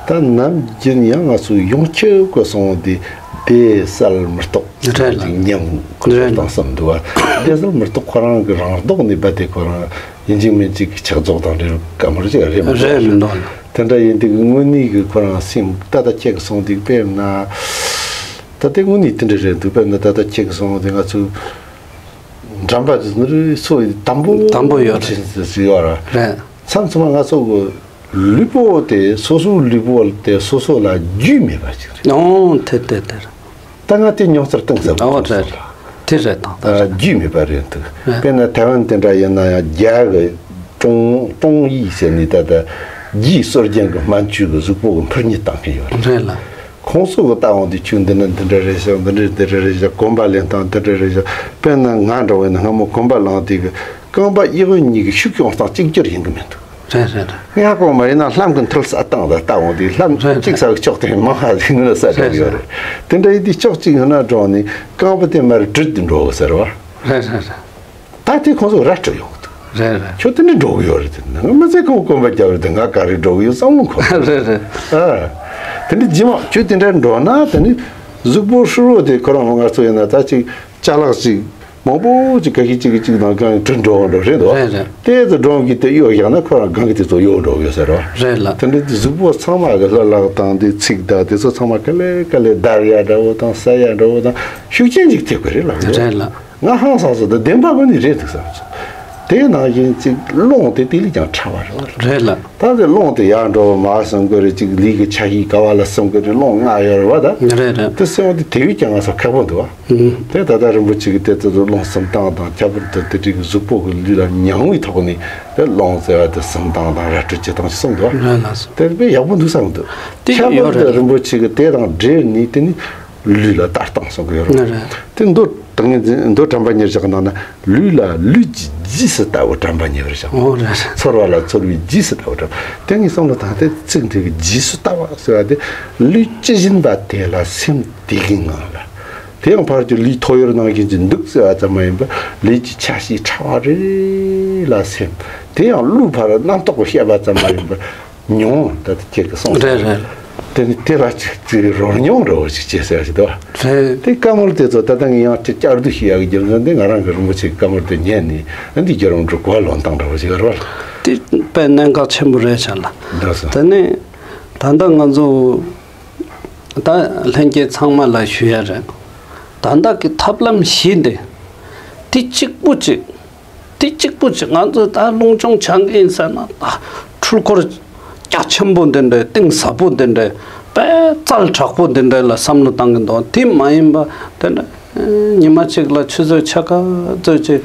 ད་ནམ་རྒྱུན་ཡང་ང་ཚོ་ཡོངས་ཁྱབ་ཀྱི་སོང་དེ་བདེ་གསལ་མི་རྟོག་རེད་ལ། ཅིག་ཉམས་ཁོ་རེད་ལ། དང་བསམ་འདུག་བ། བདེ་གསལ་མི་རྟོག་ཁོ་རང་གི་རང་ལྡོག་ནས་རྦད་དེ་ཁོ་རང་ཡིན་གཅིག་མིན་གཅིག་གི་ཆགས་རྫོགས་དང་འབྲེལ་བ་དཀའ་མོ་ཅིག་རེད་མི་འདུག་རེད་མི་འདུག་དེ་འདྲ་ཡིན་དུས་དངོས་གནས་ཀྱི་ཁོ་རང་སེམས་ད་ལྟ་ཁྱེད་ཀྱི་གསུང་དེ་དཔེར་ན། ད་ལྟའི་དངོས་གནས་དེ་འདྲ་རེད་འདུག་དཔེར་ན་ད་ལྟ་ཁྱེད་ཀྱི་གསུང་དེ་ང་ཚོ་འགྲམ་པ་དེ་ནི་སོ་དམ་པོ་དམ་པོ་ཡོད་རེད། ཞིག་ཡོད་ར། རེད། མཚམས་མཚམས་ང་ཚོ་གི་ལུས་པོ་དེ་སོ་སོའི་ལུས་པོ་དེ་སོ་སོ་ལ་རྒྱུས་མེད་པ་ཞིག་རེད། ཨོ་དེ་དེ་དེ་རེད། ད་ང་དེ་མྱོང་ཚོར་གཏིང་ཟབ་ཨོ་རེད་རེད། དེ་རེད་དང་། ད་རྒྱུས་མེད་པ་རེད་འདུག་རེད། དཔེར་ན་ཐའེ་ཝན་དེ་འདྲ་ཡིན་ན་ཡང་རྒྱ་གི་ཀྲུང་ཀྲུང་ཡི་ཟེར་ནས་ད་ལྟ་རྒྱའི་སྲོལ་རྒྱུན་གྱི་སྨན་བཅོས་ཀྱི་གཟུགས་པོ་གི་འཕུར་མཉེ་བཏང་མཁན་ཡོད་རེད། རེད་ལ། ཁོང་ཚོ་གི་ལྟ་བ་འདི་ཆུ་འདི་ནི་འདི་འདྲ་རེད་ཤག་འདི་འདྲ་འདི་འདྲ་རེད་ཤག་གོམ་པ་ལེན་སྟངས་འདི་འདྲ་རེད་ཤག་དཔེར་ན་ང་འདྲ་བོ་ཡིན་ན་སྔ་མོ་གོམ་པ་ལེན་དུས་ཀྱི་རྐང་པ་གཡས་གཡོན་གཉིས་ཀྱི་ཤུགས་སྐྱོན་སྟངས་གཅིག་གྱུར་ཡིན་གི་མི་འདུག་རེད་རེད་རེད། ངས་ཧ་གོ་མ་ཡིན་ན་ལྷམ་གྱི་མཐིལ་ས་བཏང་ད་ལྟ་འོང་དུས་ལྷམ་རེད་གཅིག་ས་གི་ཕྱོགས་དེ་མང་ཧ་ཟིག་ནི་ས་རེད་འགྲོ་གི་ཡོད་རེད། དེ་འདྲ་ཡིན་དུས་ཕྱོགས་གཅིག་ཡོད་ན་འགྲོ་ནི་རྐང་པ་དེ་མར་བྲུད་དུ་འགྲོ་གི་ཟེར་བ། རེད་རེད་རེད། ད་དེ་ཁོང་ཚོ་ར་སྤྲོད་ཡོང་གི་འདུག་རེད་རེད། ཁྱོད་དེ་འདྲ་འགྲོ་གི་ཡོད་རེད་དེ་ན་ང་མི་ཚེ་གང་གོམ་པ་རྒྱབ་རེད་དེ་ང་ག་རེ་འགྲོ་གི་ཡོད་བསམ་བློ་འཁོར། རེད་རེད། ཨ། དེ་འདྲ་ཇི་མ་ཁྱོད་དེ་འདྲ་འགྲོ་ན་དེ་ནི་གཟུགས་པོ་ཧྲིལ་བོ་དེ་ཁོ་རང་ང་ཚོ་ཡིན་ན་ད་ཅིག་ཅ་ལག་ཅིག་མང་པོ་ཅིག་ག་གི་གཅིག་གི་གཅིག་དང་གང་གི་འགྲོ་འགྲོ་རེད་དོ། རེད་རེད། དེ་ཚོ་སྒྲོམ་གྱི་དེ་གཡོག་བཞག་ན་ཁོ་རང་གང་གི་དེ་ཚོ་གཡོག་འགྲོ་གི་ཡོད་ཟེར་བ། རེད་ལ། དེ་འདྲ་གཟུགས་པོ་ཚང་མ་གི་ལྷ་ལག་དང་དེ་ཚིགས་དང་དེ་ཚོ་ཚང་མ་ག་ལེ་ག་ལེ་བརྡར་ཡ་འདྲ་བོ་དང་ཟ་ཡ་འདྲ་བོ་དང་ཤུགས་རྐྱེན་ཅིག་ཐེབས་གི་རེད་ལ། རེད་ལ། ང་ཧང་སངས་སོ་དེ་བདེན་པ་གི་ནི་རེད་འདུག་བསམ་སོང་། དེ་ནང་བཞིན་ཅིག་རླུང་དེ་དེ་ལས་ཀྱང་ཕྲ་བ་རེད་བ། རེད་ལ། ད་དེ་རླུང་དེ་ཡར་འགྲོ་བ་མ་སོང་གི་རེད་ཅིག་ལུས་ཀྱི་ཆ་ཤས་ག་བ་ལ་སོང་གི་རེད་རླུང་ལྔ་ཡོད་རེད་བ་ད། རེད་རེད། དེ་སེམས་དེ་དེ་བས་ཀྱང་ང་ཚོ་ཁག་པོ་འདུག་བ། ཨུམ། དེ་ད་ལྟ་རིན་པོ་ཆེ་གི་དེ་ཚོ་རླུང་སུམ་རྟགས་དང་ཁྱད་པར་དུ་དེ་འདྲའི་གི་གཟུགས་པོ་གི་ལུས་ལ་མྱང་བའི་ཐོག་ནས་དེ་རླུང་ཟེར་བ་དེ་སུམ་རྟགས་དང་ར་སྤྲོད་བྱེད་སྟངས་ཤིག་གསུངས་འདུག་བ། རེད་ལ། དེ་དཔེ་ཡག་པོ་འདུག་བསམ་འདུག་དེ་ཁྱད་པར་ཡོད་དུ་རེད། རིན་པོ་ཆེ་གི་དེ་དང་འབྲེལ་ནས་དེ་ནི། ལུས་ལ་ལྟ་སྟངས་སོགས་ཡོད་རེད། རེད། དེ་མདོ་དྲང་ངེས་མདོ་དྲན་པ་ཉེར་བཞག་ནང་ན་ལུས་ལ་ལུས་ཀྱི་རྗེས་སུ་ལྟ་བའི་དྲན་པ་ཉེ་བར་བཞག་ཨོ་རེད་རེད། ཚོར་བ་ལ་ཚོར་བའི་རྗེས་སུ་ལྟ་བའི་དྲན་པ། དེ་ངས་བསམ་བློ་བཏང་སྟེ་ཚིག་འདི་གི་རྗེས་སུ་ལྟ་བ་ཟེར་བ་དེ་ལུས་ཇི་བཞིན་པ་དེ་ལ་སེམས་དེ་གི་ངང་ལ། དེ་ཡང་ཕར་གྱི་ལུས་ཐོ་ཡོར་ནང་བཞིན་གྱི་འདུག་ཟེར་བ་ཙམ་མ་ཡིན་པར་ལུས་ཀྱི་ཆ་ཤས་ཕྲ་བ་རེ་ལ་སེམས། དེ་ཡང་ལུས་ཕར་རྣམ་རྟོག་གི་ཤེས་པ་ཙམ་མ་ཡིན་པར། མྱོང་ད་ལྟ་ཁྱེད་ཀྱིས་གསུངས་རེད་རེད། དེ་ནི་དེ་ལ་ཅིག་ཅིག་རོལ་མྱོང་འདྲ་བོ་ཞིག་བྱེད་ཟེར་ཞིག་འདུག་བ། རེད། དེ་བཀའ་མོལ་དེ་ཚོ་ད་ལྟ་ངས་ཡང་ཅིག་བསྐྱར་ཟློས་ཞུ་ཡག་གི་རྒྱུ་མཚན་དེ་ང་རང་གི་རིན་པོ་ཆེའི་བཀའ་མོལ་དེ་ཉན་ནས་འདི་བརྒྱུད་རིམ་འགྲོ་གོ་བ་ལོན་སྟངས་འདྲ་བོ་ཞིག་རེད་བ། དེ་དཔེ་གནད་འགག་ཆེན་པོ་རེད་ཤག་ལ། འདུག་སོ། དེ་ནས་ད་ལྟ་ང་ཚོ་ད་ལྷན་རྒྱས་ཚང་མ་ལ་ཞུ་ཡ་རེད། ད་ལྟ་གི་ཐབས་ལམ་བཞི་འདི་དེ་གཅིག་པུ་གཅིག་དེ་གཅིག་པུ་ཅིག་ང་ཚོ་ད་རླུང་སྦྱོང་སྦྱང་གི་ཡིན་ཟེར་ན་ད་འཕྲུལ་འཁོར་རྒྱ་ཆེན་པོ་འདི་འདྲའི་གཏིང་ཟབ་པོ་འདི་འདྲའི་དཔེ་རྩལ་དྲག་པོ་འདི་འདྲའི་ལ་བསམ་བློ་བཏང་གི་འདུག་དེ་མ་ཡིན་པ་དེ་འདྲ་ཉི་མ་གཅིག་ལ་ཆུ་ཚོད་ཕྱེད་ཀ་ཚོད་ཅིག་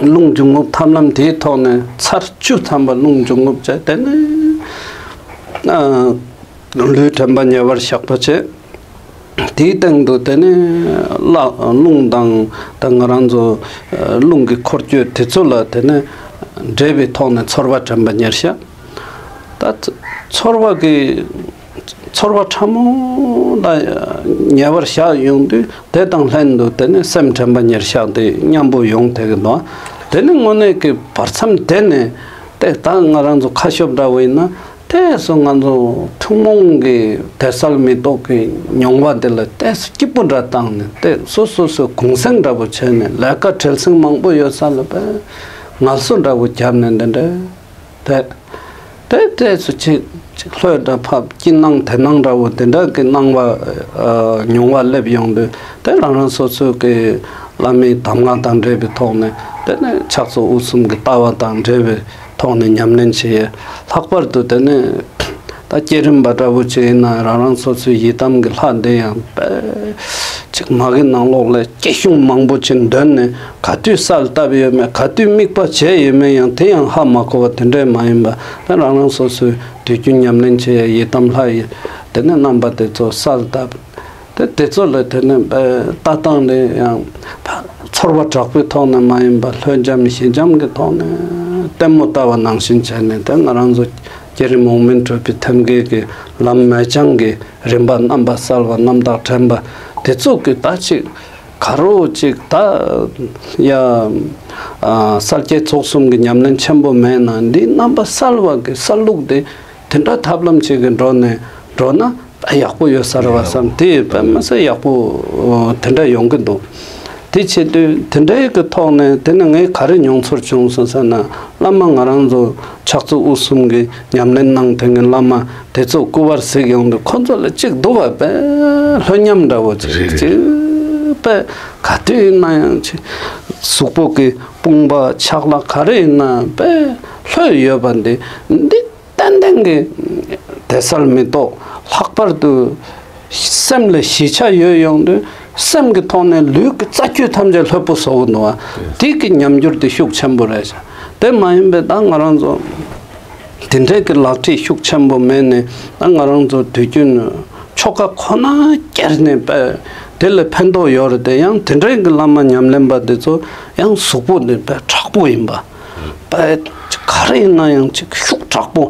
རླུང་འབྱུང་རྔུབ་ཐབས་ལམ་དེའི་ཐོག་ནས་ཚར་བཅུ་ཐམ་པ་རླུང་འབྱུང་རྔུབ་བྱས་དེ་ནས་ཨ། ལུས་དྲན་པ་ཉེ་བར་བཞག་པ་བྱས། དེའི་སྟེང་དུ་དེ་ནས་བླ་རླུང་དང་ད་ང་རང་ཚོ་རླུང་གི་འཁོར་སྐྱོད་དེ་ཚོ་ལ་དེ་ནས་འདྲེས་པའི་ཐོག་ནས་ཚོར་བ་དྲན་པ་ཉེར་བཞག་ད་ཚོར་བ་གི་ཚོར་བ་ཕྲ་མོ་ལ་ཉེ་བར་བཞག་ཡོང་དུས་དེ་དང་ལྷན་དུ་དེ་ནས་སེམས་དྲན་པ་ཉེར་བཞག་དེ་མཉམ་པོ་ཡོང་ཐེག་གི་འདུག་དེ་ནས་དངོས་གནས་ཀྱི་བར་མཚམས་དེ་ནས་དེ་ད་ང་རང་ཚོ་ཁ་ཤོབ་འདྲ་བོ་ཡིན་ན། དེ་སོ་ང་ཚོ་ཐུན་མོང་གི་དད་སེལ་མི་རྟོག་གི་མྱོང་བ་འདི་ལ་དེ་སོ་སྐྱིད་པོ་འདྲ་བཏང་ནས་དེ་སོ་སོ་སོའི་གུང་སེང་འདྲ་པོ་བྱས་ནས་ལས་ཀ་བྲེལ་ཟིང་མང་པོ་ཡོད་ས་ལ་པས་ངལ་གསོ་འདྲ་པོ་བརྒྱབ་ནས་འདི་འདྲ་དེ་དེ་དེ་སོ་ཅིག་ཅིག་ལྷོད་འདྲ་ཕབ་སྐྱིད་སྣང་དེ་སྣང་འདྲ་པོ་དེ་འདྲ་གི་སྣང་བ་མྱོང་བ་སླེབས་ཡོང་དུས་དེ་རང་རང་སོ་སོའི་གི་བླ་མའི་གདམས་ངག་དང་འབྲེལ་བའི་ཐོག་ནས་དེ་ནས་ཕྱག་ཚོགས་དབུ་གསུམ་གི་ལྟ་བ་དང་འབྲེལ་བའི། ཐོག་ནས་ཉམས་ལེན་བྱེད་ཡས། ལྷག་པར་དུ་དེ་ནས་ད་བསྐྱེད་རིམ་པ་འདྲ་པོ་ཅིག་ཡིན་ན་རང་རང་སོ་སོའི་ཡི་དམ་གྱི་ལྷ་འདི་ཡང་དཔེ་ཅིག་མ་གི་ནང་ལོགས་ལ་སྐྱེད་གཞུང་མང་པོ་ཅིག་འདོན་ནས་ག་དུས་གསལ་བཏབ་ཡོད་མེད་ག་དུས་དམིགས་པ་བྱས་ཡོད་མེད་ཡང་དེ་ཡང་ཧ་མ་གོ་བ་དེ་འདྲས་མ་ཡིན་པ་ད་རང་རང་སོ་སོའི་དུས་རྒྱུན་ཉམས་ལེན་བྱེད་ཡས་ཡི་དམ་ལྷ་ཡི་དེ་ནས་རྣམ་པ་དེ་ཚོ་གསལ་བཏབ། དེ་དེ་ཚོ་ལ་དེ་ནས་ལྟ་སྟངས་ནི་ཡང་ཚོར་བ་དྲག་པོའི་ཐོག་ནས་མ་ཡིན་པ་ལྷོད་འཇམ་ཞི་འཇམ་གྱི་ཐོག་ནས་ལྟད་མོ་ལྟ་བ་ནང་བཞིན་བྱས་ནས་དེ་ང་རང་ཚོ་བསྐྱེད་རིམ་འོག་མིན་གྲུབ་པའི་ཐེམ་སྐས་ཀྱི་ལམ་མལ་བྱང་གི་རིམ་པ་རྣམ་པ་གསལ་བ་རྣམ་དག་དྲན་པ་དེ་ཚོ་གི་ད་ཅིག་ག་རོ་ཅིག་ད་ཡ་གསལ་བསྐྱེད་ཚོགས་གསུམ་གྱི་ཉམས་ལེན་ཆེན་པོ་མེད་ན་འདི་རྣམ་པ་གསལ་བ་གི་གསལ་ལུགས་དེ་དེ་འདྲ་ཐབས་ལམ་ཅིག་གི་འགྲོ་ནས་འགྲོ་ན། ཡག་པོ་ཡོད་ས་རེད་བ་བསམ་དེ་དཔེ་མི་སྲིད་ཡག་པོ་དེ་འདྲ་ཡོང་གི་འདུག་དེ་བྱེད་དུས་དེ་འདྲའི་གི་ཐོག་ནས་དེ་ནི་ངས་ག་རེ་མྱོང་ཚོར་བྱུང་སོང་ཟེར་ན་བླ་མ་ང་རང་ཚོ་ཕྱག་ཚོགས་དབུ་གསུམ་གི་ཉམས་ལེན་གནང་དེ་ངའི་བླ་མ་དེ་ཚོ་སྐུ་པར་གཟིགས་ཡོང་དུས་ཁོ་ཚོ་ལ་གཅིག་འདུག་བ་དཔེ་ལྷོད་ཉམས་འདྲ་བོ་ཅིག་རེད། ཅིག་དཔེ་ག་དུས་ཡིན་ན་ཡང་ཅིག་གཟུགས་པོ་གི་དཔུང་པ་ཆག་ལ་ག་རེ་ཡིན་ན་དཔེ་ལྷོད་ཡོད་པ་འདི་འདི། ཏན་ཏན་གྱི་དད་སེལ་མི་རྟོག་ལྷག་པར་དུ་སེམས་ལ་ཞི་ཆ་ཡོད་ཡོང་དུས་སེམས་ཀྱི་ཐོག་ནས་ལུས་ཀྱི་རྩ་རྒྱུད་ཐམས་ཅད་ལྷོད་པོ་བཟོ་གི་འདུག་བ། དེ་གི་ཉམས་འགྱུར་དེ་ཤུགས་ཆེན་པོ་རེད་ཤག་དེ་མ་ཡིན་པའི་ད་ང་རང་ཚོ་དེ་འདྲའི་གི་ལག་ཁྲིད་ཤུགས་ཆེན་པོ་མེད་ནས་ད་ང་རང་ཚོ་དུས་རྒྱུན་ཆོ་ག་ཁོ་ན་བསྐྱལ་ནས་པས་དེ་ལ་ཕན་ཐོགས་ཡོད་རེད་དེ་ཡང་དེ་འདྲའི་གི་བླ་མ་ཉམས་ལེན་པ་དེ་ཚོ་ཡང་གཟུགས་པོ་ནས་པས་དྲག་པོ་ཡིན་པ། པ་ག་ ག་རེ་ཡིན་ན་ཡང་ཅིག་ཤུགས་དྲག་པོ།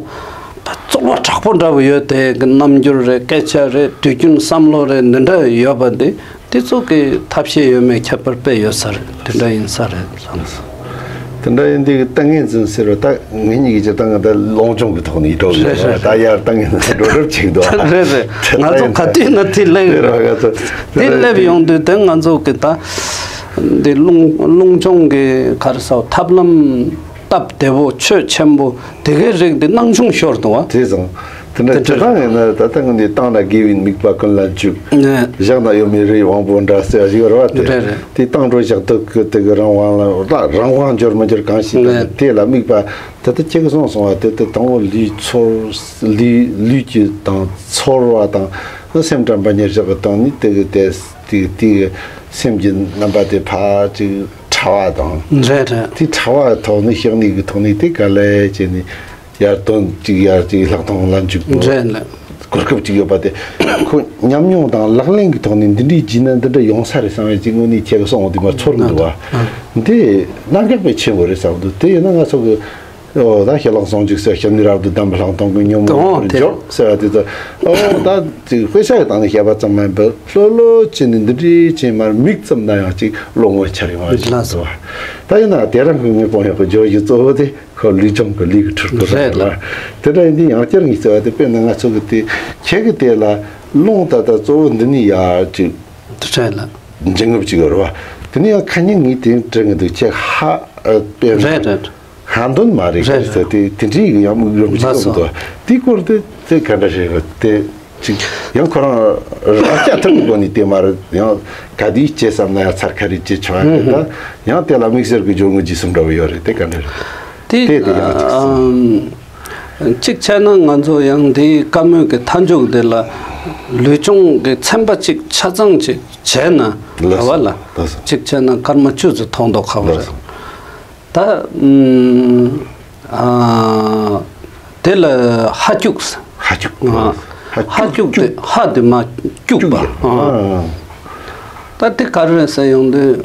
ད་རྩོལ་བ་དྲག་པོ་འདྲ་བོ་ཡོད་དེ་གི་རྣམ་འགྱུར་རེད། སྐད་ཆ་རེད། དུས་རྒྱུན་བསམ་བློ་རེད། འདི་འདྲ་ཡོད་པ་འདི། དེ་ཚོ་གི་ཐབས་ཤེས་ཡོད་མེད་ཁྱད་པར་དཔེ་ཡོད་ས་རེད། དེ་འདྲ་ཡིན་ས་རེད་བསམ་སོང་། དེ་འདྲ་ཡིན་དུས་ཏིང་ངེ་འཛིན་ཟེར་བ་ད་ངེད་གཉིས་ཀྱི་སྤྱིར་བཏང་གི་ད་ལུང་སྦྱོང་གི་ཐོག་ནས་འགྲོ་གི་རེད་རེད། ད་ཡར་ཏིང་ངེ་འཛིན་འགྲོ་གྲབས་བྱེད་ཀྱི་འདུག་རེད་རེད། ང་ཚོ་ག་དུས་ན་དེ་སླེབས། དེ་རེད་བ། ང་ཚོ་དེ་སླེབས་ཡོང་དུས་དེ་ང་ཚོ་གི་ད་འདི་ལུང་ལུང་སྦྱོང་གི་ག་རེ་ཟེར་ཐབས་ལམ་སྟབས་བདེ་བོ་ཆོད་ཆེན་པོ་དེ་གའི་རིགས་འདི་སྣང་ཆུང་ཤོར་འདུག་བ། དེ་བཟང་། དེ་འདྲ་དེ་སྤྱིར་བཏང་ཡིན་ན་ད་ལྟ་ངོས་ནས་བཏང་ན་དགེ་བའི་དམིགས་པ་ཀུན་ལ་འཇུག་ནས། བཞག་ན་གཡོ་མེད་རིའི་དབང་པོ་འདྲ་ཟེར་བ་ཞིག་ཡོད་རེད་བ། དེ་རེད་རེད། དེ་བཏང་འགྲོ་བཞག་དུས་ཀྱི་དེ་གི་རང་དབང་ལ་ད་རང་དབང་འབྱོར་མི་འབྱོར་གང་ཞིག་ནས། དེ་ལ་དམིགས་པ་དེ་ལྟ་ཁྱེད་ཀྱིས་གསུངས་སོང་བ། དེ་ལྟ་དང་པོ་ལུས་ཚོར། ལུས་ལུས་ཀྱི་དང་ཚོར་བ་དང་སེམས་དྲན་པ་ཉེར་བཞག་གི་སྟེང་ནས་དེ་གི་དེ་དེ་དེ་སེམས་ཀྱི་རྣམ་པ་དེ་ཕར་ཅིག་ཕྲ་བ་དང་། རེད་རེད། དེ་ཕྲ་བ་ཐོག་ནས་བཤགས་ནས་གི་ཐོག་ནས་དེ་ག་ལེ་བྱས་ནས། ཡར་དོན་གཅིག་ཡར་གཅིག་ལྷག་མཐོང་ལ་འཇུག་དགོས། རེད་ལ། གོ་སྐབས་གཅིག་ཡོད་པ་དེ། ཁོ་ཉམས་མྱོང་དང་ལག་ལེན་གྱི་ཐོག་ནས་འདི་འདྲའི་བགྱིས་ན་འདི་འདྲ་ཡོང་ས་རེད་བསམ་ཡས་ཅིག་དངོས་གནས་ཁྱེད་ཀྱིས་གསུངས་འོང་དུས་མར་ཚོར་འདུག་བ། འདི་རྣམ་གྲངས་དཔེ་ཆེན་པོ་རེད་བསམ་འདུག་དེ་ཡིན་ན་ང་ཚོ་གི་ཨོ་ད་ཞི་ལྷག་ཟུང་འཇུག་ཟེར། ཞི་གནས་རབ་ཏུ་ལྡན་པའི་ལྷག་མཐོང་གི་ཉོན་མོངས་ཨོ་པར་དེ་འཇོག་ཟེར་བ་དེ་ཚོ། ཨོ་ད་ཅིག་དཔེ་ཆ་གི་སྟེང་ནས་བཤད་པ་ཙམ་མ་ཡིན་པར་ལྷོད་ལྷོད་བྱས་ནས་འདི་འདྲའི་བྱས་མར་མིག་བཙུམ་ན་ཡང་ཅིག་བློ་ངོར་འཆར་ཡོང་བ་ཞིག་འདུག་བ། ད་ཡིན་ན་དེ་རང་གི་དངོས་པོ་ཡག་པོ་བརྗོད་རྒྱུ་གཙོ་བོ་དེ། ཁོ་ལུས་སྦྱོང་གི་ལུས་ཀྱི་འཁྲུལ་པོ་རེད་རེད་ལ། དེ་འདྲ་ཡིན་དུས་ཡང་བསྐྱར་ངས་བརྩི་བ་དེ་དཔེར་ན་ང་ཚོ་གི་དེ་ཁྱེད་ཀྱི་དེ་ལ་རླུང་ད་ལྟ་གཙོ་བོ་འདི་ནས་ཡར་ཅིག་རེད་ལ། འབྱིན་རྔུབ་ཅིག་ཡོད་རེད་བ། དེ་ནས་ཡང་ཁ་ཉིན་ངས་དེ་དྲན་གི་འདུག་ཁྱེད་ཧ་ཨ་དཔེར་ན་རེད་རེད། ཧ་འདོན་མ་རེད་རེད་ཟེར་རེད། དེ་དེ་འདྲའི་ཡང་དངུལ་རོགས་ཅིག་ལགས་སོ། འདུག་དེའི་སྐོར་དེ་དེ་ག་འདྲ་རེད་དེ། ཅིག་ཡང་ཁོ་རང་རང་རྐྱ་ཐུབ་ཀྱི་སྒོ་ནས་དེ་མ་རེད། ཡང་ག་དུས་བྱེད་བསམ་ན་ཡང་ཚར་ཁ་རེ་བྱེད་ཆོག་ཨ་རེད། ད་ཡང་དེ་ལ་དམིགས་བསལ་གྱི་སྦྱོར་དངོས་རྗེས་གསུམ་འདྲ་བོ་ཡོད་རེད། དེ་ག་འདྲ་རེད། དེ་དེ་དེ་ཡང་ཅིག་ཨམ། གཅིག་བྱས་ན་ང་ཚོ་ཡང་དེའི་བཀའ་མོལ་གྱི་མཐའ་མཇུག་དེ་ལ་ལུས་སྦྱོང་གི་ཚན་པ་གཅིག་ཆ་ཚང་གཅིག་བྱས་ན་ལ་བ་ལ་ལགས་སོ། གཅིག་བྱས་ན་སྐར་མ་བཅུ་ཙམ་ཐོགས་མདོག་ཁ་པོ་ལགས་རེད། སོ། ད་ཨམ། ཨ། དེ་ལ་ཧ་ཅུག་ཧ་ཅུག་ཨ། ཧ་ཧ་ཅུག་ཅུག་ཅུག་ཧ་དེ་མ་བཅུག་པ། ཅུག་ཨ། ཨ། ད་དེ་ག་རེ་རེད་ཟེར་ཡོང་དུས།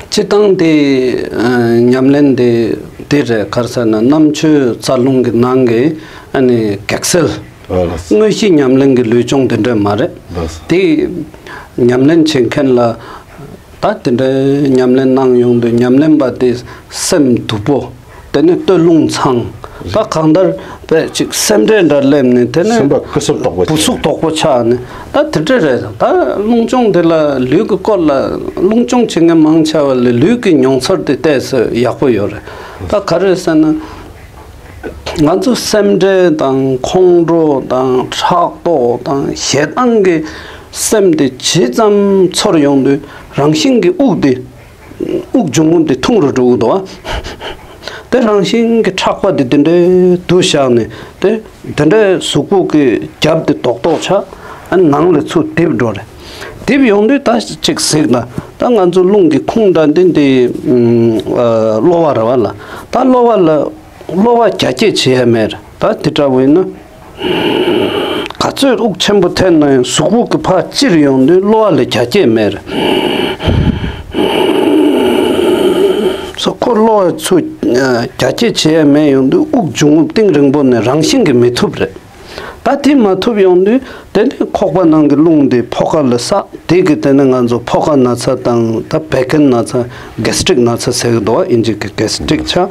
སྤྱིར་བཏང་དེ་ཨ་ཉམས་ལེན་དེ་དེ་རེད། ག་རེ་ཟེར་ན་རྣམ་དཔྱོད་རྩ་རླུང་གི་ནང་གི་ཨ་ནི་གེགས་སེལ། ཨ་ལགས་སོ། དངོས་གཞི་ཉམས་ལེན་གྱི་ལུས་སྦྱོང་དེ་འདྲ་མ་རེད། ལགས་སོ། དེ་ཉམས་ལེན་བྱེད་མཁན་ལ་ད་དེ་འདྲའི་ཉམས་ལེན་གནང་ཡོང་དུས་ཉམས་ལེན་པ་དེ་སེམས་སྡུག་པོ། དེ་ནས་སྟོད་རླུང་འཚང་། ད་གང་ལྟར་བས་ཅིག་སེམས་ཁྲལ་འདྲ་སླེབས་ནས་དེ་ནས་སེམས་པ་སྐུ་སྲབ་དོག་པོ་སྐུ་ཆགས། སྲབ་དོག་པོ་ཆགས་ནས་ད་དེ་འདྲ་རེད། ད་རླུང་སྦྱོང་དེ་ལ་ལུས་ཀྱི་སྐོར་ལ་རླུང་སྦྱོང་བྱེད་མཁན་མང་ཆེ་བ་ལ་ལུས་ཀྱི་མྱོང་ཚོར་དེ་ཏོག་ཙམ་ཡག་པོ་ཡོད་རེད། ད་ག་རེ་ཟེར་ན། ང་ཚོ་སེམས་ཁྲལ་དང་ཁོང་ཁྲོ་དང་ཕྲག་དོག་དང་ཞེ་སྡང་གི་སེམས་དེ་ཇི་ཙམ་ཚོར་ཡོང་དུས་རང་བཞིན་གྱི་དབུགས་དེ་དབུགས་འབྱུང་རྔུབ་དེ་ཐུང་རུ་འགྲོ་གི་འདུག་བ། དེ་རང་བཞིན་གྱི་ཕྲག་པ་དེ་དེ་འདྲའི་དུ་བཞག་ནས་དེ་དེ་འདྲའི་གཟུགས་པོ་གི་རྒྱབ་དེ་རྡོག་རྡོག་ཆགས། ཨ་ནང་ལ་ཚུར་རྡིབ་འགྲོ་རེད། རྡིབ་ཡོང་དུས་ད་ཅིག་གཟིགས་ན་ད་ང་ཚོ་རླུང་གི་ཁུངས་འདྲ་འདི་འདི་ཨ་གློ་བ་རེད་བ་ལ། ད་གློ་བ་ལ། གློ་བ་རྒྱ་སྐྱེད་བྱེད་ཡ་མེད་རེད། ད་དེ་འདྲ་བོ་ཡིན་ན། ག་ཚོད་དབུགས་ཆེན་པོ་འཐེན་ན་ཡང་གཟུགས་པོ་གི་ཕར་ལྕིར་ཡོང་དུས་གློ་བ་ལ་རྒྱ་སྐྱེད་མེད་རེད། སོ་ཁོ་གློ་བ་ཚུར་རྒྱ་སྐྱེད་བྱེད་ཡ་མེད་ཡོང་དུས་དབུགས་འབྱུང་རྔུབ་གཏིང་རིང་པོ་ནས་རང་བཞིན་གྱིས་མི་ཐུབ་རེད། ད་དེ་མ་ཐུབ་ཡོང་དུས་དེ་ནས་ཁོག་པ་ནང་གི་རླུང་དེ་ཕོ་ཁ་ལ་བསགས། དེ་གི་དེ་ནས་ང་ཚོ་ཕོ་ཁ་ན་ཚ་དང་ད་བད་ཀན་ན་ཚ། གེ་སི་ཊིག་ན་ཚ་ཟེར་གི་འདུག་བ། ཨིན་ཇི་གི་གེ་སི་ཊིག་ཆགས།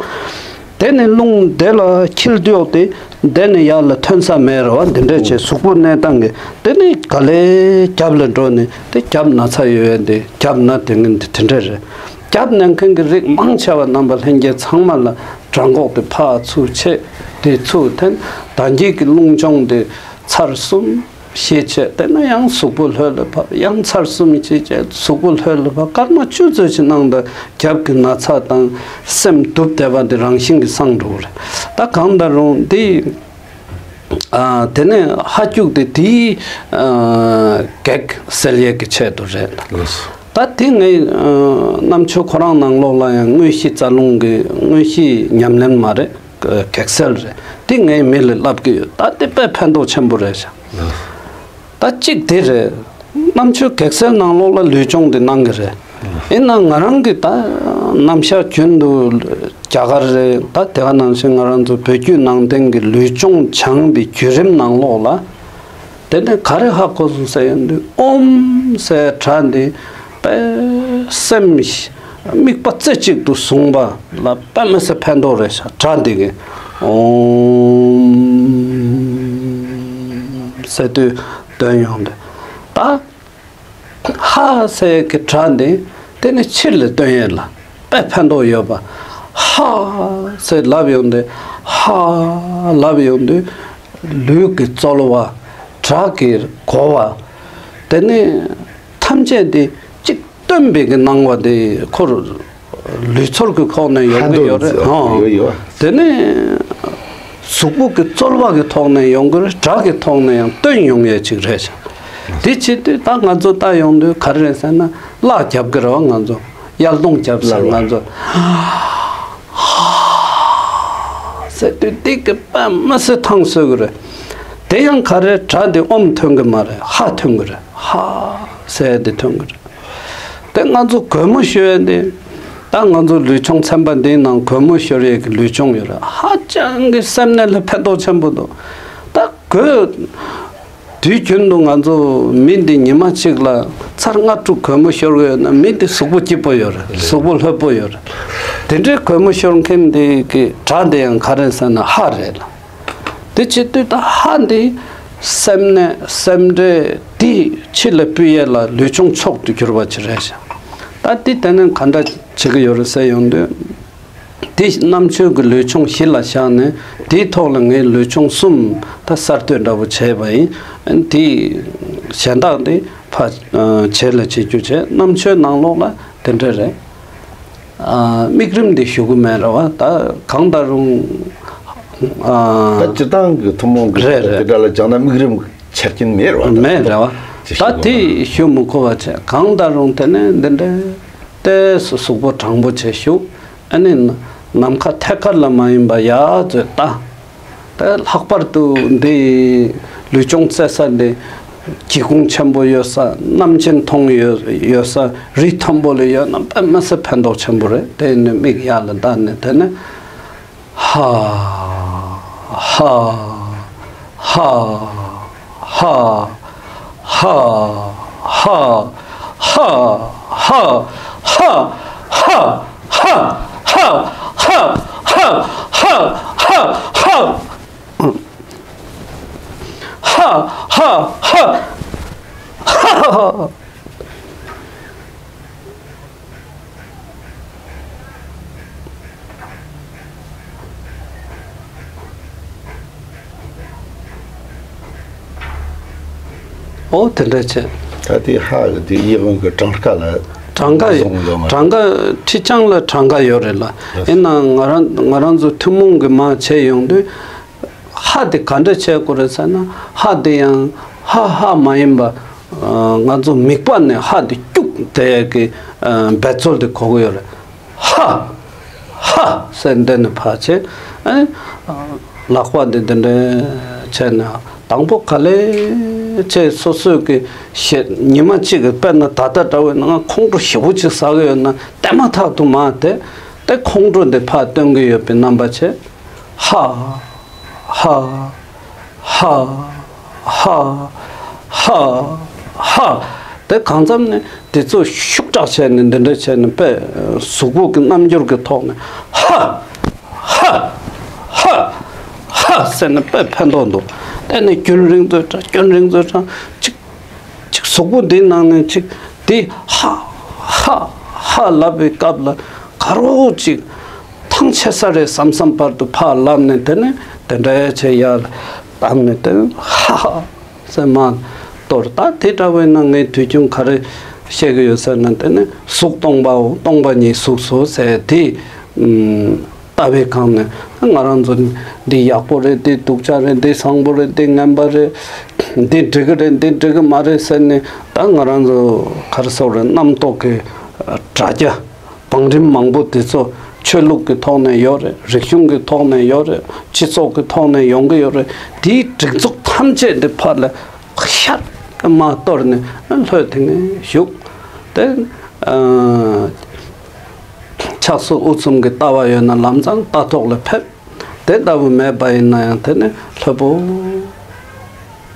དེ་ནས་རླུང་དེ་ལ་འཁྱིལ་དུས་འོག་དེ་དེ་ནས་ཡར་ལ་ཐོན་ས་མེད་རེད་བ། འདི་འདྲས་བྱས་གཟུགས་པོ་གནས་སྟངས་ཀྱི་དེ་ནས་ག་ལེ་རྒྱབ་ལ་འགྲོ་ནས་དེ་རྒྱབ་ན་ཚ་ཡོད་ཡ་དེ་རྒྱབ་ན་དེ་ངན་དེ་དེ་འདྲས་རེད། རྒྱབ་ན་མཁན་གྱི་རིགས་མང་ཆེ་བ་རྣམ་པ་ལྷན་རྒྱས་ཚང་མ་ལ་བྲང་ཁོག་དེ་ཕར་ཚུར་ཆད། དེ་ཚུར་འཐེན། ད་འགྱིག་གི་རླུང་སྦྱོང་དེ་ཚར་གསུམ་ཞེས་བྱས། དེ་ནས་ཡང་གཟུགས་པོ་ལྷོད་ལ་ཕབ། ཡང་ཚར་གསུམ་ཞེས་བྱས་གཟུགས་པོ་ལྷོད་ལ་ཕབ། སྐར་མ་བཅུ་ཙམ་ཞིག་གནང་དུས་རྒྱབ་ཀྱི་ན་ཚ་དང་སེམས་སྡུག་བསྡད་པ་དེ་རང་བཞིན་གྱིས་སངས་འགྲོ་གི་རེད། ད་གང་ལྟར་རུང་འདི་ཨ་དེ་ནས་ཧ་ཅུག་དེ་དེའི་ཨ་གེགས་སེལ་ཡས་ཀྱི་ཆེད་དུ་རེད། ལགས་སོ། ད་དེ་ངའི་ཨ་རྣམ་དཔྱོད་ཁོ་རང་ནང་ལོགས་ལ་ཡང་དངོས་གཞི་རྩ་རླུང་གི་དངོས་གཞི་ཉམས་ལེན་མ་རེད། གེགས་སེལ་རེད། དེ་ངས་མི་ལ་བསླབ་ཀྱི་ཡོད། ད་དེ་དཔེ་ཕན་ཐོགས་ཆེན་པོ་རེད་ཤག་ད་གཅིག་དེ་རེད། རྣམ་དཔྱོད་གེགས་སེལ་ནང་ལོགས་ལ་ལུས་སྦྱོང་དེ་གནང་གི་རེད། ཡིན་ནའང་ང་རང་གི་ད་རྣམ་གཞག་རྒྱུན་དུ་ རྒྱ་གར་རེད། ད་དེ་ག་ནང་བཞིན་ང་རང་ཚོ་བོད་བརྒྱུད་ནང་བསྟན་གྱི་ལུས་སྦྱོང་སྦྱངས་པའི་བརྒྱུད་རིམ་ནང་ལོགས་ལ། དེ་ནས་ག་རེ་ཧ་གོ་སོང་ཟེར་ཡོང་དུས། ཨོཾ་ཟེར་སྒྲ་འདི་དཔེ་སེམས་དམིགས་པ་རྩེ་གཅིག་ཏུ་བཟུང་བ་ལ་དཔེ་མི་སྲིད་ཕན་ཐོགས་རེད་ཤག་སྒྲ་འདི་གི་ཨོཾ་ཟེར་དུས་འདོན་ཡོང་དུས། ད་ཧ་ཟེར་གི་སྒྲ་འདི་དེ་ནི་ཕྱི་ལ་འདོན་ཡས་ལ་དཔེ་ཕན་ཐོགས་ཡོད་པ། ཧ་ཟེར་ལབ་ཡོང་དུས། ཧ་ལབ་ཡོང་དུས། ལུས་ཀྱི་རྩོལ་བ། སྒྲ་གི་གོ་བ། དེ་ནི་ཐམས་ཅད་དེ་གཅིག་སྟོན་པའི་གི་སྣང་བ་དེ་ཁོར་ལུས་ཚོར་གྱི་ཁོག་ནས་ཡོང་གི་ཡོད་རེད། ཧ་ཧ། ཡོད་ཡོད། དེ་ནི་གཟུགས་པོ་གི་རྩོལ་བ་གི་ཐོག་ནས་ཡོང་གི་རེད། སྒྲ་གི་ཐོག་ནས་ཡང་སྟོན་ཡོང་ཡས་ཅིག་རེད་ཤག་དེ་བྱེད་དུས་ད་ང་ཚོ་ལྟ་ཡོང་དུས་ག་རེ་རེད་ཟེར་ན། གླགས་རྒྱབ་གི་རེད་བ། ང་ཚོ་ཡར་ལྡོང་རྒྱབ་ཟེར། ལགས་ལགས། ང་ཚོ་ཧ་ཟེར་དུས་འདི་གི་དཔེ་མི་སྲིད་ཐང་སོས་གི་རེད། དེ་ཡང་ག་རེ། སྒྲ་འདི་ཨོཾ་ཐོན་གི་མ་རེད། ཧ་ཐོན་གི་རེད། ཧ་ཟེར་འདི་ཐོན་གི་རེད། དེ་ང་ཚོ་གོས་མོ་ཤོར་ཡས་འདི། ད་ང་ཚོ་ལུས་སྦྱོང་ཚན་པ་འདིའི་ནང་གོས་མོ་ཤོར་ཡས་ཀྱི་ལུས་སྦྱོང་ཡོད་རེད། ཧ་ཅང་གི་སེམས་ནད་ལ་ཕན་ཐོགས་ཆེན་པོ་འདུག་ད་གོས། དུས་རྒྱུན་དུ་ང་ཚོ་མི་འདི་ཉི་མ་གཅིག་ལ་ཚར་ལྔ་དྲུག་གོས་མོ་ཤོར་གི་ཡོད་ན། མི་འདི་གཟུགས་པོ་སྐྱིད་པོ་ཡོད་རེད། གཟུགས་པོ་ལྷོད་པོ་ཡོད་རེད། དེ་འདྲའི་གོས་མོ་ཤོར་མཁན་འདི་གི་སྒྲ་འདི་ཡང་ག་རེ་ཟེར་ན་ཧ་རེད་ལ། དེ་བྱེད་དུས་ད་ཧ་འདི་སེམས་ནད་སེམས་ཁྲལ་འདི་ཕྱི་ལ་ཕུད་ཡས་ལ་ལུས་སྦྱོང་མཆོག་ཏུ་གྱུར་པ་ཅིག་རེད་ཤག་ད་འདི་དེ་ནས་ག་འདྲ་བྱེད་ཀྱི་ཡོད་རེད་ཟེར་ཡོང་དུས། དེ་རྣམ་དཔྱོད་ཀྱི་ལུས་སྦྱོང་གཞི་ལ་བཞག་ནས། དེའི་ཐོག་ལ་ངས་ལུས་སྦྱོང་གསུམ་ད་གསར་གཏོད་འདྲ་པོ་བྱས་པ་ཡིན། དེ་གཞན་དག་དེ་ཕར་བྱས་ལ་བྱེད་རྒྱུ་བྱས། རྣམ་དཔྱོད་ནང་ལོགས་ལ་དེ་འདྲ་རེད། ཨ། དམིགས་རིམ་དེ་ཞུ་གི་མེད་རེད་བ། ད་གང་ལྟར་རུང་། ཨ། ད་སྤྱིར་བཏང་གི་ཐུན་མོང་གི་རེད་རེད། དེ་འདྲ་ལ་སྦྱངས་ན་དམིགས་རིམ་ཆ་རྐྱེན་མེད་རེད་བ། མེད་རེད་བ། ད་དེ་ཞུ་མི་དགོས་པ་བྱས། གང་ལྟར་རུང་དེ་ནས་འདི་འདྲའི་ཏོག་ཙམ་གཟུགས་པོ་དྲང་པོ་བྱས་བཞུགས། ཨ་ནི་ནམ་མཁའ་ཐད་ཀར་ལ་མ་ཡིན་པ་ཡར་ཙམ་ལྟ། ད་ལྷག་པར་དུ་འདི་ལུས་སྦྱོང་རྩེ་ས་འདི་སྒེའུ་ཁུང་ཆེན་པོ་ཡོད་ས། གནམ་ཆེན་མཐོང་ཡོད་ཡོད་ས། རི་མཐོན་པོ་ལ་ཡོད་ན་དཔེ་མི་སྲིད་ཕན་ཐོགས་ཆེན་པོ་རེད། དེ་ནི་མིག་ཡར་ལ་བལྟས་ནས་དེ་ནས། ཧ། ཧ། ཧ། ཨོ་དེ་འདྲ་བྱས། ད་དེ་ཧ་གི་དེ་ཡིད་དབང་གི་གྲངས་ཀ་ལ་གྲངས་ཀ་བཟུང་ཡོད་མ་རེད། གྲངས་ཀ་ཁྲི་བྱང་ལ་གྲངས་ཀ་ཡོད་རེད་ལ། ཡིན་ནའང་ང་རང་ང་རང་ཚོ་ཐུན་མོང་གི་མ་བྱས་ཡོང་དུས། ཧ་དེ་ག་འདྲ་བྱེད་དགོས་རེད་ཟེར་ན། ཧ་དེ་ཡང་ཧ་ཧ་མ་ཡིན་པ། ང་ཚོ་མིད་པ་ནས་ཧ་དེ་སྐྱུག་དེ་གི་འབད་རྩོལ་དེ་དགོས་ཀྱི་ཡོད་རེད། ཧ། ཧ་ཟེར་འདི་ནས་ཕར་བྱས། ཨ་ནི་ལག་པ་འདི་འདི་འདྲ་བྱས་ནས། དང་པོ་ག་ལེ་བྱས་སོ་སོས་ཀྱི་ཞེ་ཉི་མ་གཅིག་གི། དཔེར་ན་ད་ལྟ་འདྲ་བོའི་ནང་ཁོང་ཁྲོ་ཞེ་པོ་ཅིག་ཟ་གི་ཡོད་ན། དེ་མ་ཐག་ཏུ་མར་དེ་དེ་ཁོང་ཁྲོ་འདི་ཕར་སྟོན་གྱི་ཡོད་པའི་རྣམ་པ་བྱས། ཧ། ཧ། ཧ། ཧ། ཧ། ཧ། དེ་གང་འཚམ་ནས་དེ་ཚོ་ཤུགས་དྲག་བྱས་ནས། འདི་འདྲ་བྱས་ནས་དཔེ་གཟུགས་པོ་གི་རྣམ་འགྱུར་གྱི་ཐོག་ནས། ཧ། ཧ། ཧ། ཧ་ཟེར་ནས་དཔེ་ཕན་ཐོགས་འདུག་དེ་ནས་རྒྱུན་རིང་ཚོད་དྲག་རྒྱུན་རིང་ཚོད་དྲག་ཅིག་ཅིག་གཟུགས་པོ་འདི་ནང་ནས་ཅིག་དེ་ཧ། ཧ། ཧ་ལབ་པའི་སྐབས་ལ་ག་རོ་ཅིག་ཐང་ཆད་ས་རེད་བསམ་བསམ་བར་དུ་ཕར་ལབ་ནས། དེ་ནས་དེ་འདྲ་བྱས་ཡར་ལ་བཏང་ནས། དེ་ནས་ཧ་ཧ་ཟེར་མར་གཏོར། ད་དེ་འདྲ་བས་ན་ངས་དུས་རྒྱུན་ག་རེ་བཤད་ཀྱི་ཡོད་ཟེར་ན། དེ་ནས་གཟུགས་སྟོང་པའོ། སྟོང་པ་ཉིད་གཟུགས་སོ་ཟེར་དེ། ཨུམ། ལྟ་བའི་སྒང་ནས་ང་རང་ཚོ་འདི་ཡག་པོ་རེད། འདི་སྡུག་ཅག་རེད། འདི་བཟང་པོ་རེད། འདི་ངན་པ་རེད། འདི་འགྲིག་གི་རེད། འདི་འགྲིག་གི་མ་རེད་ཟེར་ནས། ད་ང་རང་ཚོ་ག་རེ་ཟེར་དགོས་རེད། རྣམ་རྟོག་གི་དྲ་རྒྱ་བང་རིམ་མང་པོ་དེ་ཚོ་ཆོས་ལུགས་ཀྱི་ཐོག་ནས་ཡོད་རེད། རིག་གཞུང་གི་ཐོག་ནས་ཡོད་རེད། སྤྱི་ཚོགས་ཀྱི་ཐོག་ནས་ཡོང་གི་ཡོད་རེད། དེའི་སྒྲིག་འཛུགས་ཐམས་ཅད་འདི་ཕར་ལ་ཤར་མར་གཏོར་ནས་ལྷོད་དེ་ནས་བཞུགས། དེ། ཨ། ཕྱག་སོགས་དབུ་གཙུམ་གྱི་ལྟ་བ་ཡོད་ན་ལམ་སང་ལྟ་ཐོག་ལ་ཕེབས། དེ་ལྟ་བུ་མེད་པ་ཡིན་ན་ཡང་དེ་ནི་ལྷོད་པོ་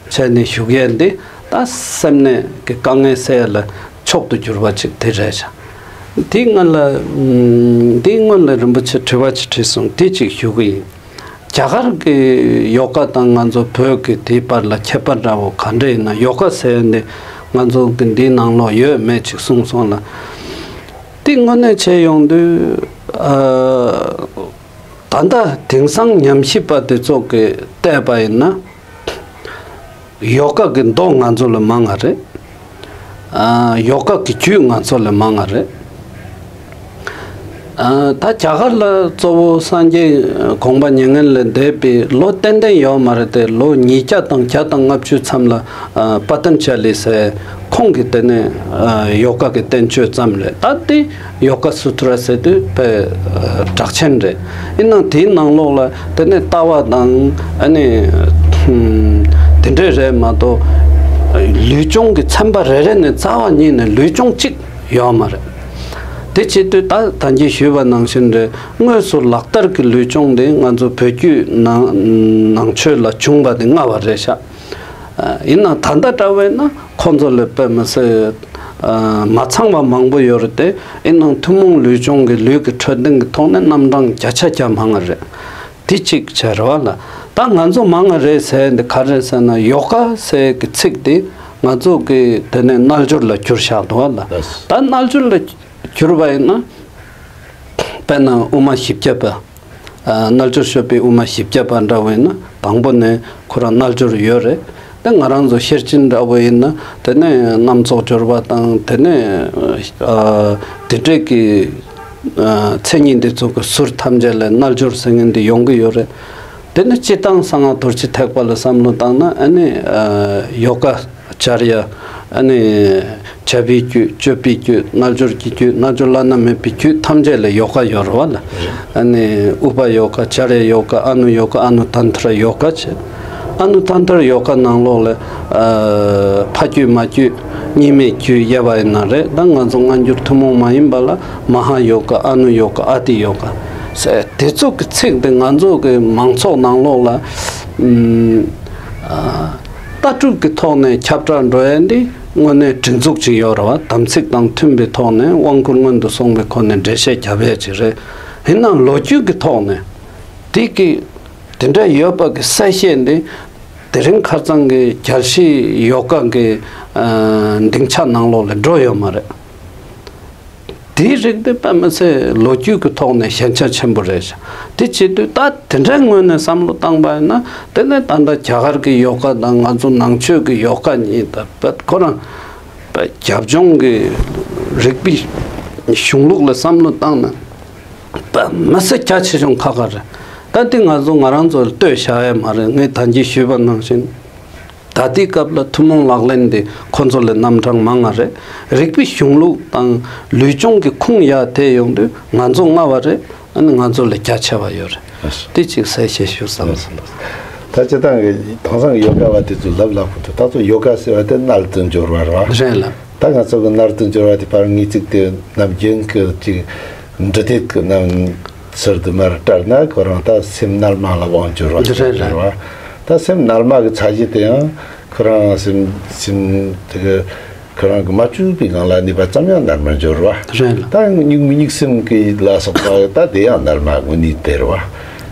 བྱས་ནས་བཞུགས་ཡས་འདི་ད་སེམས་ནད་ཀྱི་དཀའ་ངལ་སེལ་ཡས་ལ་མཆོག་ཏུ་གྱུར་པ་ཅིག་དེ་རེད་ཤག་དེའི་སྔོན་ལ་ཨམ། དེའི་སྔོན་ལ་རིན་པོ་ཆེ་དྲི་བ་ཅིག་དྲིས་སོང་། དེ་ཅིག་ཞུ་གི་ཡིན། རྒྱ་གར་གྱི་ཡོ་ག་དང་ང་ཚོ་བོད་ཀྱི་དེའི་བར་ལ་ཁྱད་པར་འདྲ་བོ་ག་འདྲ་ཡིན་ན། ཡོ་ག་ཟེར་ཡས་འདི་ང་ཚོ་གི་འདིའི་ནང་ལོགས་ཡོད་མེད་ཅིག་གསུངས་སོང་ལ། དེ་དངོས་གནས་བྱས་ཡོང་དུས་ཨ། ད་ལྟ་དེང་སང་ཉམས་ཞིབ་པ་དེ་ཚོ་གིས་བལྟས་པ་ཡིན་ན། ཡོ་ག་གི་མདོ་ང་ཚོ་ལ་མང་ང་རེད། ཨ། ཡོ་ག་གི་རྒྱུད་ང་ཚོ་ལ་མང་ང་རེད། ཨ། ད་རྒྱ་གར་ལ་གཙོ་བོ་སངས་རྒྱས་དགོངས་པ་མྱ་ངན་ལས་འདས་པའི་ལོ་ཏན་ཏན་ཡོད་མ་རེད་དེ། ལོ་ཉིས་བརྒྱ་དང་བརྒྱ་དང་ལྔ་བཅུ་མཚམས་ལ་ཨ། པ་ཏན་ཇ་ལི་ཟེར་ཁོང་གིས་དེ་ནས་ཨ། ཡོ་ག་གི་བསྟན་བཅོས་བརྩམས་རེད། ད་དེ་ཡོ་ག་སུ་ཏྲ་ཟེར་དུས་དཔེ་ཨ། གྲགས་ཆེན་རེད། ཡིན་ནའང་དེའི་ནང་ལོགས་ལ་དེ་ནས་ལྟ་བ་དང་ཨ་ནི་ཧུམ། དེ་འདྲས་རེད་མ་གཏོགས་ལུས་སྦྱོང་གི་ཚན་པ་རེ་རེ་ནས་རྩ་བ་ཉིད་ནས་ལུས་སྦྱོང་གཅིག་ཡོད་མ་རེད། དེ་བྱེད་དུས་ད་ད་གིན་ཞུས་པ་ནང་བཞིན་རེད། དངོས་སུ་ལག་བསྟར་གྱི་ལུས་སྦྱོང་དེ་ང་ཚོ་བོད་བརྒྱུད་ནང་ནང་ཆོས་ལ་བྱུང་བ་དེ་སྔ་བ་རེད་ཤག་ཨ། ཡིན་ནའང་ད་ལྟ་འདྲ་བས་ན་ཁོང་ཚོ་ལས་དཔེ་མི་སྲིད་ཨ། མ་ཚང་བ་མང་པོ་ཡོད་རེད་དེ། ཡིན་ནའང་ཐུན་མོང་ལུས་སྦྱོང་གི་ལུས་ཀྱི་འཕྲོད་བསྟེན་གྱི་ཐོག་ནས་རྣམ་གྲངས་བརྒྱ་ཆ་བརྒྱ་མང་ང་རེད། དེ་གཅིག་བྱས་རེད་བ་ལ། ད་ང་ཚོ་མང་ང་རེད་ཟེར་འདི་ག་རེ་ཟེར་ན། ཡོ་ག་ཟེར་གི་ཚིག་དེ་ང་ཚོ་གི་དེ་ནས་རྣལ་འབྱོར་ལ་གྱུར་བཞག་འདུག་བ་ལ། ལགས། ད་རྣལ་འབྱོར་ལ་གྱུར་པ་ཡིན་ན། དཔེར་ན་དབུ་མ་བཞི་བརྒྱ་པ། ཨ། རྣལ་འབྱོར་སྤྱོད་པའི་དབུ་མ་བཞི་བརྒྱ་པ་འདྲ་བོ་ཡིན་ན་དང་པོ་ནས་ཁོ་རང་རྣལ་འབྱོར་ཡོད་རེད། དེ་ང་རང་ཚོ་ཤེར་ཕྱིན་འདྲ་བོ་ཡིན་ན་དེ་ནས་རྣམ་རྫོགས་སྦྱོར་བ་དང་དེ་ནས་ཨ། དེ་འདྲས་ཀྱི་ཨ། མཚན་ཉིད་འདི་ཚོ་གི་ཟུར་ཐམས་ཅད་ལ་རྣལ་འབྱོར་ཟེར་མཁན་འདི་ཡོང་གི་ཡོད་རེད། དེ་ནས་སྤྱིར་བཏང་གསང་སྔགས་རྡོ་རྗེ་ཐེག་པ་ལ་བསམ་བློ་བཏང་ན་ཨ་ནི་ཨ། ཡོ་ག་ཅར་ཡ། ཨ་ནི་བྱ་བའི་རྒྱུད། སྤྱོད་པའི་རྒྱུད། རྣལ་འབྱོར་གྱི་རྒྱུད། རྣལ་འབྱོར་བླ་ན་མེད་པའི་རྒྱུད་ཐམས་ཅད་ལ་ཡོ་ག་ཡོད་རེད་བ་ལ། ཨ་ནི་ཨུ་པ་ཡོ་ག་ཅར་ཡ་ཡོ་ག་ཨ་ནུ་ཡོ་ག་ཨ་ནུ་ཏན་ཏྲ་ཡོ་ག་བྱས། ཨ་ནུ་ཏན་ཏྲ་ཡོ་ག་ནང་ལོགས་ལ་ཨ། ཕ་རྒྱུད་མ་རྒྱུད་གཉིས་མེད་རྒྱུད་དབྱེ་བ་ཡིན་ན་རེད། ད་ང་ཚོ་སྔ་འགྱུར་ཐུན་མོང་མ་ཡིན་པ་ལ་མ་ཧཱ་ཡོ་ག་ཨ་ནུ་ཡོ་ག་ཨ་ཏི་ཡོ་ག་ཟེར། དེ་ཚོ་གི་ཚིག་དེ་ང་ཚོ་གི་མང་ཚོགས་ནང་ལོགས་ལ་ཨམ། ཨ། ལྟ་གྲུབ་ཀྱི་ཐོག་ནས་ཁྱབ་བསྒྲགས་འགྲོ་ཡ་འདི་དངོས་གནས་སྒྲིག་འཛུགས་ཅིག་ཡོད་རེད་བ། དམ་ཚིག་དང་མཐུན་པའི་ཐོག་ནས་དབང་བསྐུར་སྔོན་དུ་སོང་བའི་སྒོ་ནས་འགྲེལ་བཤད་བརྒྱབ་ཡ་ཅིག་རེད། ཡིན་ནའང་ལོ་རྒྱུས་ཀྱི་ཐོག་ནས་དེ་གི་དེ་འདྲ་ཡོད་པ་གི་གསལ་བཤད་འདི་དེ་རིང་ཁ་སང་གི་རྒྱལ་སྤྱིའི་ཡོ་ག་གི་ཨ། སྡིངས་ཆ་ནང་ལོགས་ལ་འགྲོ་ཡོད་མ་རེད། དེའི་རིགས་དེ་དཔེ་མི་སྲིད་ལོ་རྒྱུས་ཀྱི་ཐོག་ནས་ཞན་ཆ་ཆེན་པོ་རེད་ཤག་དེ་བྱེད་དུས་ད་དེ་འདྲའི་ངོས་ནས་བསམ་བློ་བཏང་པ་ཡིན་ན། དེ་ནས་ད་ལྟ་རྒྱ་གར་གྱི་ཡོ་ག་དང་ང་ཚོ་ནང་ཆོས་ཀྱི་ཡོ་ག་གཉིས་ད་དཔེ་ཁོ་རང་དཔེ་རྒྱབ་ལྗོངས་ཀྱི་རིག་པའི་གཞུང་ལུགས་ལ་བསམ་བློ་བཏང་ན་དཔེ་མི་སྲིད་རྒྱ་ཆེ་ཆུང་ཁག་ཁག་རེད། ད་དེ་ང་ཚོ་ང་རང་ཚོ་ལ་ལྟོས་བཞག་ཡ་མ་རེད། ངས་ད་གིན་ཞུས་པ་ནང་བཞིན། ད་ལྟའི་སྐབས་ལ་ཐུན་མོང་ལག་ལེན་འདི་ཁོ་ཚོ་ལས་རྣམ་གྲངས་མང་ང་རེད། རིག་པའི་གཞུང་ལུགས་དང་ལུས་སྦྱོང་གི་ཁུངས་ཡར་དེད་ཡོང་དུས་ང་ཚོ་སྔ་བ་རེད། ཨ་ནི་ང་ཚོ་ལས་རྒྱ་ཆེ་བ་ཡོད་རེད། དེ་གཅིག་གསལ་བཤད་ཞུ་བསམ་སོང་། ད་སྤྱིར་བཏང་གི་དེང་སང་གི་ཡོ་ག་བ་དེ་ཚོ་ལབ་ལབ་གི་འདུག་ད་ཚོ་ཡོ་ག་ཟེར་བ་དེ་མནལ་དུ་འབྱོར་བ་རེད་བ། རེད་ལ། ད་ང་ཚོ་གི་མནལ་དུ་འབྱོར་བ་དེ་ཕར་ངེས་ཚིག་དེ་ནམ་རྒྱུན་གི་ཅིག་འབྲི་དེབ་ཀྱི་ནང་ཚུལ་དུ་མར་བཀྲལ་ན་ཁོ་རང་ད་སེམས་མནལ་མ་ལ་དབང་འབྱོར་བ་ཞིག་རེད་བ། ད་སེམས་མནལ་མ་གི་ཚད་གཞི་དེ་ཡང་ཁོ་རང་སེམས་སེམས་དེ་གི་ཁོ་རང་གི་མ་བཅོས་པའི་ངང་ལ་གནས་པ་ཙམ་ཡང་མནལ་མར་འབྱོར་བ། རེད་ལ། ད་གཉུག་མི་གཉུག་སེམས་ཀྱི་ལ་སོགས་པ་ད་དེ་ཡང་མནལ་མ་དངོས་གནས་དེ་རེད་བ།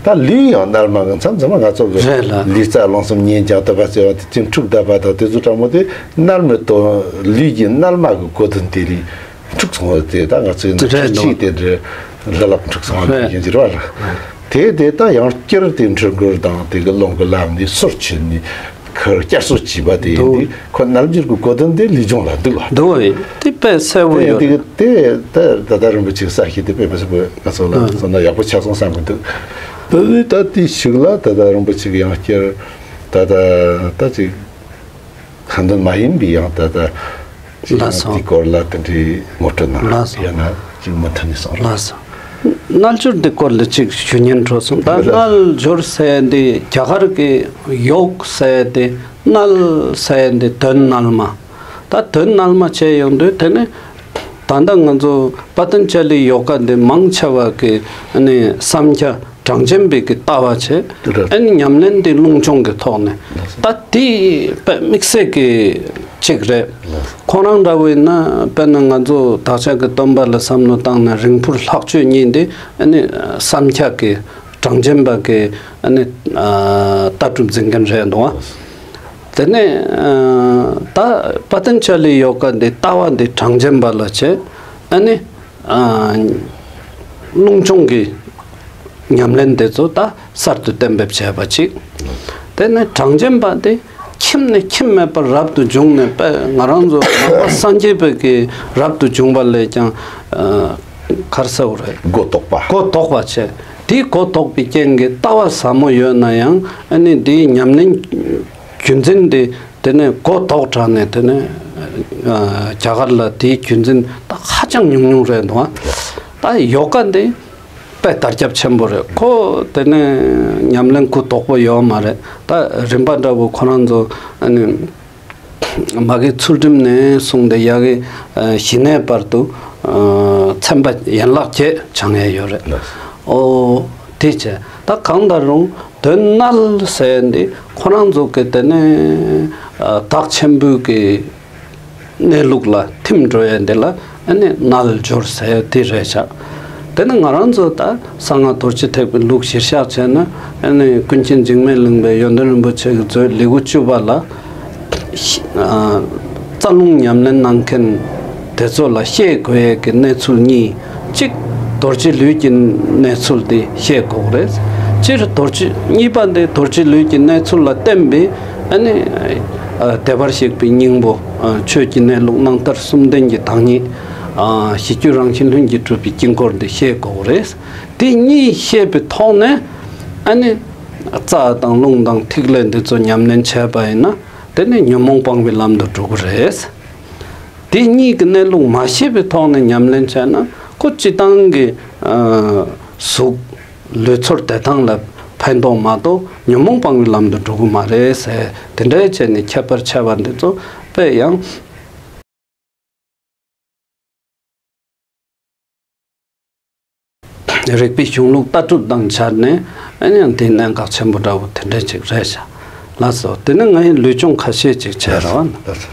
ད་ལུས་ཡང་མནལ་མ་གི་མཚམས་མཚམས་ང་ཚོ་གི་རེད་ལ། ལུས་རྩལ་རླུང་གསུམ་ཉིད་ཀྱང་དུ་བ་ཟེར་བ་དེ་ཅིང་འཁྲུག་བསྡད་པ་དང་དེ་ཚོ་ཕྲ་མོ་དེ་མནལ་མི་དོ་ལུས་ཀྱི་མནལ་མ་གི་གོ་དོན་དེ་ལས། འཁྲུག་སོང་བ་དེ་ད་ང་ཚོའི་འདི་རེད་འཁྲུག་ཅིག་དེ་འདྲ་ལ་ལབ་འཁྲུག་སོང་བ་རེད། ཡིན་གྱི་རེད་བ། དེ་དེ་ད་ཡང་བསྐྱར་དེ་འཕྲུལ་འཁོར་དང་དེ་གི་རླུང་གི་ལམ་ནས་སོར་ཆུད་ནས་ཁར་བསྐྱར་གསོ་བྱས་པ་དེ་ཡིན། འདུག་དེ་ཁོ་རྣལ་འབྱོར་གྱི་གོ་དོན་དེ་ལུས་སྦྱོང་ལ་འདུག་བ། འདུག་བ་ཡིན། དེ་དཔེ་གསལ་བོ་དེ་ཡོད་དེ་རེད། དེ་ད་ད་ལྟ་རིན་པོ་ཆེའི་གསལ་བཤད་དེ་དཔེ་མི་སྲིད་པོ་ང་ཚོ་ལ་ཨ་བསམ་ན་ཡག་པོ་ཆགས་སོང་བསམ་གི་འདུག་དེ་ནས་ད་དེ་ཞིག་ལ་ད་ལྟ་རིན་པོ་ཆེ་གི་ཡང་བསྐྱར་ད་ད་ད་ཅིག་ཁ་འདོན་མ་ཡིན་པའི་ཡང་ད་ལྟ་ཅིག་ལགས་སོ། དེའི་སྐོར་ལ་དེ་འདྲའི་ངོ་སྤྲོད་གནང་ལགས་སོ། ཡང་ན་ཅིག་མུ་མཐུད་ནས་གསུང་རོགས། ལགས་སོ། རྣལ་འབྱོར་འདི་སྐོར་ལ་ཅིག་ཞུ་སྙིང་བྲོ་སོང་། ད་ལགས། རྣལ་འབྱོར་ཟེར་འདི་རྒྱ་གར་གྱི་ཡོག་ཟེར་འདི་རྣལ་ཟེར་འདི་དོན་རྣལ་མ། ད་དོན་རྣལ་མ་བྱས་ཡོང་དུས་དེ་ནི་ ད་ལྟ་ང་ཚོ་པ་ཏན་ཅ་ལི་ཡོ་ག་འདི་མང་ཆེ་བ་གི་ཨ་ནི་བསམ་འཆར་གྲངས་ཅན་པའི་གི་ལྟ་བ་བྱས། རེད། ཨ་ནི་ཉམས་ལེན་འདི་རླུང་སྦྱོང་གི་ཐོག་ནས། ད་འདི་དཔེ་དམིགས་བསལ་གི་གཅིག་རེད། ལགས། ཁོང་རང་འདྲ་བོ་ཡིན་ན་དཔེར་ན་ང་ཚོ་བདག་ཅག་གི་སྟོན་པ་ལ་བསམ་བློ་བཏང་ནས་རིང་འཕུར་ལྷག་སྤྱོད་གཉིས་འདི་ཨ་ནི་བསམ་འཆར་གི་གྲངས་ཅན་པ་གི་ཨ་ནི་ལྟ་གྲུབ་འཛིན་མཁན་རེད་འདུག་ཨ། དེ་ནས་ད་པ་ཏན་ཅ་ལི་ཡོ་ག་འདི་ལྟ་བ་འདི་གྲངས་ཅན་པ་ལ་བྱས། ཨ་ནི་རླུང་སྦྱོང་གི་ཉམས་ལེན་དེ་ཚོ་ད་གསར་དུ་གཏན་འབེབས་བྱས་པ་གཅིག། དེ་ནས་གྲངས་ཅན་པ་དེ་ཁྱིམ་ནས་ཁྱིམ་མེད་པར་རབ་ཏུ་བྱུང་ནས་དཔེ་ང་རང་ཚོ་ནང་པ་སངས་རྒྱས་པའི་གི་རབ་ཏུ་བྱུང་བ་ལས་ཀྱང་ག་རེ་ཟེར་དགོས་རེད། མགོ་དོག་པ། མགོ་དོག་པ་བྱས། དེའི་མགོ་དོག་པའི་རྐྱེན་གྱིས་ལྟ་བ་ཟབ་མོ་ཡོད་ན་ཡང་ཨ་ནི་དེའི་ཉམས་ལེན་རྒྱུན་འཛིན་དེ་དེ་ནས་མགོ་དོག་དྲགས་ནས། དེ་ནས་རྒྱ་གར་ལ་དེའི་རྒྱུན་འཛིན་ད་ཧ་ཅང་ཉུང་ཉུང་རེད་འདུག་ཨ། ད་ཡོ་ག་འདི་དཔེ་དར་ཁྱབ་ཆེན་པོ་རེད། ཁོ་དེ་ནས་ཉམས་ལེན་མགོ་དོག་པོ་ཡོད་མ་རེད། ད་རིམ་པ་འདྲ་བོ་ཁོ་རང་ཚོ་ཨ་ནི་མ་གི་ཚུལ་ཁྲིམས་ནས་བཟུང་སྟེ་ཡ་གི་ཞི་གནས་བར་དུ་ཚན་པ་ཡན་ལག་བརྒྱད་སྦྱང་ཡས་ཡོད་རེད། ལགས། ཨོ་དེ་བྱས། ད་གང་ལྟར་རུང་དོན་གནད་ཟེར་ཡས་འདི་ཁོ་རང་ཚོ་གི་དེ་ནས་བདག་ཆེན་པོའི་གི་གནས་ལུགས་ལ་ཐིམ་འགྲོ་ཡས་འདི་ལ་ཨ་ནི་རྣལ་འབྱོར་ཟེར་ཡས་དེ་རེད་ཤག། དེ་ནི་ང་རང་ཚོ་ད་གསང་སྔགས་རྡོ་རྗེ་ཐེག་པའི་ལུགས་གཞིར་བཞག་བྱས་ན། ཨ་ནི་ཀུན་མཁྱེན་འཇིགས་མེད་གླིང་པའི་ཡོན་ཏན་རིན་པོ་ཆེ་གིས་མཛོད་ལེའུ་བཅུ་པ་ལ། རྩ་རླུང་ཉམས་ལེན་གནང་མཁན་དེ་ཚོ་ལ་ཤེས་དགོས་ཡས་ཀྱི་གནས་ཚུལ་གཉིས། གཅིག་རྡོ་རྗེ་ལུས་ཀྱི་གནས་ཚུལ་དེ་ཤེས་དགོས་རེད། སྤྱིར་རྡོ་རྗེ། གཉིས་པ་འདི་རྡོ་རྗེ་ལུས་ཀྱི་གནས་ཚུལ་ལ་བརྟེན་པའི་ཨ་ནི་བདེ་བར་གཤེགས་པའི་སྙིང་པོ། ཆོས་ཀྱི་གནས་ལུགས་རྣམ་ཐར་གསུམ་ལྡན་གྱི་བདག་ཉིད། གཞི་རྒྱུད་རང་བཞིན་ལྷུན་གྱིས་གྲུབ་པའི་དཀྱིལ་འཁོར་འདི་ཤེས་དགོས་རེད། དེ་གཉིས་ཤེས་པའི་ཐོག་ནས་ཨ་ནི་རྩ་དང་རླུང་དང་ཐིག་ལེ་འདི་ཚོ་ཉམས་ལེན་བྱས་པ་ཡིན་ན། དེ་ནི་ཉོན་མོངས་སྤང་བའི་ལམ་དུ་འགྲོ་གི་རེད། དེ་གཉིས་ཀྱི་གནས་ལུགས་མ་ཤེས་པའི་ཐོག་ནས་ཉམས་ལེན་བྱས་ན། ཁོ་སྤྱི་བཏང་གི་གཟུགས་ལུས་ཚོར་བདེ་ཐང་ལ་ཕན་ཐོགས་མ་གཏོགས་ཉོན་མོངས་སྤང་བའི་ལམ་དུ་འགྲོ་གི་མ་རེད་ཟེར། དེ་འདྲའི་བྱས་ནས་ཁྱད་པར་ཕྱེ་བ་འདི་ཚོ་དཔེ་ཡང་། རིག་པའི་གཞུང་ལུགས་ལྟ་གྲུབ་དང་སྦྱར་ནས། ཨ་ནི་ཡང་དེ་གནད་འགག་ཆེན་པོ་འདྲ་བོ་དེ་འདྲ་ཅིག་རེད་ཤག། ལགས་སོ། དེ་ནི་ང་ཡི་ལུས་སྦྱོང་ཁ་ཤས་ཅིག་བྱས་རོགས། ལགས་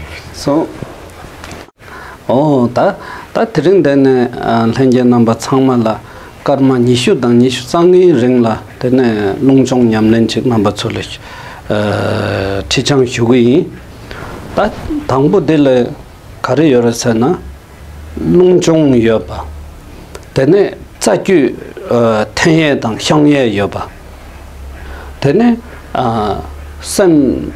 སོ། ཨོ་ད་ད་དེ་རིང་འདི་ནས་ལྷན་རྒྱས་རྣམ་པ་ཚང་མ་ལ་སྐར་མ་ཉི་ཤུ་དང་ཉི་ཤུ་རྩ་ལྔའི་རིང་ལ་དེ་ནས་རླུང་སྦྱོང་ཉམས་ལེན་ཅིག་རྣམ་པ་ཚོ་ལ་ཁྲིད་སྦྱང་ཞུ་གི་ཡིན། ད་དང་པོ་འདི་ལ་ག་རེ་ཡོད་རེད་ཟེར་ན། རླུང་སྦྱོང་ཡོད་པ། དེ་ནས་རྩ་རྒྱུད་འཐེན་ཡས་དང་བཤང་ཡས་ཡོད་པ། དེ་ནས་སེམས་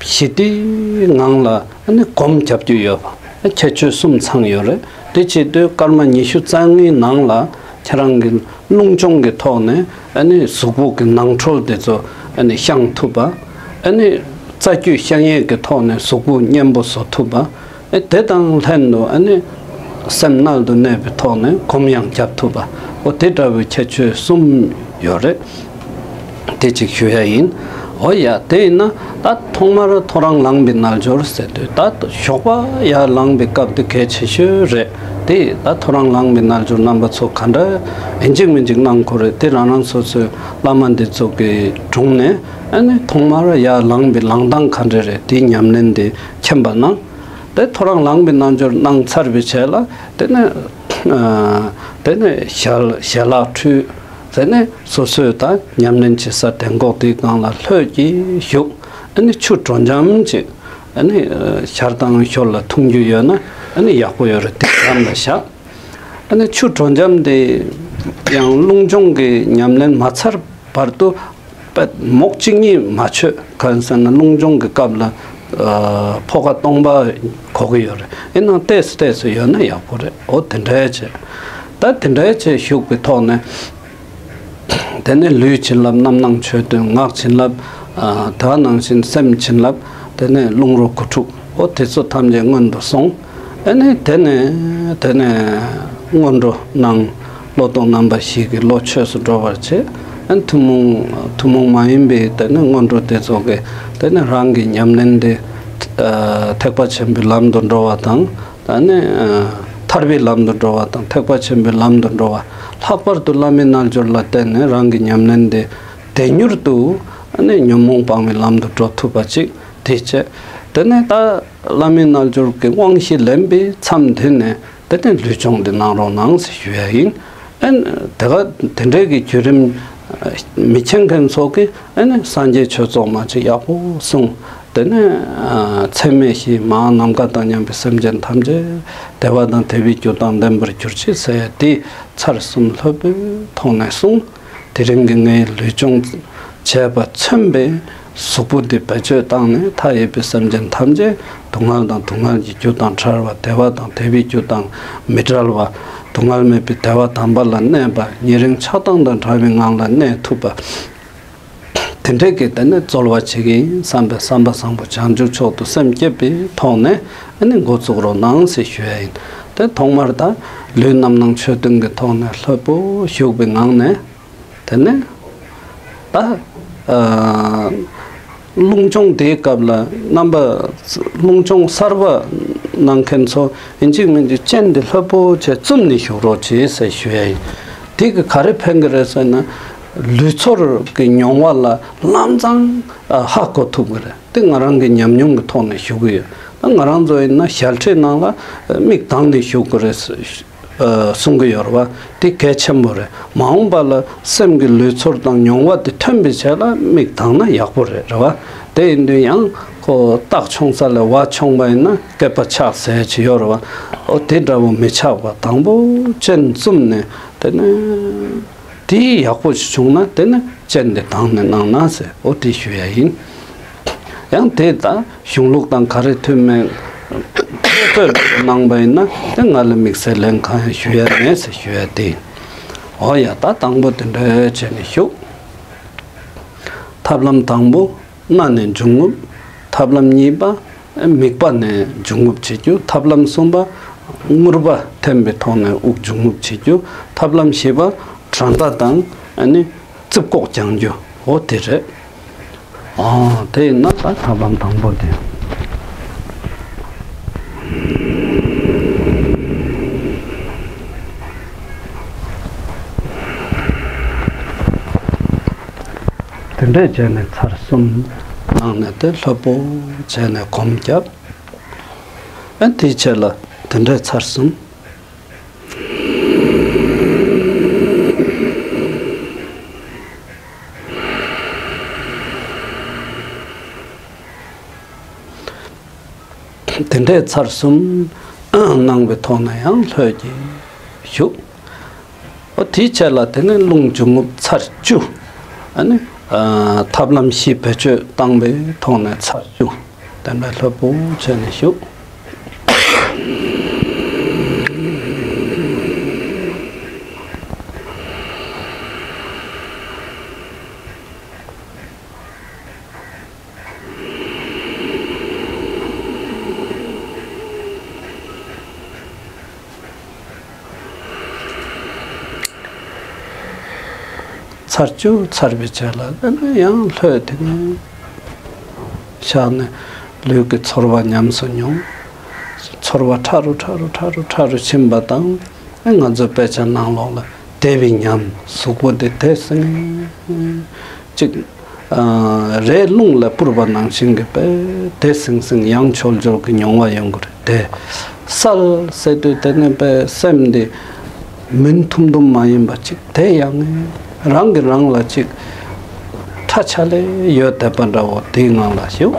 ཞི་བདེའི་ངང་ལ་ནི་སྒོམ་རྒྱབ་རྒྱུ་ཡོད་པ། ཁྱད་ཆོས་གསུམ་ཚང་ཡོད་རེད། དེ་བྱེད་དུས་སྐར་མ་ཉི་ཤུ་རྩ་ལྔའི་ནང་ལ་ཁྱེད་རང་གི་རླུང་སྦྱོང་གི་ཐོག་ནས་ཨ་ནི་གཟུགས་པོ་གི་ནང་ཁྲོལ་དེ་ཚོ་ཨ་ནི་བཤང་ཐུབ་པ། ཨ་ནི་རྩ་རྒྱུད་བཤང་ཡས་ཀྱི་ཐོག་ནས་གཟུགས་པོ་མཉེན་པོ་བཟོ་ཐུབ་པ། ཨེ་དེ་དང་ལྷན་དུ་ཨ་ནི་སེམས་རྣལ་དུ་གནས་པའི་ཐོག་ནས་སྒོམ་ཡང་རྒྱབ་ཐུབ་པ། འོ་དེ་འདྲ་བའི་ཁྱད་ཆོས་གསུམ་ཡོད་རེད། དེ་གཅིག་ཞུ་ཡ་ཡིན། འོ་ཡ། དེ་ཡིན་ན་ད་ཐོག་མར་ཐོ་རངས་ལངས་པའི་རྣལ་འབྱོར་ཟེར་དུས། ད་ཞོགས་པ་ཡར་ལངས་པའི་སྐབས་དེ་གལ་ཆེ་ཤོས་རེད། དེ་ད་ཐོ་རངས་ལངས་པའི་རྣལ་འབྱོར་རྣམ་པ་ཚོ་ག་འདྲ་ཡིན་གཅིག་མིན་གཅིག་གནང་དགོས་རེད། དེ་རང་རང་སོ་སོའི་བླ་མ་འདི་ཚོ་གི་དྲུང་ནས་ཨ་ནི་ཐོག་མར་ཡར་ལངས་པའི་ལངས་སྟངས་ག་འདྲ་རེད། དེའི་ཉམས་ལེན་དེ་མཁྱེན་པ་གནང་། དེ་ཐོ་རངས་ལངས་པའི་རྣལ་འབྱོར་གནང་ཚར་བའི་རྗེས་ལ་དེ་ནས་ཨ་དེ་ནས་ཞལ་ཞལ་ལག་ཁྲུས། དེ་ནས་སོ་སོའི་ད་ཉམས་ལེན་བྱེད་ས་དན་གོག་དེའི་སྒང་ལ་ལྷོད་ཀྱིས་བཞུགས། ཨ་ནི་ཆུ་དྲོ་འཇམ་ཅིག་ཨ་ནི་ཞལ་དང་ཞོར་ལ་འཐུང་རྒྱུ་ཡོད་ན་ཨ་ནི་ཡག་པོ་ཡོད་རེད། དེ་འཇམ་ལ་བཞག། ཨ་ནི་ཆུ་དྲོ་འཇམ་དེ་ཡང་རླུང་སྦྱོང་གི་ཉམས་ལེན་མ་ཚར་བར་དུ་པད་མོག་གཅིག་གཉིས་མ་མཆོད། གང་ཟེར་ན་རླུང་སྦྱོང་གི་སྐབས་ལ་ཨ་ཕོ་ཁ་སྟོང་པ་གོ་གི་ཡོད་རེད། ཡིན་ནའང་ཏོག་ཙམ་ཏོག་ཙམ་ཡོད་ན་ཡག་པོ་རེད། འོ་དེ་འདྲའི་བྱས། ད་དེ་འདྲའི་བྱས་བཞུགས་པའི་ཐོག་ནས། དེ་ནས་ལུས་བྱིན་རླབས་རྣམ་སྣང་ཆོས་བདུན། ངག་བྱིན་རླབས་ཨ་དེ་ནང་བཞིན་སེམས་བྱིན་རླབས། དེ་ནས་རླུང་རོ་དགུ་ཕྲུགས། འོ་དེ་ཚོ་ཐམས་ཅད་སྔོན་དུ་སོང་། ཨ་ནི་དེ་ནས་དེ་ནས་སྔོན་འགྲོ་གནང་། བློ་ལྡོག་རྣམ་པ་བཞི་གི་བློ་ཆོས་སུ་འགྲོ་བར་བྱེད། ཨ་ནི་ཐུན་མོང་ཐུན་མོང་མ་ཡིན་པའི་དེ་ནས་སྔོན་འགྲོ་དེ་ཚོ་གི་དེ་ནས་རང་གི་ཉམས་ལེན་དེ་ཨ་ཐེག་པ་ཆེན་པོའི་ལམ་དུ་འགྲོ་བ་དང་། ཨ་ནི་ཨ་ ཐར་པའི་ལམ་དུ་འགྲོ་བ་དང་ཐེག་པ་ཆེན་པོའི་ལམ་དུ་འགྲོ་བ། ལྷག་པར་དུ་བླ་མའི་རྣལ་འབྱོར་ལ་བརྟེན་ནས་རང་གི་ཉམས་ལེན་དེ་བདེ་མྱུར་དུ་ཨ་ནི་ཉོན་མོངས་སྤངས་པའི་ལམ་དུ་འགྲོ་ཐུབ་པ་ཅིག་དེ་བྱས། དེ་ནས་ད་བླ་མའི་རྣལ་འབྱོར་གྱི་དབང་བཞི་ལེན་པའི་མཚམས་དེ་ནས་དེ་ནས་ལུས་སྦྱོང་དེ་གནང་རོགས་གནང་ཟེར་ཞུ་ཡ་ཡིན། ཨན། དེ་ག་དེ་འདྲའི་གི་བརྒྱུད་རིམ་མི་མཁྱེན་མཁན་ཚོ་གིས་ཨ་ནི་སངས་རྒྱས་ཆོས་ཚོགས་མ་ཅིག་ཡག་པོ་གསུངས། དེ་ནས་ཨ་ཚད་མེད་བཞི་མ་འོངས་ནམ་མཁའ་དང་མཉམ་པའི་སེམས་ཅན་ཐམས་ཅད་བདེ་བ་དང་བདེ་བའི་རྒྱུ་དང་ལྡན་པར་གྱུར་ཅིག་ཟེར་ཡ་དེ་ཚར་གསུམ་ལྷོད་པོའི་ཐོག་ནས་གསུངས། དེ་རིང་གི་ངའི་ལུས་སྦྱོང་བྱས་པ་མཚོན་པའི་གཟུགས་པོ་འདི་བེད་སྤྱོད་བཏང་ནས་མཐའ་ཡས་པའི་སེམས་ཅན་ཐམས་ཅད་སྡུག་བསྔལ་དང་སྡུག་བསྔལ་གྱི་རྒྱུ་དང་བྲལ་བ། བདེ་བ་དང་བདེ་བའི་རྒྱུ་དང་མི་འབྲལ་བ། སྡུག་བསྔལ་མེད་པའི་བདེ་བ་དམ་པ་ལ་གནས་པ། ཉེ་རིང་ཆགས་སྡང་དང་བྲལ་བའི་ངང་ལ་གནས་ཐུབ་པ། དེ་འདྲའི་གི་དེ་ནས་རྩོལ་བ་བྱེད་ཀྱི་ཡིན་བསམ་པའི་བསམ་པ་བཟང་པོ་བྱང་ཆུབ་མཆོག་ཏུ་སེམས་བསྐྱེད་པའི་ཐོག་ནས་ཨ་ནི་འགོ་བཙུགས་རོགས་གནང་ཟེར་ཞུ་ཡ་ཡིན། དེ་ཐོག་མར་ད་ལུས་རྣམ་སྣང་ཆོས་སྟོན་གྱི་ཐོག་ནས་ལྷོད་པོ་བཞུགས་པའི་ངང་ནས། དེ་ནས་ད་ཨ་རླུང་སྦྱོང་དེའི་སྐབས་ལ་རྣམ་པ་རླུང་སྦྱོང་གསར་པ་གནང་མཁན་ཚོ་ཡིན་གཅིག་མིན་གཅིག་སྤྱན་དེ་ལྷོད་པོ་བྱས་བཙུམ་ནས་བཞུགས་རོགས་བྱེད་ཟེར་ཞུ་ཡ་ཡིན། དེ་གི་ག་རེ་ཕན་གི་རེད་ཟེར་ན། ལུས་ཚོར་གྱི་མྱོང་བ་ལ་ལམ་སང་ཨ་ཧ་གོ་ཐུབ་གི་རེད། དེ་ང་རང་གི་ཉམས་མྱོང་གི་ཐོག་ནས་ཞུ་གི་ཡོད། ད་ང་རང་ཚོ་ཡིན་ན་ཞལ་ཁྲིད་ནང་ལ་མིག་གདངས་ནས་ཞུ་དགོས་རེད་ཨ་གསུང་གི་ཡོད་རེད་བ། དེ་གལ་ཆེན་པོ་རེད། མ་འོངས་པ་ལ་སེམས་ཀྱི་ལུས་ཚོར་དང་མྱོང་བ་དེ་ཐོན་པའི་ཆེད་ལ་མིག་གདངས་ན་ཡག་པོ་རེད་རེད་བ། དེ་ཡིན་དུས་ཡང་ཁོ་རྟགས་ཆུང་ས་ལས་བ་ཆུང་བ་ཡིན་ན་སྐེད་པ་ཆག་ཟེར་གྱི་ཡོད་རེད་བ། ཨོ་དེ་འདྲ་བོ་མི་ཆགས་པ་དང་པོ་སྤྱན་བཙུམ་ནས་དེ་ནས། དེ་ཡག་པོ་ཞིག་བྱུང་ན་དེ་ནི་སྤྱན་དེ་གདངས་ནས་གནང་ན་ཟེར་ཨོ་དེ་ཞུ་ཡ་ཡིན། ཡང་དེ་ད་གཞུང་ལུགས་དང་ག་རེ་མཐུན་མིན་ཐོས་གནང་པ་ཡིན་ན་དེ་ང་ལ་དམིགས་བསལ་ལན་གང་ཡང་ཞུ་ཡ་མེད་ཟེར་ཞུ་ཡ་དེ་ཡིན། ཨོ་ཡ་ད་དང་པོ་དེ་འདྲ་བྱས་ནས་ཞུ། ཐབས་ལམ་དང་པོ། སྣ་ནས་འབྱུང་རྔུབ། ཐབས་ལམ་གཉིས་པ། མིད་པ་ནས་འབྱུང་རྔུབ་བྱེད་རྒྱུ། ཐབས་ལམ་གསུམ་པ། རྔུལ་བ་འཐེན་པའི་ཐོག་ནས་དབུགས་འབྱུང་རྔུབ་བྱེད་རྒྱུ། ཐབས་ལམ་བཞི་པ། བྲང་ཁ་དང་ཨ་ནི་རྩིབ་ཀོག་བརྐྱང་རྒྱུ། འོ་དེ་རེད། ཨ་དེ་ཡིན་ན་ད་ཐབས་ལམ་དང་པོ་དེ། དེ་འདྲས་བྱས་ནས་ཚར་གསུམ་གནང་ནས་དེ་ལྷོད་པོ་བྱས་ནས་གོམ་བརྒྱབ། ཨ་དེའི་ཆེད་ལ་དེ་འདྲས་ཚར་གསུམ། དེ་འདྲའི་ཚར་གསུམ་གནང་བའི་ཐོག་ནས་ཡང་ལྷོད་ཀྱིས་བཞུགས། ཨོ་དེའི་ཆེད་ལ་དེ་ནས་རླུང་འབྱུང་རྔུབ་ཚར་བཅུ། ཨ་ནི་ཨ་ཐབས་ལམ་བཞི་བེད་སྤྱོད་བཏང་བའི་ཐོག་ནས་ཚར་བཅུ། དེ་འདྲ་ལྷོད་པོ་བྱས་ནས་བཞུགས། ཚར་བཅུ་ཚར་བའི་རྗེས་ལ་ཨ་ནི་ཡང་ལྷོད་དེ་ནས་བཞག་ནས་ལུས་ཀྱི་ཚོར་བ་ཉམས་སུ་མྱོང་། ཚོར་བ་ཕྲ་རུ་ཕྲ་རུ་ཕྲ་རུ་ཕྲ་རུ་ཕྱིན་པ་དང་ཨ་ང་ཚོའི་དཔེ་ཆ་ནང་ལོགས་ལ་བདེ་བའི་ཉམས་གཟུགས་པོ་དེ་བདེ་སིང་ཅིག་ཨ་རས་རླུང་ལ་སྤུར་བ་ནང་བཞིན་གྱི་དཔེ་དེ་སིང་སིང་ཡང་འཇོལ་འཇོལ་གྱི་མྱོང་བ་ཡོང་གི་རེད་དེ། གསལ་ཟེར་དུས་དེ་ནི་དཔེ་སེམས་འདི་མུན་ཐུམ་ཐུམ་མ་ཡིན་པ་ཅིག་དེ་ཡང་རང་གི་རང་ལ་ཅིག་ཁྲ་ཆ་ལེ་ཡོད་བསྡད་པ་འདྲ་བོ་དེའི་ངང་ལ་ཞིག་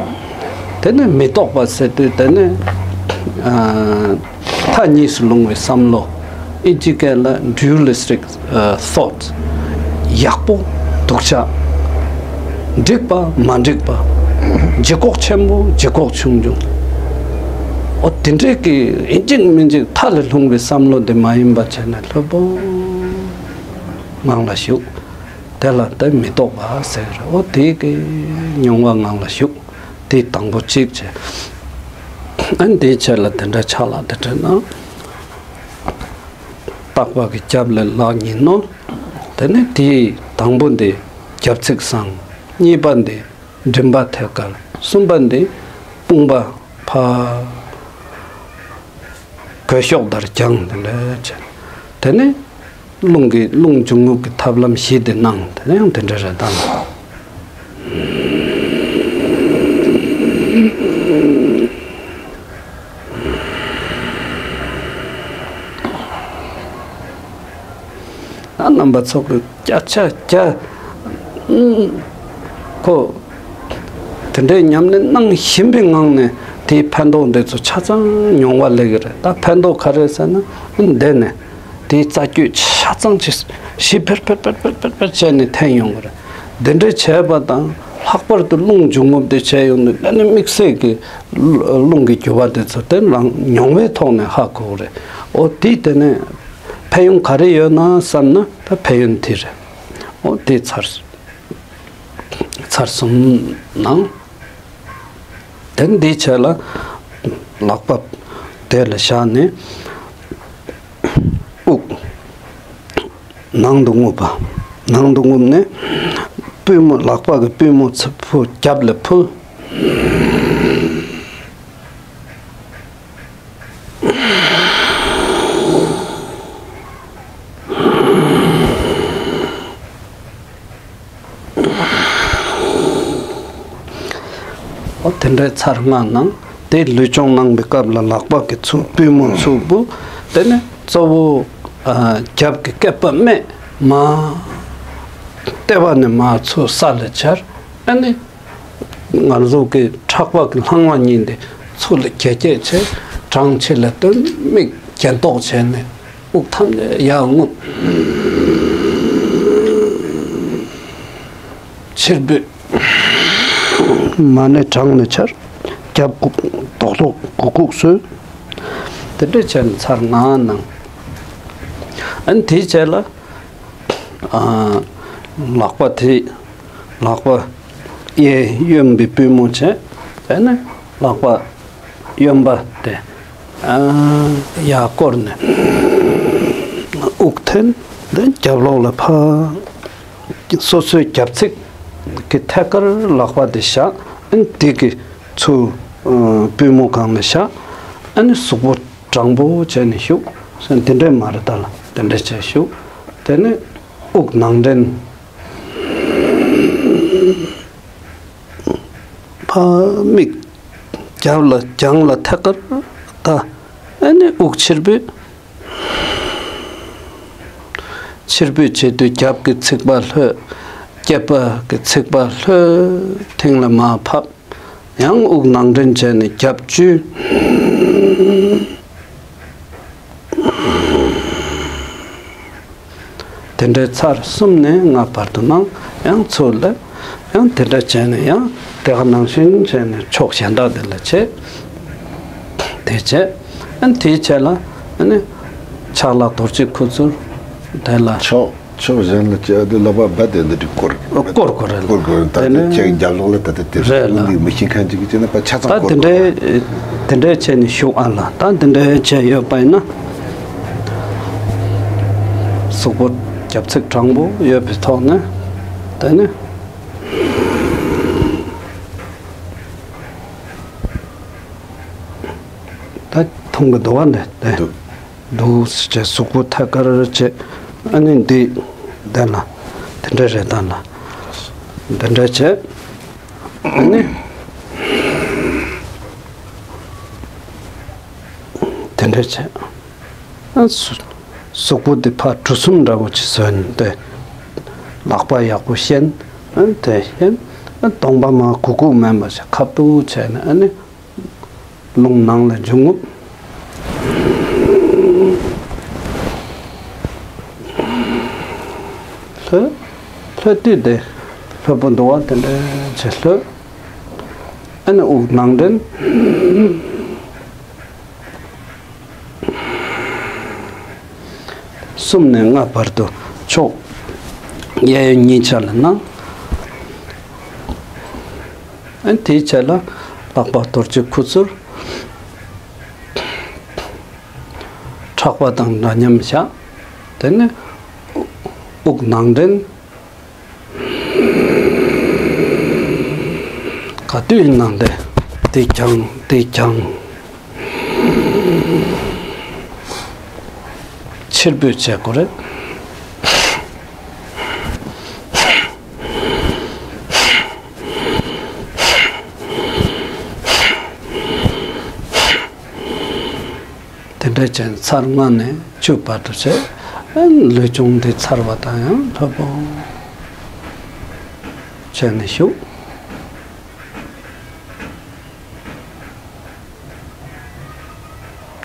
དེ་ནི་མི་རྟོག་པ་ཟེར་དུས་དེ་ནི་ཨ་མཐའ་གཉིས་སུ་ལྷུང་བའི་བསམ་བློ། ཨི་ཇི་སྐད་ལ་dualistic ཨ་thoughts། ཡག་པོ་སྡུག་ཅག་འགྲིག་པ་མ་འགྲིག་པ། ལྗིད་ཁོག་ཆེན་པོ་ལྗིད་ཁོག་ཆུང་ཆུང་། འོ་དེ་འདྲའི་གི་ཡིན་གཅིག་མིན་གཅིག་མཐའ་ལས་ལྷུང་བའི་བསམ་བློ་དེ་མ་ཡིན་པ་བྱས་ནས་ལྷོད་པོ་ངང་ལ་བཞུགས། དེ་ལ་དེ་མི་རྟོག་པ་ཟེར། འོ་དེ་གི་མྱོང་བ་ངང་ལ་བཞུགས། དེ་དང་པོ་གཅིག་བྱས། ཨ་ནི་དེའི་ཕྱིར་ལ་དེ་འདྲ་ཆགས་ལ་དེ་འདྲ་ན། བརྟག་པ་གི་རྒྱབ་ལ་ལག་གཉིས་སྣོན། དེ་ནས་དེའི་དང་པོ་འདི་རྒྱབ་ཚིགས་བཟང་། གཉིས་པ་འདི་མགྲིན་པ་ཐད་ཀར། གསུམ་པ་འདི་དཔུང་པ་ཕར། གོས་ཤོག་དར་རྒྱང་དེ་འདྲ་བྱས། དེ་ནས་རླུང་གི་རླུང་འཇུག་ངོབ་ཀྱི་ཐབས་ལམ་བཞི་དེ་གནང་། དེ་ནས་ཡང་དེ་འདྲ་རེད་ད། ཨ་རྣམ་པ་ཚོ་གི་སྐད་ཆ་རྒྱག་ཁོ། དེ་འདྲའི་ཉམས་ལེན་གནང་བཞིན་པའི་ངང་ནས་དེའི་ཕན་ཐོགས་འདི་ཚོ་ཆ་ཚང་མྱོང་བ་ལེགས་ཀྱི་རེད། ད་ཕན་ཐོགས་ག་རེ་ཟེར་ན། འདི་ནས་དེའི་རྩ་རྒྱུད་ཆ་ཚང་ཅིག་ཞིབ་ཕེར་ཕེར་ཕེར་ཕེར་ཕེར་ཕེར་བྱས་ནས་འཐེན་ཡོང་གི་རེད། འདི་འདྲའི་བྱས་པ་དང་། ལྷག་པར་དུ་རླུང་འཇུག་ངོབ་དེ་བྱས་ཡོང་དུས། ཨ་ནི་དམིགས་བསལ་གྱི་རླུང་གི་རྒྱུ་བ་དེ་ཚོ་དེ་རང་མྱོང་བའི་ཐོག་ནས་ཧ་གོ་གི་རེད། འོ་དེ་དེ་ནས་ཕན་ཡོན་ག་རེ་ཡོད་ན་བསམ་ན། ད་ཕན་ཡོན་དེ་རེད། འོ་དེ་ཚར། ཚར་གསུམ་གནང་། དེ་འདིའི་རྗེས་ལ་ལག་པ་དེ་ལ་བཞག་ནས་དབུགས་ནང་དུ་རྔུབ་པ། ནང་དུ་རྔུབ་ནས་པུས་མོ། ལག་པ་གི་པུས་མོ་ཚུར་ཕུ། རྒྱབ་ལ་ཕུ། འོ་དེ་འདྲའི་ཚར་ལྔ་གནང་། དེ་ལུས་སྦྱོང་གནང་བའི་སྐབས་ལ་ལག་པ་གི་ཚུར་པུས་མོ་ཚུར་ཕུ། དེ་ནས་གཙོ་བོ་ཨ་རྒྱབ་ཀྱི་སྐེད་པ་སྨད་མར། ལྟེ་བ་ནས་མར་ཚུར་ས་ལ་འབྱར། ཨ་ནི་ང་ཚོ་གི་ཕྲག་པ་གི་ལྷང་བ་གཉིས་དེ་ཚུར་ལ་རྒྱས་རྒྱས་བྱས། བྲང་ཕྱི་ལ་བཏོན། མིག་གྱེན་ལྟོགས་བྱས་ནས་དབུགས་ཐམས་ཅད་ཡར་རྔུབ། ཕྱིར་འབུད། མར་ནས་བྲང་ནས་འབྱར། རྒྱབ་ལྟོགས་ལྟོགས་གུག་གུག་བཟོས། དེ་འདྲ་བྱས་ནས་ཚར་ལྔ་གནང་། ཨ་ནི་དེའི་རྗེས་ལ་ཨ་ལག་པ་དེ། ལག་པ་གཡས་གཡོན་པའི་པུས་མོ་བྱས། དེ་ནས་ལག་པ་གཡོན་པ་དེ་ཨ་ཡར་བསྐོར་ནས་དབུགས་འཐེན། དེ་རྒྱབ་ལོགས་ལ་ཕར། སོ་སོའི་རྒྱབ་ཚིགས་ཀྱི་ཐད་ཀར་ལག་པ་དེ་བཞག། ཨ་ནི་དེ་གི་ཚུར་ཨ་པུས་མོ་སྒང་ལ་བཞག། ཨ་ནི་གཟུགས་པོ་དྲང་པོ་བྱས་ནས་བཞུགས། དེ་འདྲས་མ་རེད་ད་ལ། དེ་འདྲས་བྱས་བཞུགས། དེ་ནས་དབུགས་ནང་འདྲེན། ཕར་མིག་རྒྱབ་ལ་རྒྱང་ལ་ཐད་ཀར་ལྟ། ཨ་ནི་དབུགས་ཕྱིར་འབུད། ཕྱིར་འབུད་བྱེད་དུས་རྒྱབ་ཀྱི་ཚིགས་པ་ལྷོད། སྐེད་པ་གི་ཚིགས་པ་ལྷོད། མཐིལ་ལ་མར་ཕབ། ཡང་དབུགས་ནང་འདྲེན་བྱས་ནས་རྒྱབ་བཅུད། དེ་འདྲའི་ཚར་གསུམ་ནས་ལྔ་བར་དུ་གནང་། ཡང་ཚུར་སླེབས། ཡང་དེ་འདྲ་བྱས་ནས་ཡང་དེ་ག་ནང་བཞིན་བྱས་ནས་ཕྱོགས་གཞན་དག་དེ་ལ་བྱེད། དེ་བྱས། ཨ་ནི་དེའི་རྗེས་ལ་ཨ་ནི་ཕྱག་ལ་རྡོ་རྗེ་ཁུ་ཚུར་དེ་ལ། ཕྱོགས་ཕྱོགས་གཞན་ལ་བྱེད་དུས་ལག་པ་རྦད་དེ་འདི་འདྲ་བསྐོར། བསྐོར་དགོས་རེད། བསྐོར་དགོས་རེད། ད་དེ་དེ་ནས་ཁྱེད་རྒྱབ་ལོགས་ལ་ད་དེ་དེ་རེད་ལ། འདི་མི་ཤེས་མཁན་ཅིག་གིས་བྱས་ན་ཕར་ཆ་ཚང་ད་བསྐོར་དེ་འདྲའི་དགོས་རེད། དེ་འདྲའི་བྱས་ནས་བཞུགས། ཨ་ལ་ད་དེ་འདྲའི་བྱས་ཡོད་པ་ཡིན་ན། གཟུགས་པོ་རྒྱབ་ཚིགས་དྲང་པོ་ཡོད་པའི་ཐོག་ནས། དེ་ནས་ད་མཐོང་གི་འདུག་བ། འདི་དེ་འདུག་འདུག་ཟེར་བྱས་གཟུགས་པོ་ཐད་ཀར་བྱས། ཨ་ནི་འདི་འདི་ལ་དེ་འདྲ་རེད་ད་ལ། འདི་འདྲ་བྱས། ཨ་ནི་དེ་འདྲ་བྱས། ཨ་གཟུགས་གཟུགས་པོ་འདི་ཕར་གྲུ་གསུམ་འདྲ་བོ་ཅིག་བཟོས་ནས་དེ། ལག་པ་ཡག་པོ་བཤེད། ཨ་དེ་བཤེད། ཨ་གདོང་པ་མར་གུག་གུག་མེད་པ་བྱས། ཁ་བཏུག་བྱས་ནས་ཨ་ནི། རླུང་ནང་ལ་འཇུག་ངོ་། ལྷོད། ལྷོད་དུས་དེ་ལྷོད་པོ་འདུག་བ། དེ་འདྲ་བྱས་ལྷོད། ཨ་ནི་དབུགས་ནང་འདྲེན། གསུམ་ནས་ལྔ་བར་དུ་ཕྱོགས་གཡས་གཡོན་གཉིས་ཆ་ལ་གནང་། ཨ་ནི་དེའི་རྗེས་ལ་ལག་པ་རྡོ་རྗེ་ཁུ་ཚུར། ཕྲག་པ་དང་འདྲ་མཉམ་བཞག། དེ་ནས་དབུགས་ནང་འདྲེན། ག་དུས་ཡིན་ནའང་དེ་དེ་རྒྱང་དེ་རྒྱང་། ཕྱིར་འབུད་བྱེད་དགོས་རེད། དེ་འདྲ་བྱས་ཚར་ལྔ་ནས་བཅུ་བར་དུ་བྱས། ལུས་སྦྱོང་འདི་ཚར་བ་དང་ཡང་ལྷོད་པོ་བྱས་ནས་བཞུགས།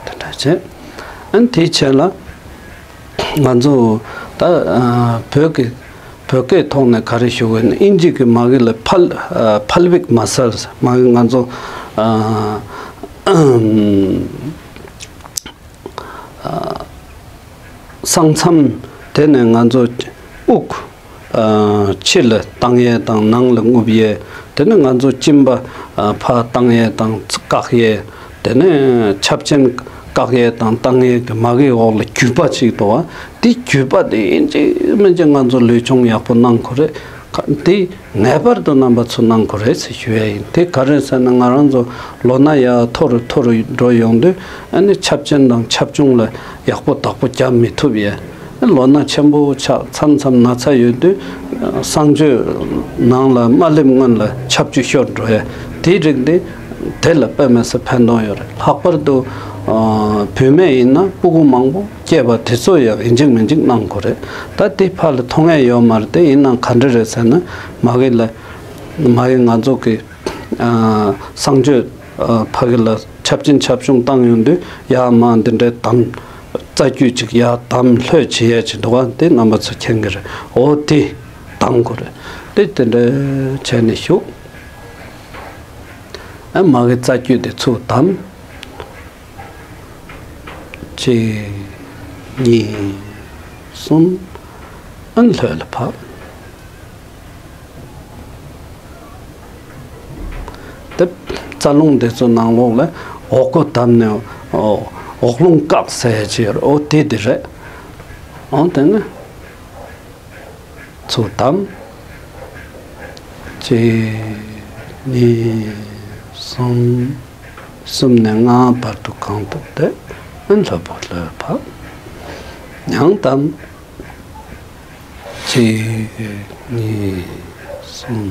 དེ་འདྲ་བྱས། ཨ་ནི་དེའི་རྗེས་ལ་ང་ཚོ་ད་ཨ་བོད་ཀྱི་བོད་སྐད་ཐོག་ནས་ག་རེ་ཞུ་དགོས་ན། ཨིན་ཇི་གི་མ་གི་ལ་ཕལ་ཨ་ཕལ་བིག་མ་སལ་མ་གི་ང་ཚོ་ཨ་ཨམ་ཨ་གསང་མཚམས། དེ་ནས་ང་ཚོ་དབུགས་ཨ་ཕྱི་ལ་བཏང་ཡས་དང་ནང་ལ་རྔུབ་ཡས། དེ་ནས་ང་ཚོ་གཅིན་པ་ཨ་ཕར་བཏང་ཡས་དང་བཀག་ཡས། དེ་ནས་ཆབ་ཆེན་བཀག་ཡས་དང་བཏང་ཡས་ཀྱི་མ་གི་འོག་ལ་རྒྱུས་པ་ཅིག་འདུག་བ། དེ་རྒྱུས་པ་དེ་ཡིན་གཅིག་མིན་གཅིག་ང་ཚོ་ལུས་སྦྱོང་ཡག་པོ་གནང་དགོས་རེད། ཁ་དེ་ངེས་པར་དུ་རྣམ་པ་ཚོ་གནང་དགོས་རེད་ཟེར་ཞུ་ཡ་ཡིན། དེ་ག་རེ་ཟེར་ན། ང་རང་ཚོ་ལོ་ན་ཡར་མཐོ་རུ་མཐོ་རུ་འགྲོ་ཡོང་དུས། ཨ་ནི་ཆབ་ཆེན་དང་ཆབ་ཆུང་ལ་ཡག་པོ་བདག་པོ་རྒྱབ་མི་ཐུབ་ཡས། ལོ་ན་ཆེན་པོ་ཆགས། མཚམས་མཚམས་ན་ཚ་ཡོད་དུས་གསང་སྤྱོད་ནང་ལ་མ་སླེབས་སྔོན་ལ་ཆབ་ཆུ་ཤོར་འགྲོ་ཡས། དེའི་རིགས་དེ་དེ་ལ་དཔེ་མི་སྲིད་ཕན་ཐོགས་ཡོད་རེད། ལྷག་པར་དུ་ཨ་བུད་མེད་ཡིན་ན་སྤུ་གུ་མང་པོ་སྐྱེས་པ་དེ་ཚོ་ཡང་ཡིན་གཅིག་མིན་གཅིག་གནང་དགོས་རེད། ད་དེ་ཕར་ལ་མཐོང་ཡས་ཡོད་མ་རེད། དེ་ཡིན་ནའང་ག་འདྲ་རེད་ཟེར་ན། མ་གི་ལ་མ་གི་ང་ཚོ་གི་ཨ་གསང་སྤྱོད་ཨ་ཕ་གི་ལ་ཆབ་ཆེན་ཆབ་ཆུང་བཏང་ཡོང་དུས། ཡར་མར་འདི་འདྲའི་དམ་རྩ་རྒྱུད་ཅིག་ཡར་དམ་ལྷོད་བྱེད་ཡས་ཅིག་འདུག་ག་དེ་རྣམ་པ་ཚོ་མཁྱེན་གི་རེད། འོ་དེ་དམ་དགོས་རེད། དེ་དེ་འདྲ་བྱས་ནས་བཞུགས། ཨ་མ་གི་རྩ་རྒྱུད་དེ་ཚུར་དམ། གཅིག་གཉིས་གསུམ། ཨ་ལྷོད་ལ་བབས། དེ་རྩ་རླུང་དེ་ཚོ་ནང་ལོགས་ལ་འོག་སྒོ་བསྡམས་ནས། འོ་འོག་རླུང་བཀག་ཟེར་ཡ་ཅིག་ཡོད་རེད། འོ་དེ་དེ་རེད། འོ་དེ་ནས་ཚུར་བསྡམས། གཅིག་གཉིས་གསུམ། གསུམ་ནས་ལྔ་བར་དུ་གང་ཐུབ་དེ་ལྷོད་པོ་ལྷོད་བབས། ཡང་བསྡམས། གཅིག་གཉིས་གསུམ་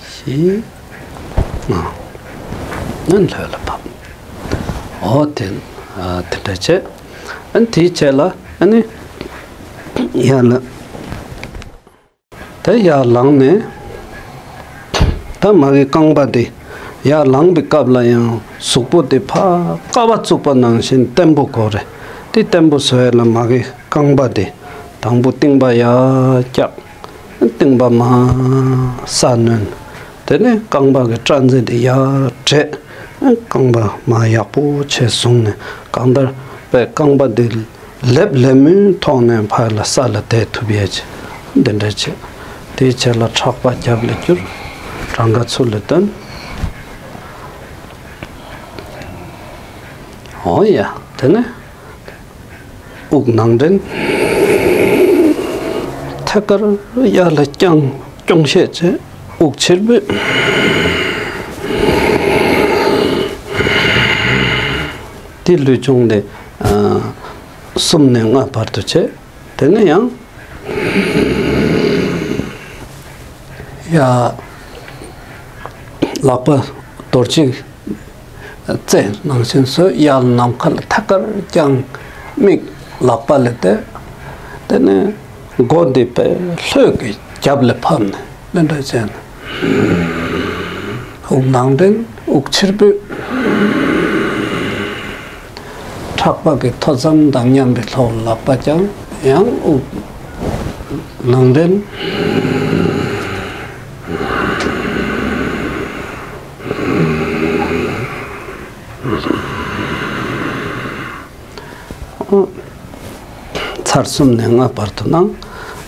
བཞི་ལྔ། ཨ་ལྷོད་ལ་བབས། འོ་དེ་ཨ་དེ་འདྲ་བྱས། ཨ་དེའི་རྗེས་ལ་ཨ་ནི་ཡར་ལ། དེ་ཡར་ལངས་ནས། ད་མ་གི་རྐང་པ་དེ་ཡར་ལངས་པའི་སྐབས་ལ་ཡང་གཟུགས་པོ་དེ་ཕར་ཀ་བ་བཙུགས་པ་ནང་བཞིན་བརྟན་པོ་དགོས་རེད། དེ་བརྟན་པོ་བཟོ་ཡས་ལ་མ་གི་རྐང་པ་དེ་དང་པོ་རྟིང་པ་ཡར་བཀྱག་རྟིང་པ་མར་ས་ནོན། དེ་ནས་རྐང་པ་གི་སྐྲ་འཛེགས་དེ་ཡར་བྲེག་རྐང་པ་མར་ཡག་པོ་བྱས་བཟུང་ནས། གང་ལྟར་པའི་རྐང་པ་འདི་ལེབ་ལེབ་མོའི་ཐོག་ནས་ཕར་ལ་ས་ལ་བསྡད་ཐུབ་ཡས་ཅིག་འདི་འདྲ་བྱས། དེའི་རྗེས་ལ་ཕྲག་པ་རྒྱབ་ལ་བསྐྱུར། བྲང་ཁ་ཚུར་ལ་བཏོན། འོ་ཡ། དེ་ནས་དབུགས་ནང་འདྲེན། ཐད་ཀར་ཡར་ལ་བརྐྱངས། རྐྱོང་ཤེད་བྱས། དབུགས་ཕྱིར་འབུད། དེ་ལུས་སྦྱོང་དེ་ཨ་གསུམ་ནས་ལྔ་བར་དུ་བྱས། དེ་ནས་ཡང་ཡ། ལག་པ་རྡོ་རྗེ་རྩེ་ནང་བཞིན་བཟོས། ཡར་ནམ་མཁའ་ལ་ཐད་ཀར་བརྐྱངས། མིག་ལག་པ་ལ་བལྟས། དེ་ནས་མགོ་འདི་པའི་ལྷོད་ཀྱི་རྒྱབ་ལ་ཕབ་ནས་ལེན་འདྲ་བྱས་ནས། དབུགས་ནང་འདྲེན། དབུགས་ཕྱིར་འབུད། ཕྲག་པ་གི་མཐོ་ཙམ་དང་མཉམ་པའི་ཐོག་ལ་ལག་པ་བརྐྱངས། ཡང་དབུགས་ནང་འདྲེན། ཚར་གསུམ་ནས་ལྔ་བར་དུ་གནང་།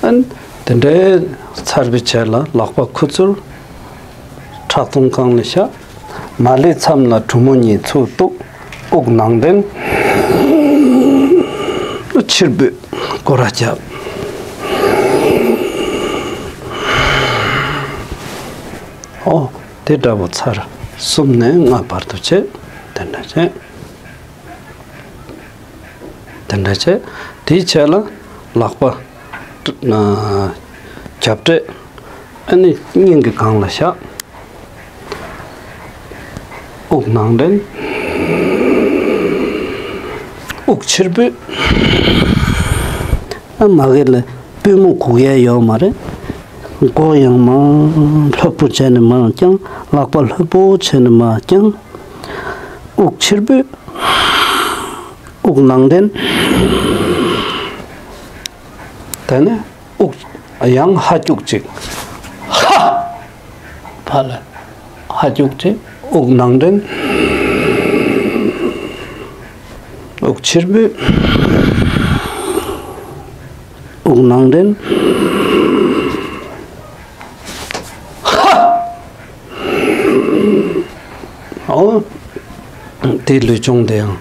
ཨན། དེ་འདྲའི་ཚར་བའི་རྗེས་ལ་ལག་པ་ཁུ་ཚུར་ཁྲག་འཐུང་ཁང་ལ་བཞག་མ་ལེ་མཚམས་ལ་གྲུ་མོ་གཉིས་ཚུར་གཏུགས། དབུགས་ནང་འདྲེན། ཕྱིར་འབུད། སྐོར་ར་རྒྱབ། ཨོ། དེ་འདྲ་བོ་ཚར་གསུམ་ནས་ལྔ་བར་དུ་བྱས། དེ་འདྲ་བྱས། དེ་འདྲ་བྱས། དེའི་རྗེས་ལ་ལག་པ་རྒྱབ་སྦྲེལ། ཨ་ནི་སྙིང་གི་སྒང་ལ་བཞག་དབུགས་ནང་འདྲེན། དབུགས་ཕྱིར་འབུད། ཨ་མ་གི་ལ་པུས་མོ་གུག་ཡས་ཡོད་མ་རེད། མགོ་ཡང་མར་ལྷོད་པོ་བྱས་ནས་མར་བརྐྱངས། ལག་པ་ལྷོད་པོ་བྱས་ནས་མར་བརྐྱངས། དབུགས་ཕྱིར་འབུད། དབུགས་ནང་འདྲེན། དེ་ནས་དབུགས་ཡང་ཧ་སྐྱུག་ཅིག་ཧ། ཕར་ལ་ཧ་སྐྱུག་ཅིག་དབུགས་ནང་འདྲེན། དབུགས་ཕྱིར་འབུད། དབུགས་ནང་འདྲེན། ཧ། ཨོ། དེའི་ལུས་སྦྱོང་དེ་ཡང་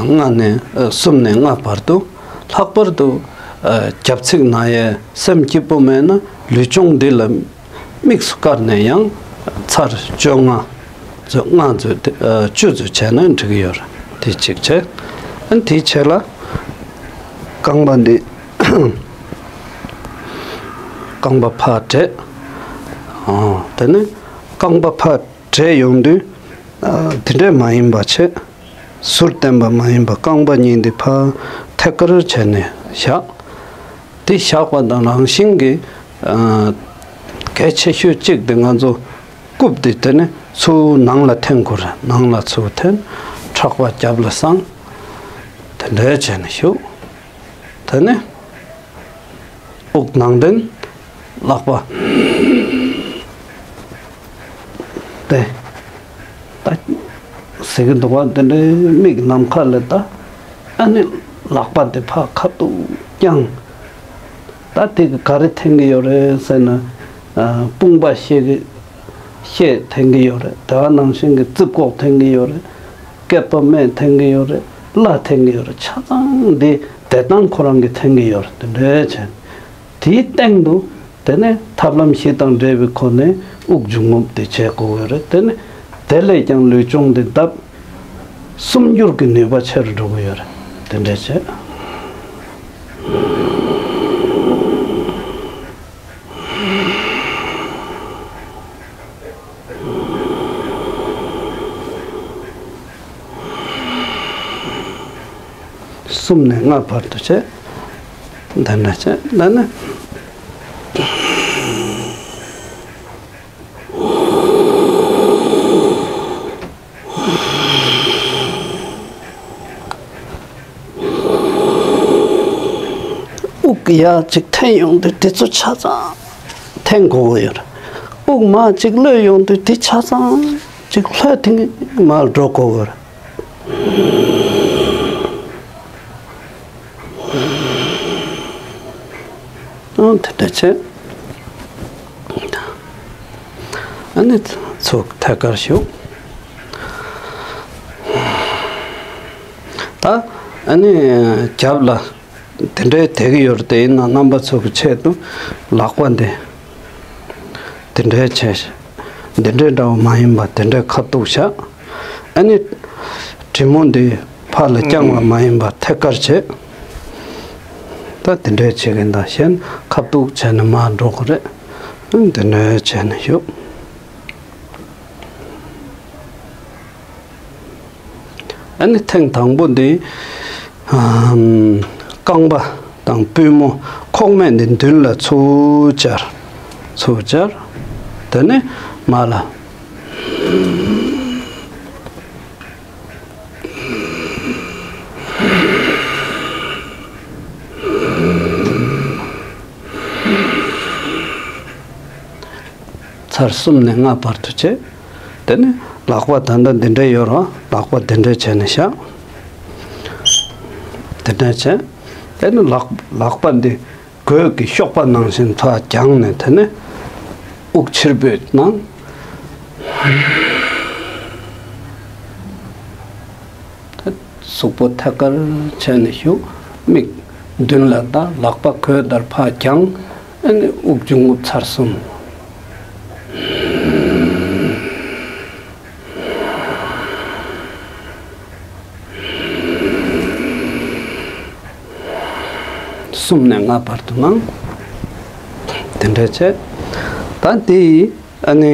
ལྔ་ནས་གསུམ་ནས་ལྔ་བར་དུ། ལྷག་པར་དུ་རྒྱབ་ཚིགས་ན་ཡས་སེམས་སྐྱིད་པོ་མེད་ན་ལུས་སྦྱོང་འདི་ལ་དམིགས་སུ་བཀར་ནས་ཡང་ཚར་བཅོ་ལྔ་ཚོད་ལྔ་ཚོད་དེ་བཅུ་ཚོད་བྱས་ན་འགྲིག་གི་ཡོད་རེད། དེ་གཅིག་བྱས། ཨ་ནི་དེའི་རྗེས་ལ་རྐང་པ་འདི་རྐང་པ་ཕར་བགྲད། ཨོ། དེ་ནས་རྐང་པ་ཕར་བགྲད་ཡོང་དུས་འདི་འདྲས་མ་ཡིན་པ་བྱས། ཟུར་བསྟན་པ་མ་ཡིན་པ་རྐང་པ་གཉིས་འདི་ཕར་ཐད་ཀར་བྱས་ནས་བཞག་དེ་བཞག་པ་དང་རང་བཞིན་གྱི་གལ་ཆེ་ཤོས་གཅིག་དེ་ང་ཚོ་རྐུབ་དེ་དེ་ནས་ཚུར་ནང་ལ་འཐེན་དགོས་རེད། ནང་ལ་ཚུར་འཐེན། ཕྲག་པ་རྒྱབ་ལ་བསྲང་། དེ་འདྲས་བྱས་ནས་བཞུགས། དེ་ནས་དབུགས་ནང་འདྲེན། ལག་པ་དེ་ད་ཟེར་གི་འདུག་བ། དེ་འདྲའི་མིག་ནམ་མཁའ་ལ་ལྟ། ཨ་ནི་ལག་པ་དེ་ཕར་ཁ་ཐུག་བརྐྱངས། ད་དེ་གི་ག་རེ་འཐེན་གི་ཡོད་རེད་ཟེར་ན། དཔུང་པ་ཤེད་ཀྱི་ཤེད་འཐེན་གི་ཡོད་རེད། དེ་བ་ནང་བཞིན་གྱི་རྩིབ་ཀོག་འཐེན་གི་ཡོད་རེད། སྐེད་པ་སྨད་འཐེན་གི་ཡོད་རེད། བརླ་འཐེན་གི་ཡོད་རེད། ཆ་ཚང་འདི་བདེ་ཐང་ཁོ་རང་གི་འཐེན་གི་ཡོད་རེད། དེ་འདྲའི་བྱས། དེའི་སྟེང་དུ་དེ་ནས་ཐབས་ལམ་བཞི་དང་འབྲེལ་བའི་སྒོ་ནས་དབུགས་འབྱུང་རྔུབ་དེ་བྱེད་དགོས་ཡོད་རེད། དེ་ནས་དེ་ལས་ཀྱང་ལུས་སྦྱོང་དེ་ལྡབ་སུམ་འགྱུར་གྱི་ནུས་པ་ཆེ་རུ་འགྲོ་གི་ཡོད་རེད། དེ་འདྲས་བྱས། གསུམ་ནས་ལྔ་བར་དུ་བྱས། འདི་འདྲ་བྱས། འདི་ནི། དབུགས་ཡར་ཅིག་འཐེན་ཡོང་དུས་དེ་ཚོ་ཆ་ཚང་འཐེན་དགོས་ཀྱི་ཡོད་རེད། དབུགས་མར་ཅིག་གློད་ཡོང་དུས་དེ་ཆ་ཚང་ཅིག་གློད་ཐེངས་མར་འགྲོ་དགོས་ཀྱི་ཡོད་རེད། ཨང་། དེ་འདྲ་བྱས། ཨ་ནི་ཚུར་ཐད་ཀར་བཞུགས། ད་ཨ་ནི་རྒྱབ་ལ་དེ་འདྲའི་དེ་གི་ཡོད་རེད། དེ་ཡིན་ན་རྣམ་པ་ཚོ་གི་ཆེད་དུ་ལག་པ་འདི་དེ་འདྲའི་བྱས། འདི་འདྲའི་འདྲ་བ་མ་ཡིན་པ་དེ་འདྲའི་ཁ་ཐུག་བཞག་ཨ་ནི་གྲི་མོ་འདི་ཕར་ལ་བརྐྱང་བ་མ་ཡིན་པ་ཐད་ཀར་བྱས། ད་དེ་འདྲའི་བྱེད་མཁན་དང་གཞན་ཁ་ཐུག་བྱས་ནས་མར་འགྲོ་དགོས་རེད། དེ་འདྲའི་བྱས་ནས་བཞུགས། ཨ་ནི་ཐེངས་དང་པོ་འདི། ཨམ། རྐང་པ་དང་པུས་མོ་ཁོག་སྨད་འདི་མདུན་ལ་ཚུར་སྦྱར། ཚུར་སྦྱར། དེ་ནས་མར་ལ། ཚར་གསུམ་ནས་ལྔ་བར་དུ་བྱས། དེ་ནས་ལག་པ་ད་ལྟ་འདི་འདྲ་ཡོད་རེད་བ། ལག་པ་འདི་འདྲ་བྱས་ནས་བཞག་འདི་འདྲ་བྱས། དེ་ནས་ལག་ལག་པ་འདི་གོས་ཀྱི་གཤོག་པ་ནང་བཞིན་ཕར་བརྐྱངས་ནས། དེ་ནས་དབུགས་ཕྱིར་འབུད་གནང་། གཟུགས་པོ་ཐད་ཀར་བྱས་ནས་བཞུགས། མིག་མདུན་ལ་ལྟ། ལག་པ་གོས་ལྟར་ཕར་བརྐྱངས། ཨ་ནི་དབུགས་འབྱུང་རྔུབ་ཚར་གསུམ། གསུམ་ནས་ལྔ་བར་དུ་ནང་དེ་འདྲ་བྱས། ད་དེ་ཡིས་ཨ་ནི་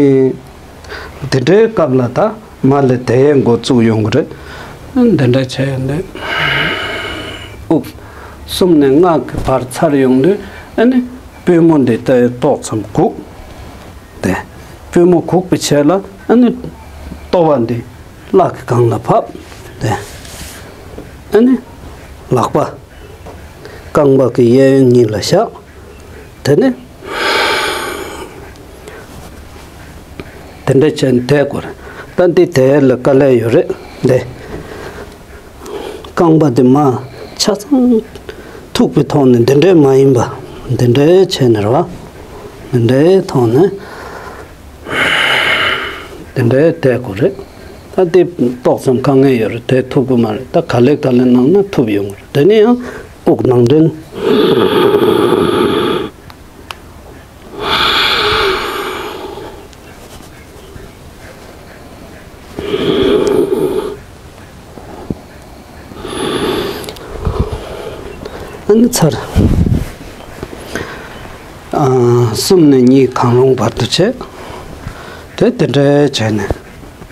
དེ་འདྲའི་སྐབས་ལ་ད་མ་ལས་དེ་ཡས་འགོ་བཙུགས་ཡོང་གི་རེད། དེ་འདྲ་བྱས་ཡོང་དུས་དབུགས་གསུམ་ནས་ལྔ་གི་བར་ཚར་ཡོང་དུས་ཨ་ནི་པུས་མོ་འདི་ལྟ་ཏོག་ཙམ་གུག་སྟེ། པུས་མོ་གུག་པའི་ཆེད་ལ་ཨ་ནི་ལྟོ་བ་འདི་ལག་གི་སྒང་ལ་ཕབ་སྟེ། ཨ་ནི་ལག་པ་རྐང་པ་གི་གཡས་གཡོན་གཉིས་ལ་བཞག་དེ་ནས་དེ་འདྲ་བྱས་ནས་བསྡད་དགོས་རེད། ད་འདི་བསྡད་ལ་དཀའ་ལས་ཡོད་རེད་འདི། རྐང་པ་དེ་མ་ཆ་ཚང་ཐུག་པའི་ཐོག་ནས་འདི་འདྲའི་མ་ཡིན་པ་འདི་འདྲའི་བྱས་ནས་རེད་བ། འདི་འདྲའི་ཐོག་ནས་འདི་འདྲའི་བསྡད་དགོས་རེད། ད་འདི་ཏོག་ཙམ་དཀའ་ངལ་ཡོད་རེད། དེ་ཐུབ་ཀྱི་མ་རེད། ད་ག་ལེ་ག་ལེ་གནང་ན་ཐུབ་ཡོང་གི་རེད། དེ་ནས་ཡང་དབུགས་ནང་འདྲེན། ཨ་ནི་ཚར། ཨ། གསུམ་ནས་གཉིས་གང་རུང་བར་དུ་བྱས། དེ་དེ་འདྲའི་བྱས་ནས་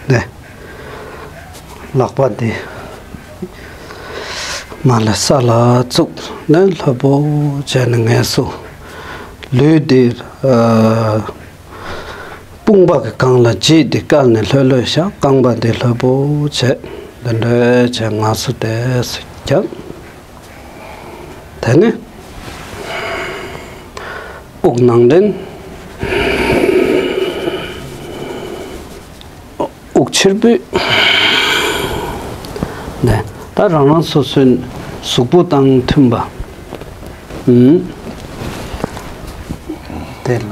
ནས། ལག་པ་འདི་མ་ལ་ས་ལ་བཙུགས་ནས་ལྷོད་པོ་བྱས་ནས་ངལ་གསོ། ལུས་འདི་ཨ། དཔུང་པ་གི་སྒང་ལ་ལྗིད་འདི་བཀལ་ནས་ལྷོད་ལྷོད་བཞག་རྐང་པ་འདི་ལྷོད་པོ་བྱས་འདི་འདྲ་བྱས་ངལ་གསོ་ཏོག་ཙམ་བརྒྱབ། དེ་ནས་དབུགས་ནང་འདྲེན། དབུགས་ཕྱིར་འབུད། ནས་ད་རང་རང་སོ་སོའི་གཟུགས་པོ་དང་མཐུན་པ། ཨུམ། དེ་ལ།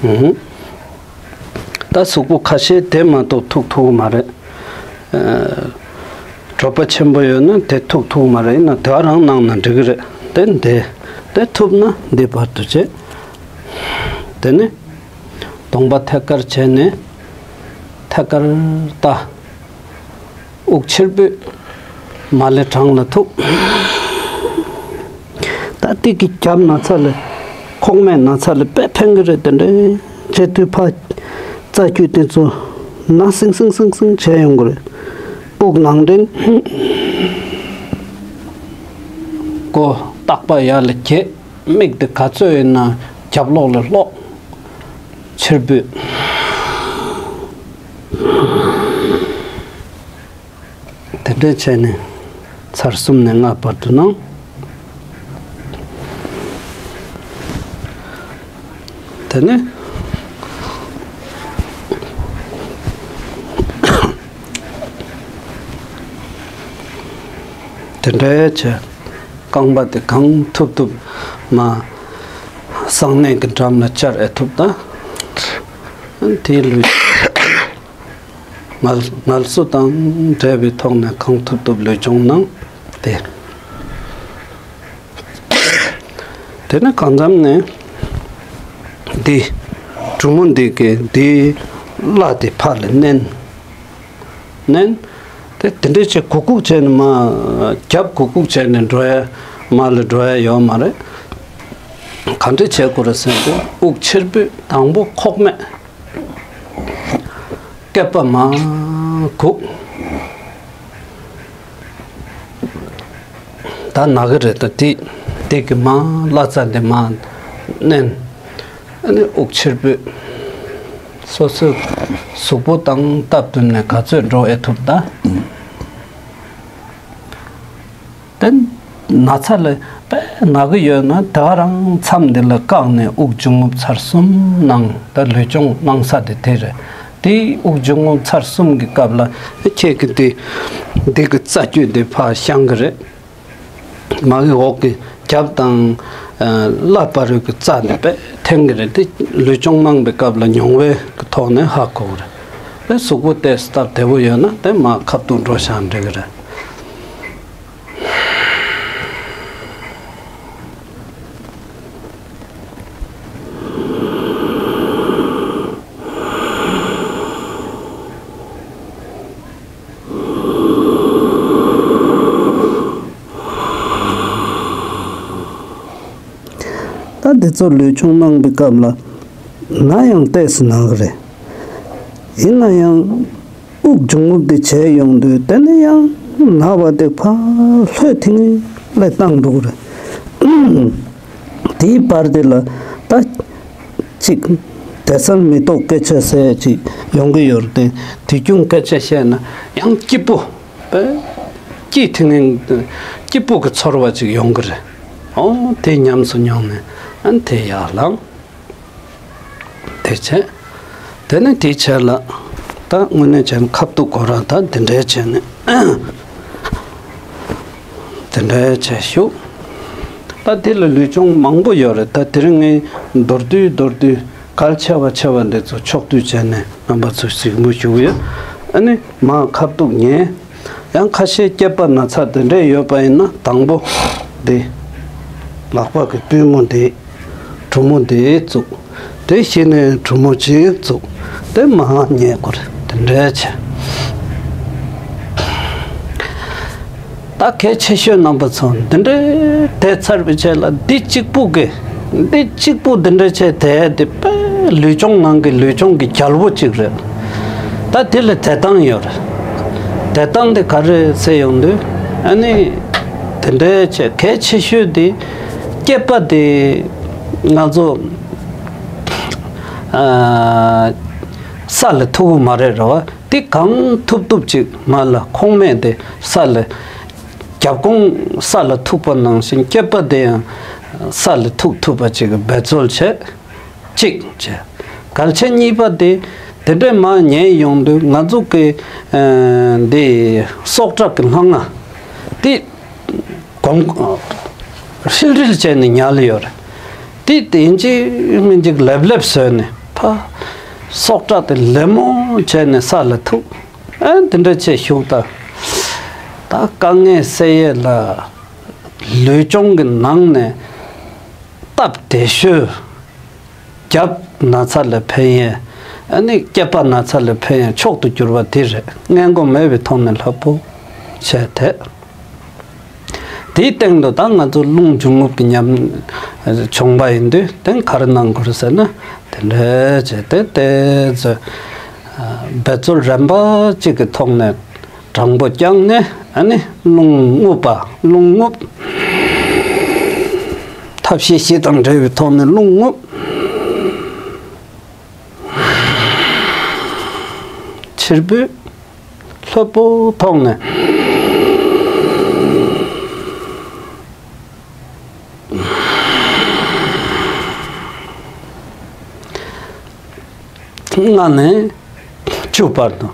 ཨུམ། ད་གཟུགས་པོ་ཁ་ཤས་དེ་མ་གཏོགས་ཐུག་ཐུབ་ཀྱི་མ་རེད། ཨ། གྲོད་པ་ཆེན་པོ་ཡོད་ན་དེ་ཐུག་ཐུབ་ཀྱི་མ་རེད། ཡིན་ན་དེ་ག་རང་གནང་ན་འགྲིག་གི་རེད། དེ་འདི་དེ་ཐུབ་ན་འདི་བར་དུ་བྱེད། དེ་ནས་གདོང་པ་ཐད་ཀར་བྱས་ནས་ཐད་ཀར་ལྟ། དབུགས་ཕྱིར་འབུད། མ་ལེ་བྲང་ལ་ཐུག་ད་ཏིག་གི་རྒྱབ་ན་ཚ་ལས་ཁོག་སྨད་ན་ཚ་ལས་དཔེ་ཕན་གི་རེད། དེ་འདྲའི་བྱེད་དུས་ཕ་རྩ་རྒྱུས་དེ་ཚོ་ན་སིང་སིང་སིང་སིང་བྱས་ཡོང་གི་རེད། དབུགས་ནང་འདྲེན། མགོ་ལྟག་པ་ཡར་ལ་གྱེས། མིག་དེ་ག་ཚོད་ཡིན་ན་རྒྱབ་ལོགས་ལ་ལོག་ཕྱིར་འབུད། དེ་འདྲ་བྱས་ནས་ཚར་གསུམ་ནས་ལྔ་བར་དུ་གནང་། དེ་ནས་དེ་འདྲ་བྱས། རྐང་པ་དེ་གང་ཐུབ་ཐུབ་མ་གསང་གནས་ཀྱི་འགྲམ་ལ་བཅར་ཨེ་ཐུབ་ད། དེའི་ལུས་ངལ་ངལ་གསོ་དང་འབྲེལ་བའི་ཐོག་ནས་གང་ཐུབ་ཐུབ་ལུས་སྦྱོང་གནང་སྟེ། དེ་ནས་གང་འཚམ་ནས་འདི་གྲུ་མོ་འདི་གི་འདིའི་བརླ་དེ་ཕར་ལ་མནན། མནན། དེ་དེ་འདྲས་བྱས་གུག་གུག་བྱས་ནས་མ་རྒྱབ་གུག་གུག་བྱས་ནས་འགྲོ་ཡ་མ་ལ་འགྲོ་ཡ་ཡོད་མ་རེད། ག་འདྲས་བྱེད་དགོས་རེད་ཟེར་དུས་དབུགས་ཕྱིར་འབུད། དང་པོ་ཁོག་སྨད། སྐེད་པ་མར་གུག་ད་ན་གི་རེད། ད་དེ་དེ་གི་མར་བརླ་རྩ་འདི་མར་མནན། ཨ་ནི་དབུགས་ཕྱིར་འབུད། སོ་སོའི་གཟུགས་པོ་དང་སྟབས་བསྟུན་ནས་ག་ཚོད་འགྲོ་ཨེ་ཐུབ་ད། དེ་ན་ཚ་ལ་དཔེ་ན་གི་ཡོད་ན་ད་ག་རང་མཚམས་འདི་ལ་བཀག་ནས་དབུགས་འབྱུང་རྔུབ་ཚར་གསུམ་གནང་། ད་ལུས་སྦྱོང་གནང་ས་དེ་དེ་རེད། དེ་དབུགས་འབྱུང་རྔུབ་ཚར་གསུམ་གྱི་སྐབས་ལ་ཁྱེད་ཀྱི་དེ་འདི་གི་རྩ་རྒྱུས་དེ་ཕར་བཤང་གི་རེད། མ་གི་འོག་གི་རྒྱབ་དང་བརླ་བར་གྱི་རྩ་ནས་དཔེ་འཐེན་གི་རེད། དེ་ལུས་སྦྱོང་གནང་པའི་སྐབས་ལ་མྱོང་བའི་གི་ཐོག་ནས་ཧ་གོ་གི་རེད། དེ་གཟུགས་པོ་དེ་སྟབས་བདེ་བོ་ཡོད་ན་དེ་མར་ཁ་ཐུག་འགྲོ་བཞག་འགྲིག་གི་རེད། འདི་ཚོ་ལུས་སྦྱོང་གནང་པའི་སྐབས་ལ་ན་ཡང་ཏོག་ཙམ་ན་གི་རེད། ཡིན་ན་ཡང་དབུགས་འབྱུང་རྔུབ་དེ་བྱས་ཡོང་དུས་དེ་ནས་ཡང་ན་བ་དེ་ཕར་ལྷོད་ཐིང་ལེ་བཏང་འགྲོ་གི་རེད། དེའི་བར་དེ་ལ་ད་ཅིག་དེ་སང་མི་རྟོག་སྐད་ཆ་ཟེར་ཅིག་ཡོང་གི་ཡོད་རེད་དེ། དུས་རྒྱུན་སྐད་ཆ་བཤད་ན་ཡང་སྐྱིད་པོ། པས། སྐྱིད་ཐིང་ངེ་སྐྱིད་པོ་གི་ཚོར་བ་ཅིག་ཡོང་གི་རེད། ཨོ་དེ་ཉམས་སུ་མྱོང་ནས་ཨ་ནི་དེ་ཡར་ལངས། དེ་བྱས། དེ་ནས་དེའི་ཆེད་ལ་ད་དངོས་གནས་བྱས་ན་ཁ་ཐུག་གོ་ར་ད་འདི་འདྲའི་བྱས་ནས་འདི་འདྲའི་བྱས་བཞུགས། ད་དེ་ལ་ལུས་སྦྱོང་མང་པོ་ཡོད་རེད། ད་དེ་རིང་ངས་མདོར་བསྡུས་མདོར་བསྡུས་གལ་ཆེ་བ་ཆེ་བ་འདི་ཚོ་ཕྱོགས་བསྡུས་བྱས་ནས་རྣམ་པ་ཚོ་གཟིགས་མོ་ཞུ་གི་ཡོད། ཨ་ནི་མར་ཁ་ཐུག་ཉན། ཡང་ཁ་ཤས་སྐེད་པ་ན་ཚ་དེ་འདྲས་ཡོད་པ་ཡིན་ན་དང་པོ་འདི་ལག་པ་གི་པུས་མོ་འདི། གྲུ་མོ་འདི་བཙུགས། དེ་གཞི་ནས་གྲུ་མོ་གཅིག་བཙུགས། དེ་མར་ཉལ་དགོས་རེད། དེ་འདྲས་བྱས། ད་གལ་ཆེ་ཤོས་རྣམ་པ་ཚོ་འདི་འདྲས་བསྡད་ཚར་བའི་རྗེས་ལ་འདི་གཅིག་པུ་གི་འདི་གཅིག་པུ་འདི་འདྲས་བྱས་བསྡད་དེ་དཔེ་ལུས་སྦྱོང་ནང་གི་ལུས་སྦྱོང་གི་རྒྱལ་པོ་གཅིག་རེད། ད་དེ་ལ་བསྡད་སྟངས་ཡོད་རེད། བསྡད་སྟངས་དེ་ག་རེ་ཟེར་ཡོང་དུས་ཨ་ནི་དེ་འདྲས་བྱས་གལ་ཆེ་ཤོས་དེ་སྐེད་པ་དེ་ང་ཚོ་ཨ་ས་ལ་ཐུག་གི་མ་རེད་རེད་བ། དེ་གང་ཐུབ་ཐུབ་ཅིག་མར་ལ་ཁོག་སྨད་དེ་ས་ལ་རྒྱབ་ཁོང་ས་ལ་ཐུག་པ་ནང་བཞིན་སྐེད་པ་དེ་ཡང་ས་ལ་ཐུག་ཐུབ་པ་ཅིག་འབད་རྩོལ་བྱས། གཅིག་བྱས། གལ་ཆེ་གཉིས་པ་དེ་དེ་འདྲས་མར་ཉལ་ཡོང་དུས་ང་ཚོ་གི་ཨ་འདི་སྲོག་ཆགས་ཀྱི་ལྷང་ང་དེ་གོམ་ཧྲིལ་ཧྲིལ་བྱས་ནས་ཉལ་ཡོད་རེད། དེ་དེ་ཡིན་གཅིག་མིན་གཅིག་ལེབ་ལེབ་བཟོས་ནས་ཕ་སྲོག་ཆགས་དེ་ལད་མོ་བྱས་ནས་ས་ལ་ཐུག་ཨ་འདི་འདྲ་བྱས་བཞུགས། ད་ད་དཀའ་ངལ་སེལ་ཡས་ལ་ལུས་སྦྱོང་གི་ནང་ནས་སྟབས་བདེ་ཤོས། རྒྱབ་ན་ཚ་ལ་ཕན་ཡས། ཨ་ནི་སྐེད་པ་ན་ཚ་ལ་ཕན་ཡས་མཆོག་ཏུ་གྱུར་པ་དེ་རེད། སྔས་མགོ་མེད་པའི་ཐོག་ནས་ལྷོད་པོ་བྱས་ཏེ། དེའི་སྟེང་དུ་ད་ང་ཚོ་རླུང་འབྱུང་རྔུབ་ཀྱི་ཉམས་བྱུང་བ་ཡིན་དུས་དེ་ག་རེ་གནང་དགོས་རེད་ཟེར་ན། དེ་འདྲས་བྱས་ཏེ་དེ་ཚོ་འབད་རྩོལ་རན་པ་གཅིག་གི་ཐོག་ནས་དྲང་པོ་བསྐྱངས་ནས་ཨ་ནི་རླུང་རྔུབ་པ་རླུང་རྔུབ། ཐབས་ཤེས་བཞི་དང་འབྲེལ་བའི་ཐོག་ནས་རླུང་རྔུབ། ཕྱིར་འབུད། ལྷོད་པོ་ཐོག་ནས། ལྔ་ནས་བཅུ་བར་དུ།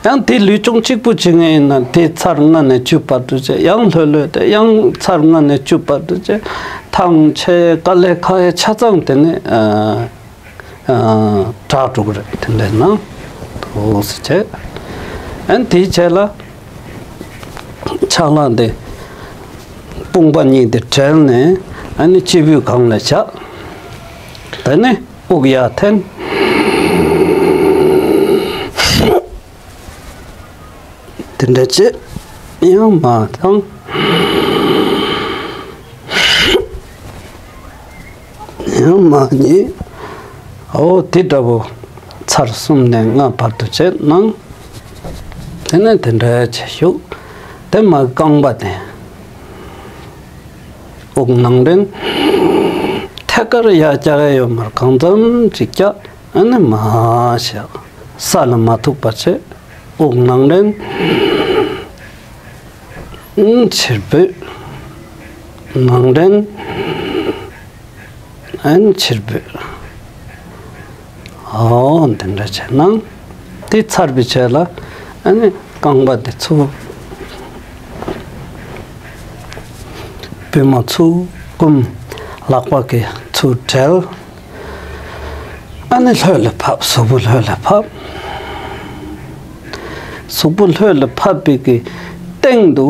ཡང་དེ་ལུས་སྦྱོང་གཅིག་པུ་བྱེད་ངེས་ཡིན་ན་དེ་ཚར་ལྔ་ནས་བཅུ་བར་དུ་བྱས། ཡང་ལྷོད་ལྷོད་དེ་ཡང་ཚར་ལྔ་ནས་བཅུ་བར་དུ་བྱས། ཐང་ཆད་དཀའ་ལས་ཁག་ཡ་ཆ་ཚང་དེ་ནས་ཨ། ཨ། དྲག་འགྲོ་གི་རེད། དེ་འདྲ་ན། འོ་ཟེར་བྱས། ཨ་ནི་དེའི་རྗེས་ལ་ཕྱག་ལག་དེ་དཔུང་པ་གཉིས་དེ་བྲལ་ནས་ཨ་ནི་སྤྱི་བོའི་སྒང་ལ་བཞག་དེ་ནས་དབུགས་ཡར་འཐེན། དེ་འདྲ་བྱས། ཡང་མར་བཏང་། ཡང་མར་ཉལ། འོ་དེ་འདྲ་བོ་ཚར་གསུམ་ནས་ལྔ་བར་དུ་བྱས་གནང་། དེ་ནས་དེ་འདྲ་བྱས་བཞུགས། དེ་མར་རྐང་པ་དེ་དབུགས་ནང་འདྲེན། ཐད་ཀར་ཡར་བཀྱག་ཡ་ཡོད་མ་རེད། གང་འཚམ་ཅིག་བཀྱག་ཨ་ནི་མར་བཞག་ས་ལ་མ་ཐུག་པ་བྱས། དབུགས་ནང་འདྲེན། ཕྱིར་འབུད། ནང་འདྲེན། ཕྱིར་འབུད། འོ་འདི་འདྲ་བྱས་ན། དེ་ཚར་བའི་རྗེས་ལ་ཨ་ནི་རྐང་པ་དེ་ཚུར། པུས་མོ་ཚུར་བསྐུམ། ལག་པ་གིས་ཚུར་བྲལ། ཨ་ནི་ལྷོད་ལ་ཕབ། གཟུགས་པོ་ལྷོད་ལ་ཕབ། གཟུགས་པོ་ལྷོད་ལ་ཕབ་པའི་གི་སྟེང་དུ་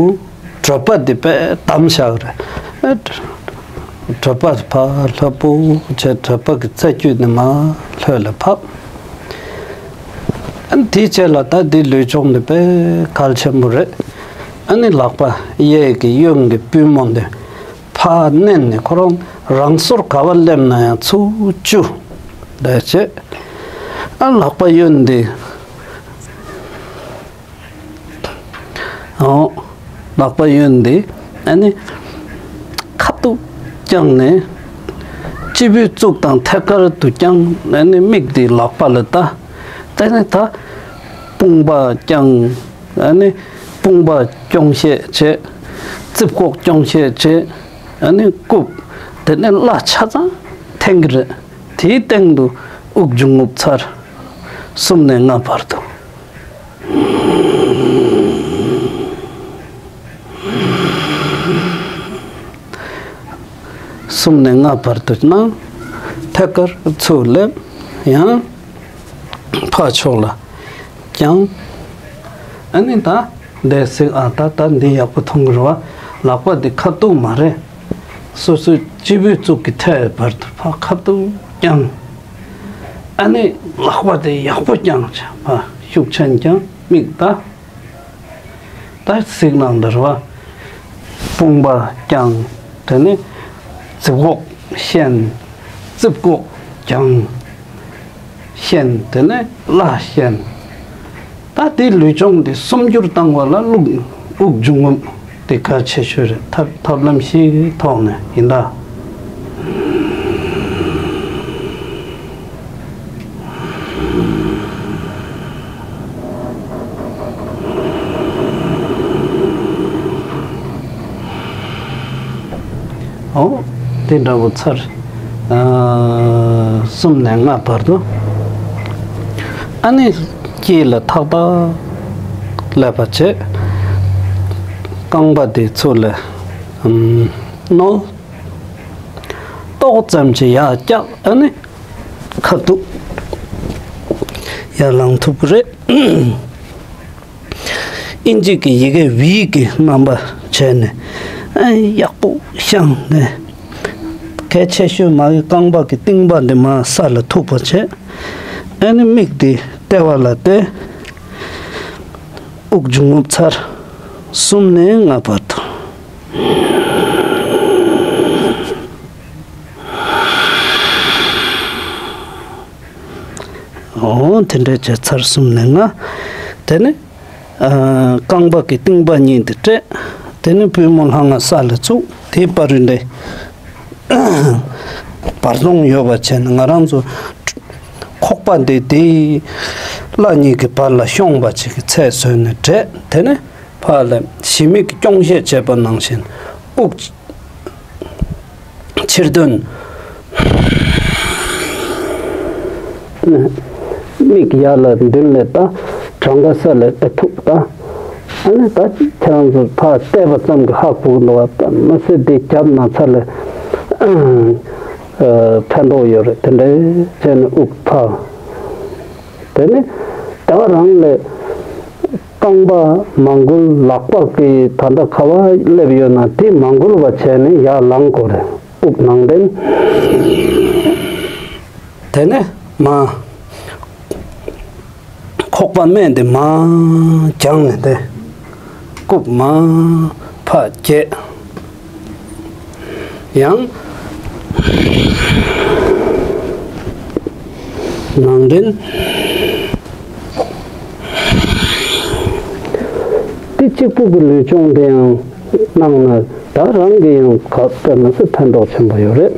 གྲོད་པ་འདི་དཔེ་བསྡམས་བཞག་རེད། གྲོད་པ་ཕར་ལྷོད་པོ་བྱས། གྲོད་པ་གི་རྩ་རྒྱུད་ནས་མར་ལྷོད་ལ་ཕབ། ཨ་ནི་དེའི་རྗེས་ལ་ད་འདི་ལུས་སྦྱོང་འདི་དཔེ་གལ་ཆེན་པོ་རེད། ཨ་ནི་ལག་པ་གཡས་ཀྱི་གཡོན་གྱི་པུས་མོ་འདི་ཕར་མནན་ནས་ཁོ་རང་ རང་སོར་ག་བ་སླེབས་ན་ཡང་ཚུར་བཅུག་དེ་བྱས། ཨ་ལག་པ་གཡོན་འདི། ཨོ། ལག་པ་གཡོན་འདི། ཨ་ནི། ཁ་ཐུག་བརྐྱངས་ནས། སྤྱི་བོའི་གཙུག་དང་ཐད་ཀར་དུ་བརྐྱངས། ཨ་ནི་མིག་འདི་ལག་པ་ལ་ལྟ། དེ་ནས་ད། དཔུང་པ་བརྐྱངས། ཨ་ནི། དཔུང་པ་རྐྱོང་ཤེད་བྱེད། རྩིབ་ཀོག་རྐྱོང་ཤེད་བྱེད། ཨ་ནི་བཀུག་དེ་ནས་བརླ་ཆ་ཚང་འཐེན་གྱི་རེད། དེའི་སྟེང་དུ་དབུགས་འབྱུང་རྔུབ་ཚར། གསུམ་ནས་ལྔ་བར་དུ། གསུམ་ནས་ལྔ་བར་དུ་གནང་། ཐད་ཀར་ཚུར་སླེབས། ཡང་ཕར་ཕྱོགས་ལ་བརྐྱངས། ཨ་ནི་ད་འདས་ཟིག་ཨ་ད་ད་འདི་ཡག་པོ་མཐོང་གི་རེད་བ། ལག་པ་འདི་ཁ་ཐུག་མ་རེད། སོ་སོའི་སྤྱི་བོའི་གཙུག་གི་ཐད་བར་དུ་ཕར་ཁ་ཐུག་བརྐྱངས། ཨ་ནི་ལག་པ་དེ་ཡག་པོ་བརྐྱངས་བྱས་ཕར་ཤུགས་ཆེན་བརྐྱངས། མིག་ལྟ། ད་གཟིགས་གནང་འདིར་བ། དཔུང་པ་བརྐྱངས། དེ་ནས་རྩིབ་ཀོག་ཤན། རྩིབ་ཀོག་བརྐྱངས། ཤན། དེ་ནས་བརླ་ཤན། ད་དེ་ལུས་སྦྱོང་དེ་གསུམ་འགྱུར་བཏང་བ་ལ་དབུགས་དབུགས་འབྱུང་རྔུབ་དེ་གལ་ཆེ་ཤོས་རེད། ཐབས་ཐབས་ལམ་བཞིའི་ཐོག་ནས་ཡིན་ད། ཨོ། དེ་འདྲ་བོ་ཚར། ཨ། གསུམ་ནས་ལྔ་བར་དུ། ཨ་ནི་དཀྱིལ་ལ་ཐག་ཐག་སླེབས་པ་བྱས། རྐང་པ་དེ་ཚུར་ལ། ཨམ། བསྣོལ། ཏོག་ཙམ་གྱིས་ཡར་བཀྱག་ཨ་ནི་ཁ་ཐུག་ཡར་ལངས་ཐུབ་ཀྱི་རེད། ཨིན་ཇི་གི་ཡི་གེ་ཝི་གི་རྣམ་པ་བྱས་ནས། ཨ་ཡག་པོ་བཤངས་ནས། གལ་ཆེ་ཤོས་མ་གི་རྐང་པ་གི་རྟིང་པ་འདི་མར་ས་ལ་ཐུག་པ་བྱས། ཨ་ནི་མིག་འདི་ལྟེ་བ་ལ་གཏད། དབུགས་འབྱུང་རྔུབ་ཚར། གསུམ་ནས་ལྔ་བར་དུ། འོ་དེ་འདྲ་བྱས་ཚར། གསུམ་ནས་ལྔ། དེ་ནས། ཨ། རྐང་པ་གི་རྟིང་པ་གཉིས་དེ་སྤྲད། དེ་ནས་པུས་མོ་ལྷང་ང་ས་ལ་བཙུགས། དེའི་བར་རུ་འདི་བར་སྟོང་ཡོད་པ་བྱས་ནས། ང་རང་ཚོ་ཁོག་པ་འདི་དེའི་བརླ་གཉིས་ཀྱི་བར་ལ་ཤོང་བ་ཅིག་གི་ཚད་བཟོས་ནས་བྲེས། དེ་ནས་ཕར་ལ་ཞི་མི་གི་རྐྱོང་ཤེད་བྱེད་པ་ནང་བཞིན་དབུགས་ཕྱིར་འདོན། མིག་ཡར་ལ་མདུན་ལ་ལྟ། བྲང་ཁ་ས་ལ་ཨེ་ཐུག་ལྟ། ཨ་ནི་ད་ཁྱེད་རང་ཚོ་ཕར་བལྟས་པ་ཙམ་གྱིས་ཧ་གོ་གི་འདུག་བ། མ་ཟད་དེ་རྒྱབ་ན་ཚ་ལ་ཨ་ཕན་ཐོགས་ཡོད་རེད། དེ་འདྲ་བྱས་ནས་དབུགས་ཕར། དེ་ནས་ལྟེ་བ་རང་ལ། རྐང་པ་མ་འགུལ། ལག་པ་གི་ད་ལྟ་ག་བ་སླེབས་ཡོད་ན་དེ་མ་འགུལ་བ་བྱས་ནས་ཡར་ལངས་དགོས་རེད། དབུགས་ནང་འདྲེན། དེ་ནས་མར་ཁོག་པ་སྨད་དེ་མར་བརྒྱངས་ནས་དེ་རྐུབ་མར་ཕར་བརྒྱད། ཡང་ནང་འདྲེན། དེ་གཅིག་པུ་གི་ལུས་སྦྱོང་དེ་ཡང་གནང་ན་ད་རང་གི་ཡང་ག་དཔེ་མི་སྲིད་ཕན་ཐོགས་ཆེན་པོ་ཡོད་རེད།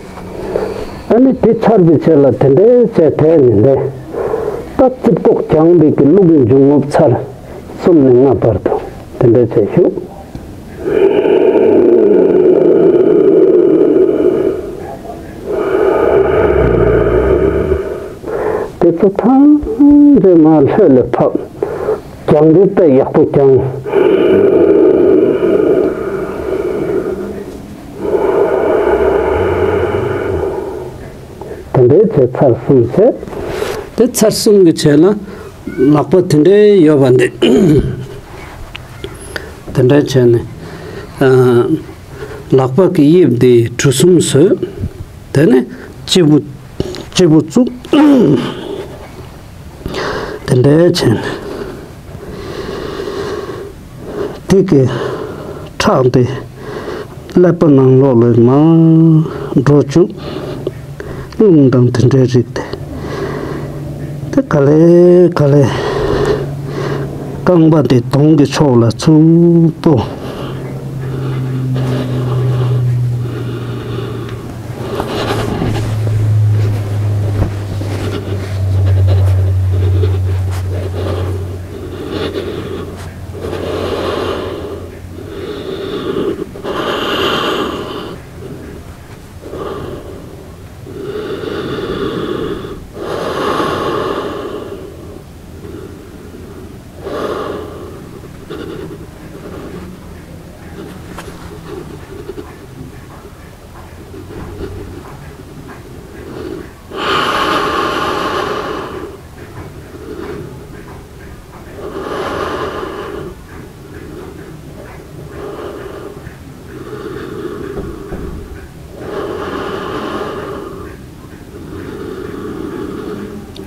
ཨ་ནི་དེ་ཚར་བའི་རྗེས་ལ་དེ་འདྲའི་བྱས་དེ་ནི་འདི། ད་རྩིབ་ཀོག་བརྒྱངས་པའི་གི་དབུགས་འབྱུང་རྔུབ་ཚར། གསུམ་ནས་ལྔ་བར་དུ་དེ་འདྲའི་བྱས་བཞུགས། དེ་ཚོ་ཐམས་ཅད་མར་ལྷོད་ལ་ཕབ། བརྒྱངས་དུས་དཔེ་ཡག་པོ་བརྒྱངས། དེ་འདྲའི་བྱས་ཚར་གསུམ་བྱས། དེ་ཚར་གསུམ་གྱི་རྗེས་ལ་ལག་པ་དེ་འདྲའི་ཡོད་པ་འདི། དེ་འདྲའི་བྱས་ནས། ཨ། ལག་པ་གི་དབྱིབས་འདི་གྲུ་གསུམ་བཟོས། དེ་ནས་སྤྱི་བོ་སྤྱི་བོ་བཙུགས། དེ་འདྲའི་བྱས་ནས། དེ་གི་ཁྲག་དེ་ཀླད་པ་ནང་ལོགས་ལ་མར་ འགྲོ་བཅུག་རླུང་དང་དེ་འདྲའི་རིགས་དེ། དེ་ག་ལེ་ག་ལེ། རྐང་པ་དེ་གདོང་གི་ཕྱོགས་ལ་ཚུར་སྤོ།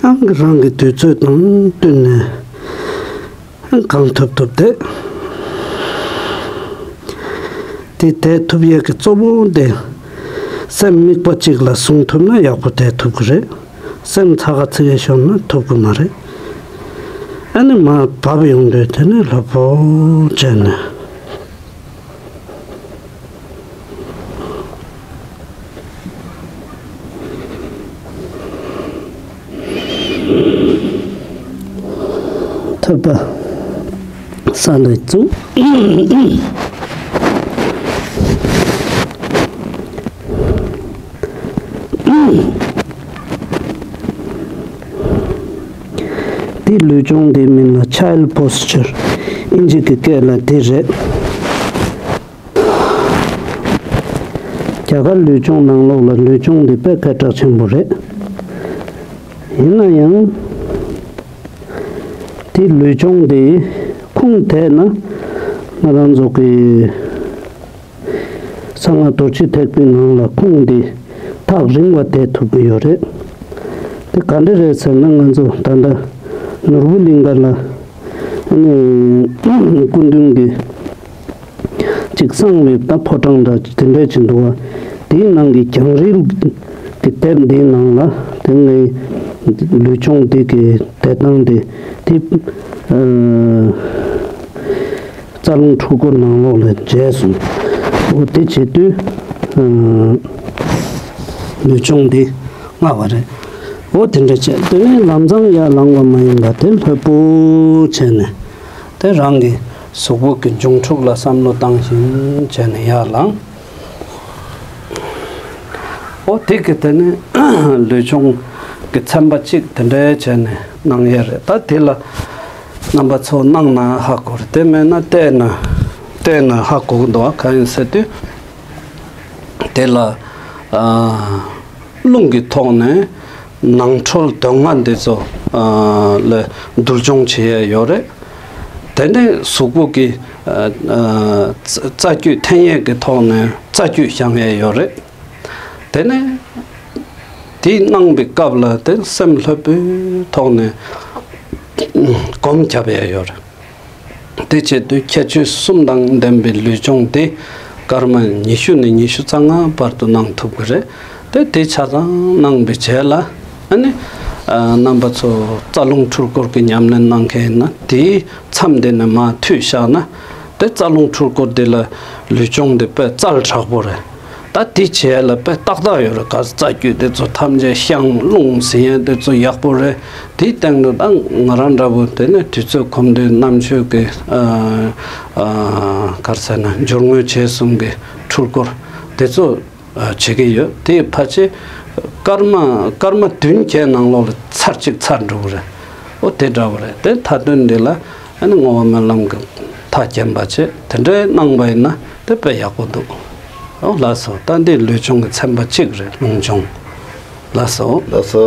ཨང་། རང་གི་དུས་ཚོད་དང་བསྟུན་ནས་གང་ཐུབ་ཐུབ་བསྡད། དེ་བསྡད་ཐུབ་ཡས་ཀྱི་གཙོ་བོ་དེ། སེམས་དམིགས་པ་གཅིག་ལ་བཟུང་ཐུབ་ན་ཡག་པོ་བསྡད་ཐུབ་ཀྱི་རེད། སེམས་ཚ་ག་ཚི་གེ་ཤོར་ན་ཐུབ་ཀྱི་མ་རེད། ཨ་ནི་མར་བབས་ཡོང་དུས་དེ་ནས་ལྷོད་པོ་བྱས་ནས། ཐོད་པ་ས་ལ་བཙུགས། འདི་ལུས་སྦྱོང་འདིའི་མིང་ལ་Child Posture ཨིན་ཇི་གི་སྐད་ལ་འདི་རེད། རྒྱ་གར་ལུས་སྦྱོང་ནང་ལོགས་ལ་ལུས་སྦྱོང་འདི་དཔེ་སྐད་གྲགས་ཆེན་པོ་རེད། ཡིན་ན་ཡང་། འདི་ལུས་སྦྱོང་འདི་ཁུངས་དེད་ན། ང་རང་ཚོ་གི་གསང་སྔགས་རྡོ་རྗེ་ཐེག་པའི་ནང་ལ་ཁུངས་འདི་ཐག་རིང་བ་དེད་ཐུབ་ཀྱི་ཡོད་རེད། དེ་ག་འདྲ་རེད་ཟེར་ན། ང་ཚོ་ད་ལྟ་ནོར་བུ་གླིང་ག་ལ་ཨ་ནི་སྐུ་མདུན་གྱི་ཅིག་གསང་བའི་ད་ཕོ་བྲང་འདྲ་དེ་འདྲ་ཅིག་འདུག་བ། དེའི་ནང་གི་གྱང་རིལ་གྱི་དེབ་འདིའི་ནང་ལ་དེ་ངའི་ལུས་སྦྱོང་འདི་གི་དེད་སྟངས་དེ་དེ། ཨ། རྩ་རླུང་འཁྲུལ་འཁོར་ནང་ལོགས་ལ་མཇལ་སོང་། འོ་དེ་བྱེད་དུས། ཨ། ལུས་སྦྱོང་འདི་སྔ་བ་རེད། འོ་དེ་འདྲ་བྱས། དེ་ནས་ལམ་སང་ཡར་ལངས་པ་མ་ཡིན་པ་དེ་ལྷོད་པོ་བྱས་ནས། དེ་རང་གི་གཟུགས་པོ་གི་འབྱུང་འཁྲུག་ལ་བསམ་བློ་བཏང་བཞིན་བྱས་ནས་ཡར་ལངས། འོ་དེ་གི་དེ་ནས་ལུས་སྦྱོང་གི་ཚན་པ་གཅིག་དེ་འདྲའི་བྱས་ནས་གནང་ཡས་རེད། ད་དེ་ལ་རྣམ་པ་ཚོ་གནང་ན་ཧ་གོ་རེད། དེ་མེད་ན་བལྟས་ན་བལྟས་ན་ཧ་གོ་གི་འདུག་ག་ག་ཡིན་ཟེར་དུས། དེ་ལ་ཨ་རླུང་གི་ཐོག་ནས་ནང་ཁྲོལ་དོན་ལྔ་འདི་ཚོ་ཨ་ལ་འདུལ་སྦྱོང་བྱེད་ཡས་ཡོད་རེད། དེ་ནས་གཟུགས་པོ་གི་ཨ་ཨ་རྩ་རྩ་རྒྱུད་འཐེན་ཡས་ཀྱི་ཐོག་ནས་རྩ་རྒྱུད་བཤང་ཡས་ཡོད་རེད། དེ་ནས་དེ་གནང་བའི་སྐབས་ལ་དེ་སེམས་ལྷོད་པོའི་ཐོག་ནས་སྒོམ་རྒྱབ་ཡས་ཡོད་རེད། དེ་བྱེད་དུས་ཁྱད་ཆོས་གསུམ་དང་ལྡན་པའི་ལུས་སྦྱོང་དེ་སྐར་མ་ཉི་ཤུ་ནས་ཉི་ཤུ་རྩ་ལྔ་བར་དུ་གནང་ཐུབ་ཀྱི་རེད། དེ་དེ་ཆ་ཚང་གནང་བའི་རྗེས་ལ་ཨ་ནི་ཨ་རྣམ་པ་ཚོ་རྩ་རླུང་འཁྲུལ་འཁོར་གྱི་ཉམས་ལེན་གནང་མཁན་ཡིན་ན། དེའི་མཚམས་དེ་ནས་མར་མཐུད་བཞག་ན། དེ་རྩ་རླུང་འཁྲུལ་འཁོར་དེ་ལ་ལུས་སྦྱོང་དེ་དཔེ་རྩལ་དྲག་པོ་རེད། ད་དེ་བྱས་ལ་དཔེ་ཏག་ཏག་ཡོད་རེད། ག་རྩ་རྒྱུད་དེ་ཚོ་ཐམས་ཅད་བཤང་། རླུང་ཟིན་ཡས་དེ་ཚོ་ཡག་པོ་རེད། དེའི་སྟེང་དུ་ད་ང་རང་འདྲ་པོ་དེ་ནས་དུས་ཚོད་གོམ་དུས་ནམ་ཆོས་ཀྱི་ཨ་ཨ་ག་རེ་ཟེར་ན་སྦྱོར་དངོས་རྗེས་གསུམ་གྱི་འཁྲུལ་འཁོར་དེ་ཚོ་ཨ་བྱེད་ཀྱི་ཡོད། དེའི་ཕལ་ཆེར་སྐར་མ་སྐར་མ་བདུན་བརྒྱད་ནང་ལོགས་ལ་ཚར་གཅིག་ཚར་འགྲོ་གི་རེད། ཨོ་དེ་འདྲ་པོ་རེད། དེ་མཐའ་དོན་འདི་ལ་ཨ་ནི་བསྔོ་བ་སྨོན་ལམ་གྱི་མཐའ་བརྒྱན་པ་བྱས་དེ་འདྲའི་གནང་པ་ཡིན་ན་དེ་དཔེ་ཡག་པོ་འདུག་ཨོ་ལགས་སོ། ད་འདི་ལུས་སྦྱོང་གི་ཚན་པ་གཅིག་རེད། རླུང་སྦྱོང་། ལགས་སོ། ལགས་སོ།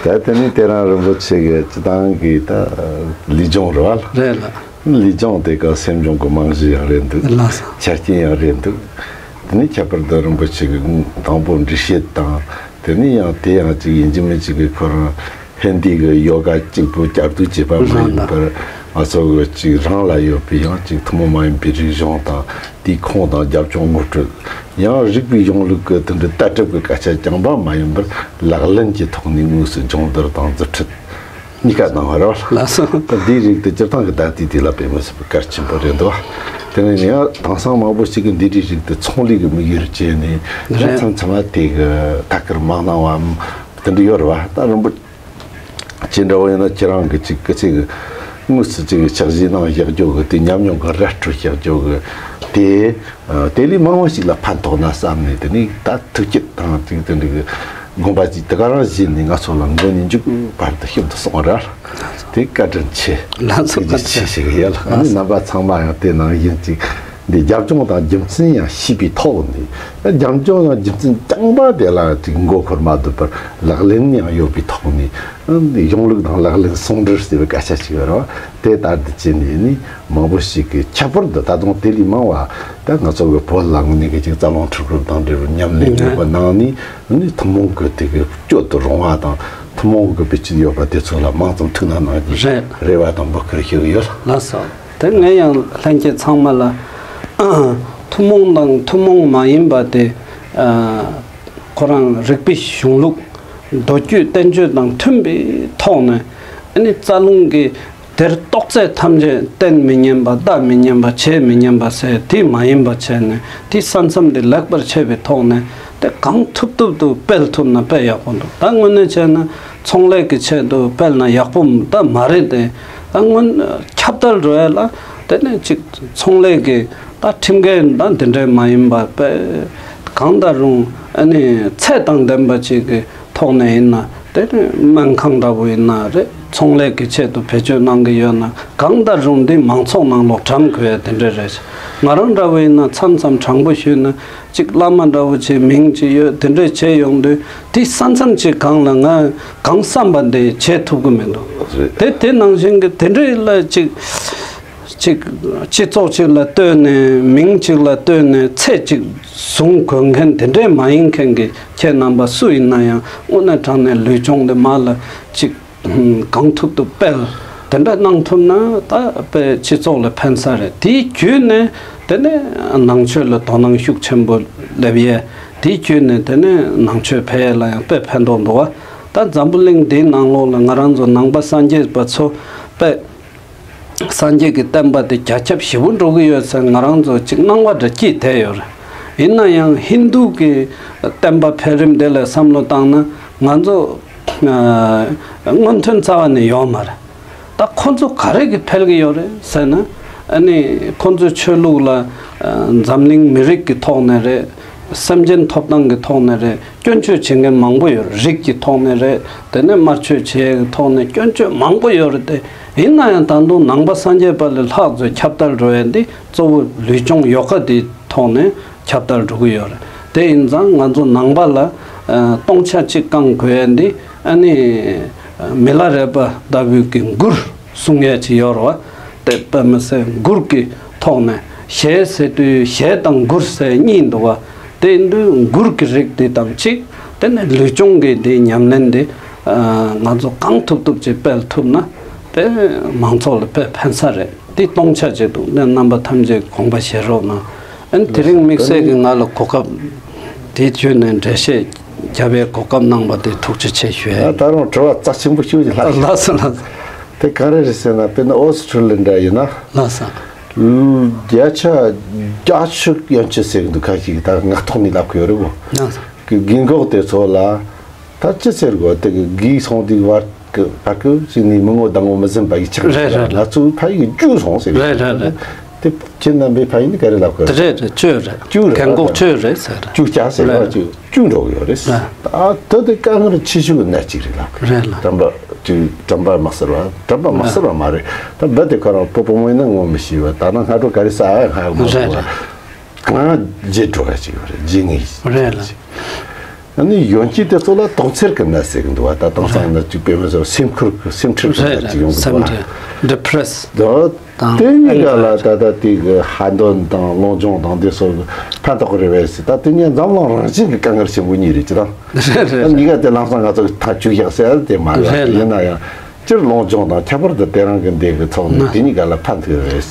ད་དེ་ནི་དེ་རིང་རིན་པོ་ཆེ་གི་སྤྱི་བཏང་གི་ད་ལུས་སྦྱོང་རེད་བ། རེད་ལགས། ལུས་སྦྱོང་དེ་ག་སེམས་སྦྱོང་གི་རྨང་གཞི་ཡང་རེད་འདུག་ལགས་སོ། ཆ་རྐྱེན་ཡང་རེད་འདུག་དེ་ནི་ཁྱད་པར་དུ་རིན་པོ་ཆེ་གི་དང་པོ་འགྲེལ་བཤད་དང་། དེ་ནི་ཡང་དེ་ཡང་ཅིག་ཡིན་གཅིག་མིན་གཅིག་གི་ཁོ་རང་ཧན་དི་གི་ཡོ་ག་གཅིག་པུ་བསྐྱར་ཟློས་བྱས་པ་མ་ཡིན་པར། ང་ཚོ་གི་ཅིག་རང་ལ་ཡོད་པའི་ཡང་ཅིག་ཐུན་མོང་མ་ཡིན་པའི་རིག་གཞུང་དང་དེའི་ཁུངས་དང་རྒྱབ་ལྗོངས་ངོ་སྤྲོད། ཡང་རིག་པའི་གཞུང་ལུགས་ཀྱི་དེ་འདྲའི་ལྟ་གྲུབ་ཀྱི་སྐད་ཆ་རྐྱང་པ་མ་ཡིན་པར་ལག་ལེན་གྱི་ཐོག་ནས་དངོས་སུ་སྦྱོང་བརྡར་དང་མཛུབ་ཁྲིད་གཉིས་ཀ་གནང་བ་རེད་བ། ལགས་སོ། ད་འདིའི་རིགས་དེ་སྤྱིར་བཏང་གི་ད་ལྟའི་དུས་ལ་དཔེ་མི་སྲིད་པའི་གལ་ཆེན་པོ་རེད་འདུག་དེ་ནས་ཡང་དེང་སང་མང་པོ་ཞིག་གིས་འདི་འདྲའི་རིགས་དེ་ཚོང་ལས་ཀྱི་དམིགས་ཡུལ་བྱས་ནས་ཡང་རེད། མཚམས་མཚམས་ལ་དེ་གི་ཐད་ཀར་མ་གནང་བའམ་དེ་འདྲ་ཡོད་རེད་བ། ད་རིན་པོ་ཆེ་འདྲ་བོ་ཡིན་ན་ཁྱེད་རང་གི་ཅིག་སྐུ་ཚེ་གི་དངོས་སུ་ཅིག་ཕྱག་བཞེས་གནང་བཞག་རྒྱུ་གི་དེ་ཉམས་མྱོང་གི་ར་སྤྲོད་བཞག་རྒྱུ་གི་དེ་ཨ་དེ་ལས་མང་བ་ཞིག་ལ་ཕན་ཐོགས་ན་བསམ་ནས། དེ་ནས་ད་ཐུགས་བསྐྱེད་དང་ཅིག་དེ་འདྲ་གི་དགོངས་པ་ཅིག་དེ་ག་རང་བཞེས་ནས་ང་ཚོ་ལ་འགོ་ནས་མཇུག་བར་དུ་ཤིན་ཏུ་གསུངས་ར། དེ་བཀའ་དྲིན་ཆེ། ལགས་སོ། ཐུགས་རྗེ་ཆེ་ཞུ་གི་ཡོད། ལགས་སོ། ཨ་ནི་རྣམ་པ་ཚང་མ་ཡང་དེ་ནང་བཞིན་ཅིག་འདི་རྒྱབ་ལྗོངས་དང་རྒྱུ་མཚན་ཡང་ཤེས་པའི་ཐོག་ནས། རྒྱབ་ལྗོངས་དང་རྒྱུ་མཚན་རྐྱང་པ་དེ་ལ་ཅིག་མགོ་འཁོར་མ་སྡོད་པར་ལག་ལེན་ཡང་ཡོད་པའི་ཐོག་ནས། འདི་གཞུང་ལུགས་དང་ལག་ལེན་ཟུང་འབྲེལ་ཟེར་བའི་སྐད་ཆ་ཞིག་ཡོད་རེད་བ། དེ་ལྟར་དུ་བྱས་ནས་ནི་མང་པོ་ཞིག་གིས་ཁྱད་པར་དུ་ད་དུང་དེ་ལས་མང་བ་ད་ང་ཚོ་གི་བོད་ལ་དངོས་གནས་ཀྱི་ཅིག་རྩ་རླུང་འཕྲུལ་སྒྲུབ་དང་འབྲེལ་བའི་ཉམས་ལེན་ཡོད་པ་ནང་ནས་ནི་ཐུན་མོང་གི་དེ་གི་སྤྱོད་དུ་རུང་བ་དང་ཐུན་མོང་གི་བེད་སྤྱོད་ཡོད་པ་དེ་ཚོ་ལ་མང་ཙམ་ཐུགས་སྣང་གནང་རྒྱུའི་རེད། རེ་བ་དང་འབོད་སྐུལ་ཞུ་གི་ཡོད། ལགས་སོ། དེ་ངས་ཡང་ལྷན་རྒྱས་ཚང་མ་ལ་ཐུན་མོང་དང་ཐུན་མོང་མ་ཡིན་པ་དེ་ཁོ་རང་རིག་པའི་གཞུང་ལུགས་མདོ་རྒྱུད་བསྟན་བཅོས་དང་མཐུན་པའི་ཐོག་ནས་ཨ་ནི་རྩ་རླུང་གི་དེར་རྟོག་ཚད་ཐམས་ཅད་བསྟན་མི་ཉན་པ། ལྟ་མི་ཉན་པ། བྱེད་མི་ཉན་པ་ཟེར་དེ་མ་ཡིན་པ་བྱས་ནས་དེ་ས་མཚམས་དེ་ལེགས་པར་ཕྱེ་བའི་ཐོག་ནས་དེ་གང་ཐུབ་ཐུབ་ཏུ་སྤེལ་ཐུབ་ན་དཔེ་ཡག་པོ་འདུག་ད་དངོས་གནས་བྱས་ན་ཚོང་ལས་ཀྱི་ཆེད་དུ་སྤེལ་ན་ཡག་པོ་ད་མ་རེད་དེ། ད་སྔོན་ཁྱབ་གདལ་འགྲོ་ཡ་ལ་དེ་ནས་ཅིག་ཚོང་ལས་ཀྱི་ད་ཁྲིམས་འགལ་ད་དེ་འདྲས་མ་ཡིན་པ་དཔེ་གང་ལྟར་རུང་ཨ་ནི་ཚད་དང་ལྡན་པ་ཅིག་གི་ཐོག་ནས་ཡིན་ན། དེ་ནི་སྨན་ཁང་འདྲ་བོ་ཡིན་ན་རེད། ཚོང་ལས་ཀྱི་ཆེད་དུ་བེད་སྤྱོད་གནང་གི་ཡོད་ན་གང་ལྟར་རུང་འདི་མང་ཚོགས་ནང་ལོགས་གྲམ་དགོས་ཡ་དེ་འདྲ་རེད། ང་རང་འདྲ་བོ་ཡིན་ན་མཚམས་མཚམས་དྲང་པོ་ཞུས་ན་ཅིག་བླ་མ་འདྲ་བོ་ཅིག་མིང་ཅིག་ཡོད་དེ་འདྲ་བྱས་ཡོང་དུས་དེ་ས་མཚམས་ཅིག་སྒང་ལ་ང་གང་བསམ་པ་འདི་བྱེད་ཐུབ་གི་མི་འདུག་རེད། དེ་དེ་ནང་བཞིན་གྱི་དེ་འདྲ་ལ་ཅིག་ཅིག་སྤྱི་ཚོགས་ཅིག་ལ་ལྟོས་ནས་མིང་ཅིག་ལ་ལྟོས་ནས་ཚད་ཅིག་བཟུང་དགོས་མཁན་དེ་འདྲས་མ་ཡིན་མཁན་གྱི་ཁྱེད་རྣམ་པ་སུ་ཡིན་ན་ཡང་དངོས་གནས་དྲང་གནས་ལུས་སྦྱོང་དེ་མ་ལ་ཅིག་གང་ཐུབ་ཐུབ་སྤེལ་དེ་འདྲ་གནང་ཐུབ་ན་ད་དཔེ་སྤྱི་ཚོགས་ལ་ཕན་ས་རེད། དེའི་བརྒྱུད་ནས་དེ་ནས་ནང་ཆོས་ལ་དོ་སྣང་ཤུགས་ཆེན་པོ་སླེབས་ཡས། དེའི་བརྒྱུད་ནས་དེ་ནས་ནང་ཆོས་འཕེལ་ཡས་ལ་ཡང་དཔེ་ཕན་ཐོགས་འདུག་བ། ད་འཛམ་བུ་གླིང་འདིའི་ནང་ལོགས་ལ་ང་རང་ཚོ་ནང་པ་སངས་རྒྱས་པ་ཚོ་དཔེ་སངས་རྒྱས་ཀྱི་བསྟན་པ་དེ་རྒྱ་ཁྱབ་ཞེ་པོ་འགྲོ་གི་ཡོད་ཟེར་ང་རང་ཚོ་ཅིག་སྣང་བ་འདྲ་སྐྱེས་བསྡད་ཡོད་རེད། ཡིན་ན་ཡང་ཧིན་དུ་གི་བསྟན་པ་འཕེལ་རིམ་དེ་ལ་བསམ་བློ་བཏང་ན་ང་ཚོ་ཨ་སྔོན་ཐོན་རྩ་བ་ནས་ཡོད་མ་རེད། ད་ཁོ་ཚོ་ག་རེ་གི་འཕེལ་གི་ཡོད་རེད་ཟེར་ན། ཨ་ནི་ཁོ་ཚོའི་ཆོས་ལུགས་ལ་ཨ་འཛམ་གླིང་མི་རིགས་ཀྱི་ཐོག་ནས་རེད། སེམས་ཅན་ཐོབ་ཐང་གི་ཐོག་ནས་རེད། སྐྱོན་བརྗོད་བྱེད་མཁན་མང་པོ་ཡོད་རེད། རིགས་ཀྱི་ཐོག་ནས་རེད། དེ་ནས་དམར་མཆོད་བྱེད་ཡས་ཀྱི་ཐོག་ནས་སྐྱོན་བརྗོད་མང་པོ་ཡོད་རེད་དེ། ཡིན་ན་ཡང་ད་དུང་ནང་པ་སངས་རྒྱས་པ་ལས་ལྷག་ཙམ་ཁྱབ་གདལ་འགྲོ་ཡས་འདི་གཙོ་བོ་ལུས་སྦྱོང་ཡོ་ག་དེའི་ཐོག་ནས་ཁྱབ་གདལ་འགྲོ་གི་ཡོད་རེད། དེ་ཡིན་ཙང་ང་ཚོ་ནང་པ་ལ་ཨ་སྟོང་ཆ་གཅིག་བསྐང་དགོས་ཡས་འདི་ཨ་ནི་མི་ལ་རས་པ་ལྟ་བུའི་གི་མགུར་གསུང་ཡས་ཅིག་ཡོད་རེད་བ། དེ་དཔེ་མི་སྲིད་མགུར་གྱི་ཐོག་ནས་གཞས་ཟེར་དུས་གཞས་དང་མགུར་ཟེར་གཉིས་འདུག་བ། དེ་ཡིན་དུས་མགུར་གྱི་རིགས་འདི་དང་གཅིག་དེ་ནས་ལུས་སྦྱོང་གི་འདི་ཉམས་ལེན་འདི་ང་ཚོ་གང་ཐུབ་ཐུབ་ཅིག་སྤེལ་ཐུབ་ན་དེ་མང་ཚོགས་ལ་དཔེ་ཕན་ས་རེད། འདི་སྟོང་ཆ་ཅིག་འདུག་དེ་རྣམ་པ་ཐམས་ཅད་དགོངས་པ་བཞེས་རོགས་གནང་། ཨ་ནི་དེ་རིང་དམིགས་བསལ་གྱི་ང་ལ་གོ་སྐབས་དེ་བརྒྱུད་ནས་འགྲེལ་བཤད་བརྒྱབ་པའི་གོ་སྐབས་གནང་བ་དེ་ཐུགས་རྗེ་ཆེ་ཞུ་ཡས། ད་རུང་དྲི་བ་རྩ་ཆེན་པོ་ཞིག་ལྷག་ལགས་སོ་ལགས་སོ། དེ་ག་རེ་རེད་ཟེར་ན་དཔེར་ན་ཨོ་སི་ཁྲུ་ལི་འདྲ་ཡིན་ན། ལགས་སོ། བརྒྱ་ཆ་བརྒྱད་ཅུ་ཡན་ཆད་ཟེར་གི་འདུག་ཁ་ཤས་ཀྱིས་ད་ངག་ཐོག་ནས་ལབ་གི་ཡོད་རེད་གོ། ལགས་སོ། གི་རྒན་གོག་དེ་ཚོ་ལ་ད་ཅི་ཟེར་དགོས། དེ་གི་གིས་སོང་དུས་བར་གི་བར་གི་ཅིག་ནས་མི་ངོ་ཟླ་ངོ་མི་ཟིན་པ་ཡི་ཆགས་རེད་རེད། ང་ཚོའི་ཕ་ཡུལ་གི་རྒྱུགས་སོང་ཟེར་གི་རེད་རེད་རེད། དེ་ཁྱེད་རྣམ་པའི་ཕ་ཡུལ་ནི་ག་རེ་ལབ་གི་རེད། རེད་རེད། བཅུ་རེད། བཅུ་རེད། རྒན་གོག་བཅུ་རེད་ཟེར། བཅུ་རྐྱང་ཟེར་བ་རེད། བཅུ་བཅུ་འགྲོ་གི་ཡོད་རེད། རེད། ད་དེ་དེ་དཀའ་ངལ་ཆེ་ཤོས་ཀྱི་གནས་གཅིག་རེད་ལབ་གི་རེད་ལ། དྲན་པ་ཅིག་དྲན་པ་མ་གསལ་བ། དྲན་པ་མ་གསལ་བ་མ་རེད། ད་འབད་དེ་ཁོ་རང་སྤོ་སྤོ་མོ་ཡིན་ན་ངོ་མི་ཤེས་བ། ད་ན་སྔ་དྲོ་ག་རེ་ཟ་ཡ་ཧ་མ་གོ་བ། རེད་རེད། གང་བརྗེད་འགྲོ་བ་ཅིག་ཡོད་རེད། བརྗེད་ངེས་རེད་ལ། ཅིག་ཨ་ནི་ཡོན་གྱི་དེ་ཚོ་ལ་དོགས་འཚེར་གྱི་གནས་ཟེར་གི་འདུག་བ། ད་དེང་སང་ན་ཅིག་དཔེ་མི་སྲིད་སེམས་ཁུར་གྱི་སེམས་ཁྲལ་གྱི་གནས་ཅིག་ཡོང་གི་འདུག་བ། སེམས་ཁྲལ། ཌི་པི་རེ་སི། ད་དེ་གཉིས་ཀ་ལ་ད་ལྟ་དེ་གི་ཧ་འདོན་དང་བློ་སྦྱོང་དང་དེ་སོགས་ཀྱི་ཕན་ཐོགས་རེད་བས་ཟེར། ད་དེ་གཉིས་འཛམ་གླིང་རང་བཞིན་གྱི་དཀའ་ངལ་ཆེན་པོ་གཉིས་རེད་ཅི་ད། རེད་རེད། ད་གཉིས་ཀ་དེ་ལམ་སང་ང་ཚོ་གི་ཐག་གཅོད་བཞག་ཟེར་དེ་མ་རེད། རེད་ལ། ཡིན་ན་ཡང་། སྤྱིར་ལུང་སྦྱོང་དང་ཁྱད་པར་དུ་དེ་རིང་གི་འདི་གི་ཚོགས་ནི་ན། དེ་གཉིས་ཀ་ལ་ཕན་ཐོགས་རེད།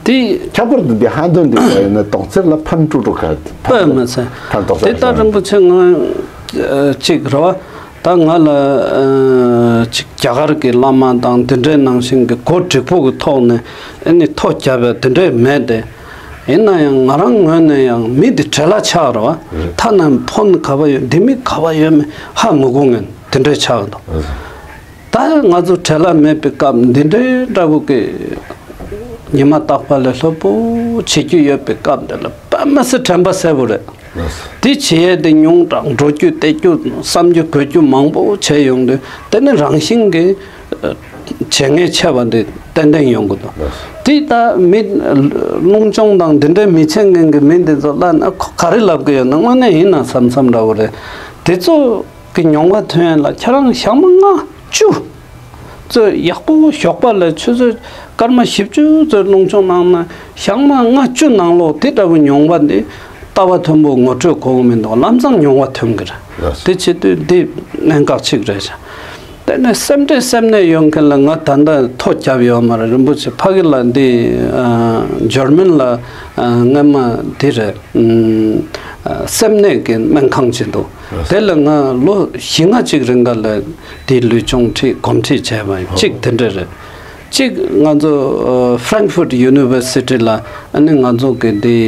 དེ་ཁྱད་པར་དུ་འདི་ཧན་དོན་འདི་ལ་ཡིན་ན་དོང་ཙེ་ལ་ཕན་དཀྲུག་དཀྲུག་ག་ཕན་དཔེ་མི་སྲིད། ཕན་ཐོགས་དེ་ལྟར་རིན་པོ་ཆེ་ང་ཨ་གཅིག་རེད་བ། ད་ང་ལ་ཨ་གཅིག་རྒྱ་གར་གྱི་བླ་མ་དང་དེ་འདྲའི་ནང་བཞིན་གྱི་གོ་སྒྲིག་པོ་གི་ཐོག་ནས་ཨ་ནི་ཐོ་བརྒྱབ་པའི་དེ་འདྲའི་མེད་དེ། ཡིན་ན་ཡང་ང་རང་ངོས་ནས་ཡང་མི་འདི་བྲེལ་ལ་ཆགས་རེད་བ། ཐ་ན་ཕོན་ག་བ་ཡོད་འདི་མི་ག་བ་ཡོད་མེད་ཧ་མི་གོ་ངན་དེ་འདྲའི་ཆགས་འདུག། ད་ང་ཚོ་བྲེལ་བ་མེད་པའི་སྐབས་འདི་འདྲའི་འདྲ་བོ་གི་ཉི་མ་རྟག་པ་ལས་སློབ་པོ་བྱེད་རྒྱུ་ཡོད་པའི་སྐབས་འདི་ལ་དཔེ་མི་སྲིད་དྲན་པ་གསལ་པོ་རེད། དེ་བྱེད་ཡས་དེ་ཉུང་དྲགས་འགྲོ་རྒྱུ་བལྟས་རྒྱུ་བསམ་རྒྱུ་དགོས་རྒྱུ་མང་པོ་བྱས་ཡོང་དུས་དེ་ནི་རང་བཞིན་གྱི་བྱེད་ངེས་ཆེ་བ་འདི་ཏན་ཏན་ཡོང་གི་འདུག། དེ་ད་མི་སློབ་སྦྱོང་དང་འདི་འདྲའི་མི་བྱེད་མཁན་གྱི་མི་འདི་ཚོ་ལ་ན་ཁོ་ག་རེ་ལབ་གི་ཡོད་ན་དངོས་གནས་ཡིན་ན་བསམ་བསམ་འདྲ་བོ་རེད། དེ་ཚོ་གི་མྱོང་བ་ཐོན་ཡ་ལ་ཁྱེད་རང་ཞག་མ་ལྔ་བཅུ་ཚོད་ཡག་པོ་ཞོགས་པ་ལ་ཆུ་ཚོད་སྐར་མ་བཞི་བཅུ་ཚོད་སློབ་སྦྱོང་གནང་ན་ཞག་མ་ལྔ་བཅུ་ནང་ལོགས་དེ་འདྲ་བོ་མྱོང་བ་འདི་ལྟ་བ་མཐོན་པོ་ངོ་སྤྲོད་གོ་གི་མི་འདུག། ལམ་སང་མྱོང་བ་ཐོན་གི་རེད། དེ་བྱེད་དུས་འདི་གནད་འགག་ཅིག་རེད་ཤག། དེ་ནས་སེམས་ཁྲལ་སེམས་ནད་ཡོད་མཁན་ལ་ང་ད་ལྟ་ཐོ་བརྒྱབ་ཡོད་མ་རེད། རིན་པོ་ཆེ་ཕ་གི་ལ་འདི་ཨ་འཇར་མན་ལ་ཨ་སྔོན་མ་འདི་རེད། ཨམ་ཨ་སེམས་ནད་ཀྱི་སྨན་ཁང་ཅིག་འདུག། དེ་ལ་ང་ལོ་བཞི་ལྔ་ཅིག་རིང་ག་ལ་འདི་ལུས་སྦྱོང་ཁྲིད་གོམས་འདྲིས་བྱས་པ་ཡིན། གཅིག་དེ་འདྲ་རེད། གཅིག་ང་ཚོ་ཨ་Frankfurt University ལ་ཨ་ནི་ང་ཚོ་གི་འདི་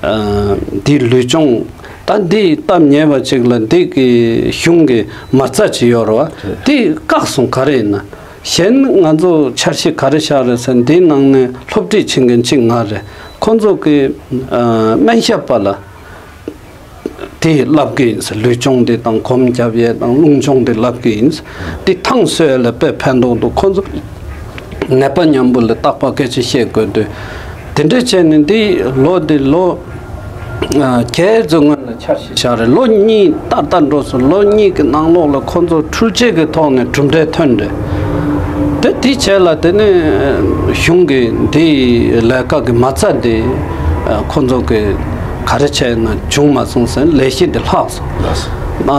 ཨ་འདི་ལུས་སྦྱོང་ད་འདི་སྟབས་ཉེས་པ་ཅིག་ལ་འདི་གི་གཞུང་གི་མ་རྩ་ཅིག་ཡོད་རེད་བ། འདི་བཀག་སོང་། ག་རེ་ཡིན་ན་གཞན་ང་ཚོ་འཆར་གཞི་ག་རེ་བཞག་རེད་ཟེར་འདིའི་ནང་ནས་སློབ་ཁྲིད་བྱེད་མཁན་གཅིག་ང་རེད། ཁོང་ཚོ་གི་ཨ་སྨན་ཞབས་པ་ལ་དེ་བསླབ་གི་ཡིན་ཟེར། ལུས་སྦྱོང་དེ་དང་གོམ་རྒྱབ་ཡས་དང་རླུང་སྦྱོང་དེ་བསླབ་གི་ཡིན་ཟེར། དེ་ཐང་གསོ་ཡས་ལ་དཔེ་ཕན་ཐོགས་འདུག། ཁོང་ཚོ་ནད་པ་མཉམ་པོ་ལ་རྟག་པར་སྐད་ཆ་བཤད་དགོས་དུས་དེ་འདྲ་བྱས་ནས་འདི་ལོ་འདི་ལོ་ཨ་བརྒྱད་ཙམ་སྔོན་ལ་འཆར་གཞི་བཞག་རེད། ལོ་གཉིས་ཏག་ཏག་འགྲོ་སོང་། ལོ་གཉིས་ཀྱི་ནང་ལོགས་ལ་ཁོང་ཚོ་འཕྲུལ་ཆས་ཀྱི་ཐོག་ནས་གྲུབ་འབྲས་ཐོན་རེད། དེ་དེ་བྱས་ལ་དེ་ནས་གཞུང་གི་འདི་ལས་ཀ་གི་མ་རྩ་འདི་ཁོང་ཚོ་གི་ག་རེ་བྱས་ན་བྱུང་མ་སོང་ཟེར་ལས་གཞི་འདི་ལྷག་སོང་། ལགས་སོ། ཨ་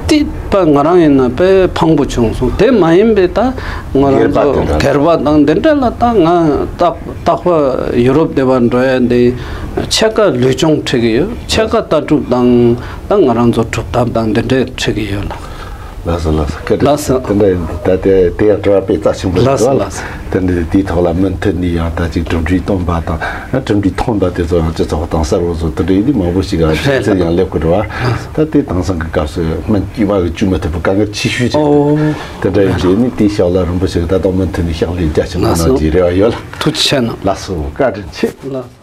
དེ་པ་ང་རང་ཡིན་ན་དཔེ་ཕངས་པོ་བྱུང་སོང་། དེ་མ་ཡིན་པའི་ད་ང་རང་ཚོ་སྒེར་པ་དང་འདི་འདྲ་ལ་ད་ང་ད། རྟག་པར་ཡུ་རོབ་སྡེ་བར་འགྲོ་ཡ་འདི་ཕྱེད་ཀ་ལུས་སྦྱོང་ཁྲིད་ཀྱི་ཡོད། ཕྱེད་ཀ་ལྟ་གྲུབ་དང་ད་ང་རང་ཚོ་སྒྲུབ་ཐབས་དང་འདི་འདྲས་ཁྲིད་ཀྱི་ཡོད་ལ། ལགས་སོ་ལགས་སོ། སྐད་ལགས་སོ། དེ་འདྲ་ཡིན་ད་དེ་དེ་ཡང་དྲི་བ་དཔེ་རྩ་ཆེན་པོ་ཞིག་ལགས་སོ་འདུག་ལགས་སོ། དེ་འདྲ་དེའི་ཐོག་ལ་མུ་མཐུད་ནས་ཡང་ད་ཅིག་གྲུབ་འབྲས་སྟོན་པ་དང་གྲུབ་འབྲས་ཐོན་པ་དེ་ཚོ་ཡང་སྤྱི་ཚོགས་དང་གསར་བ་ཚོ་དེ་འདྲ་ཡིན་དུས་མང་པོ་ཞིག་ཡང་རེད། ཚེ་ཡང་སླེབས་དགོས་རེད་བ། ད་དེ་དེང་སང་གི་སྐབས་སུ་སྨན་དཀྱུས་མ་གི་བཅོས་མི་ཐུབ་པའི་དཀའ་ངལ་ཆེ་ཤོས་ཅིག་འདུག། ཨོ། དེ་འདྲ་ཡིན་དུས་ནི་དེའི་ཞབས་ལ་རིན་པོ་ཆེ་གི་ད་དུང་མུ་མཐུད་ནས་ཕྱག་ལས་རྒྱ་ཆེན་པོ་གནང་རྒྱུའི་རེ་བ་ཡོད་ལ། ཐུགས་རྗེ་ཆེ་གནང་། ལགས་སོ། བཀའ་དྲིན་ཆེ། ལགས།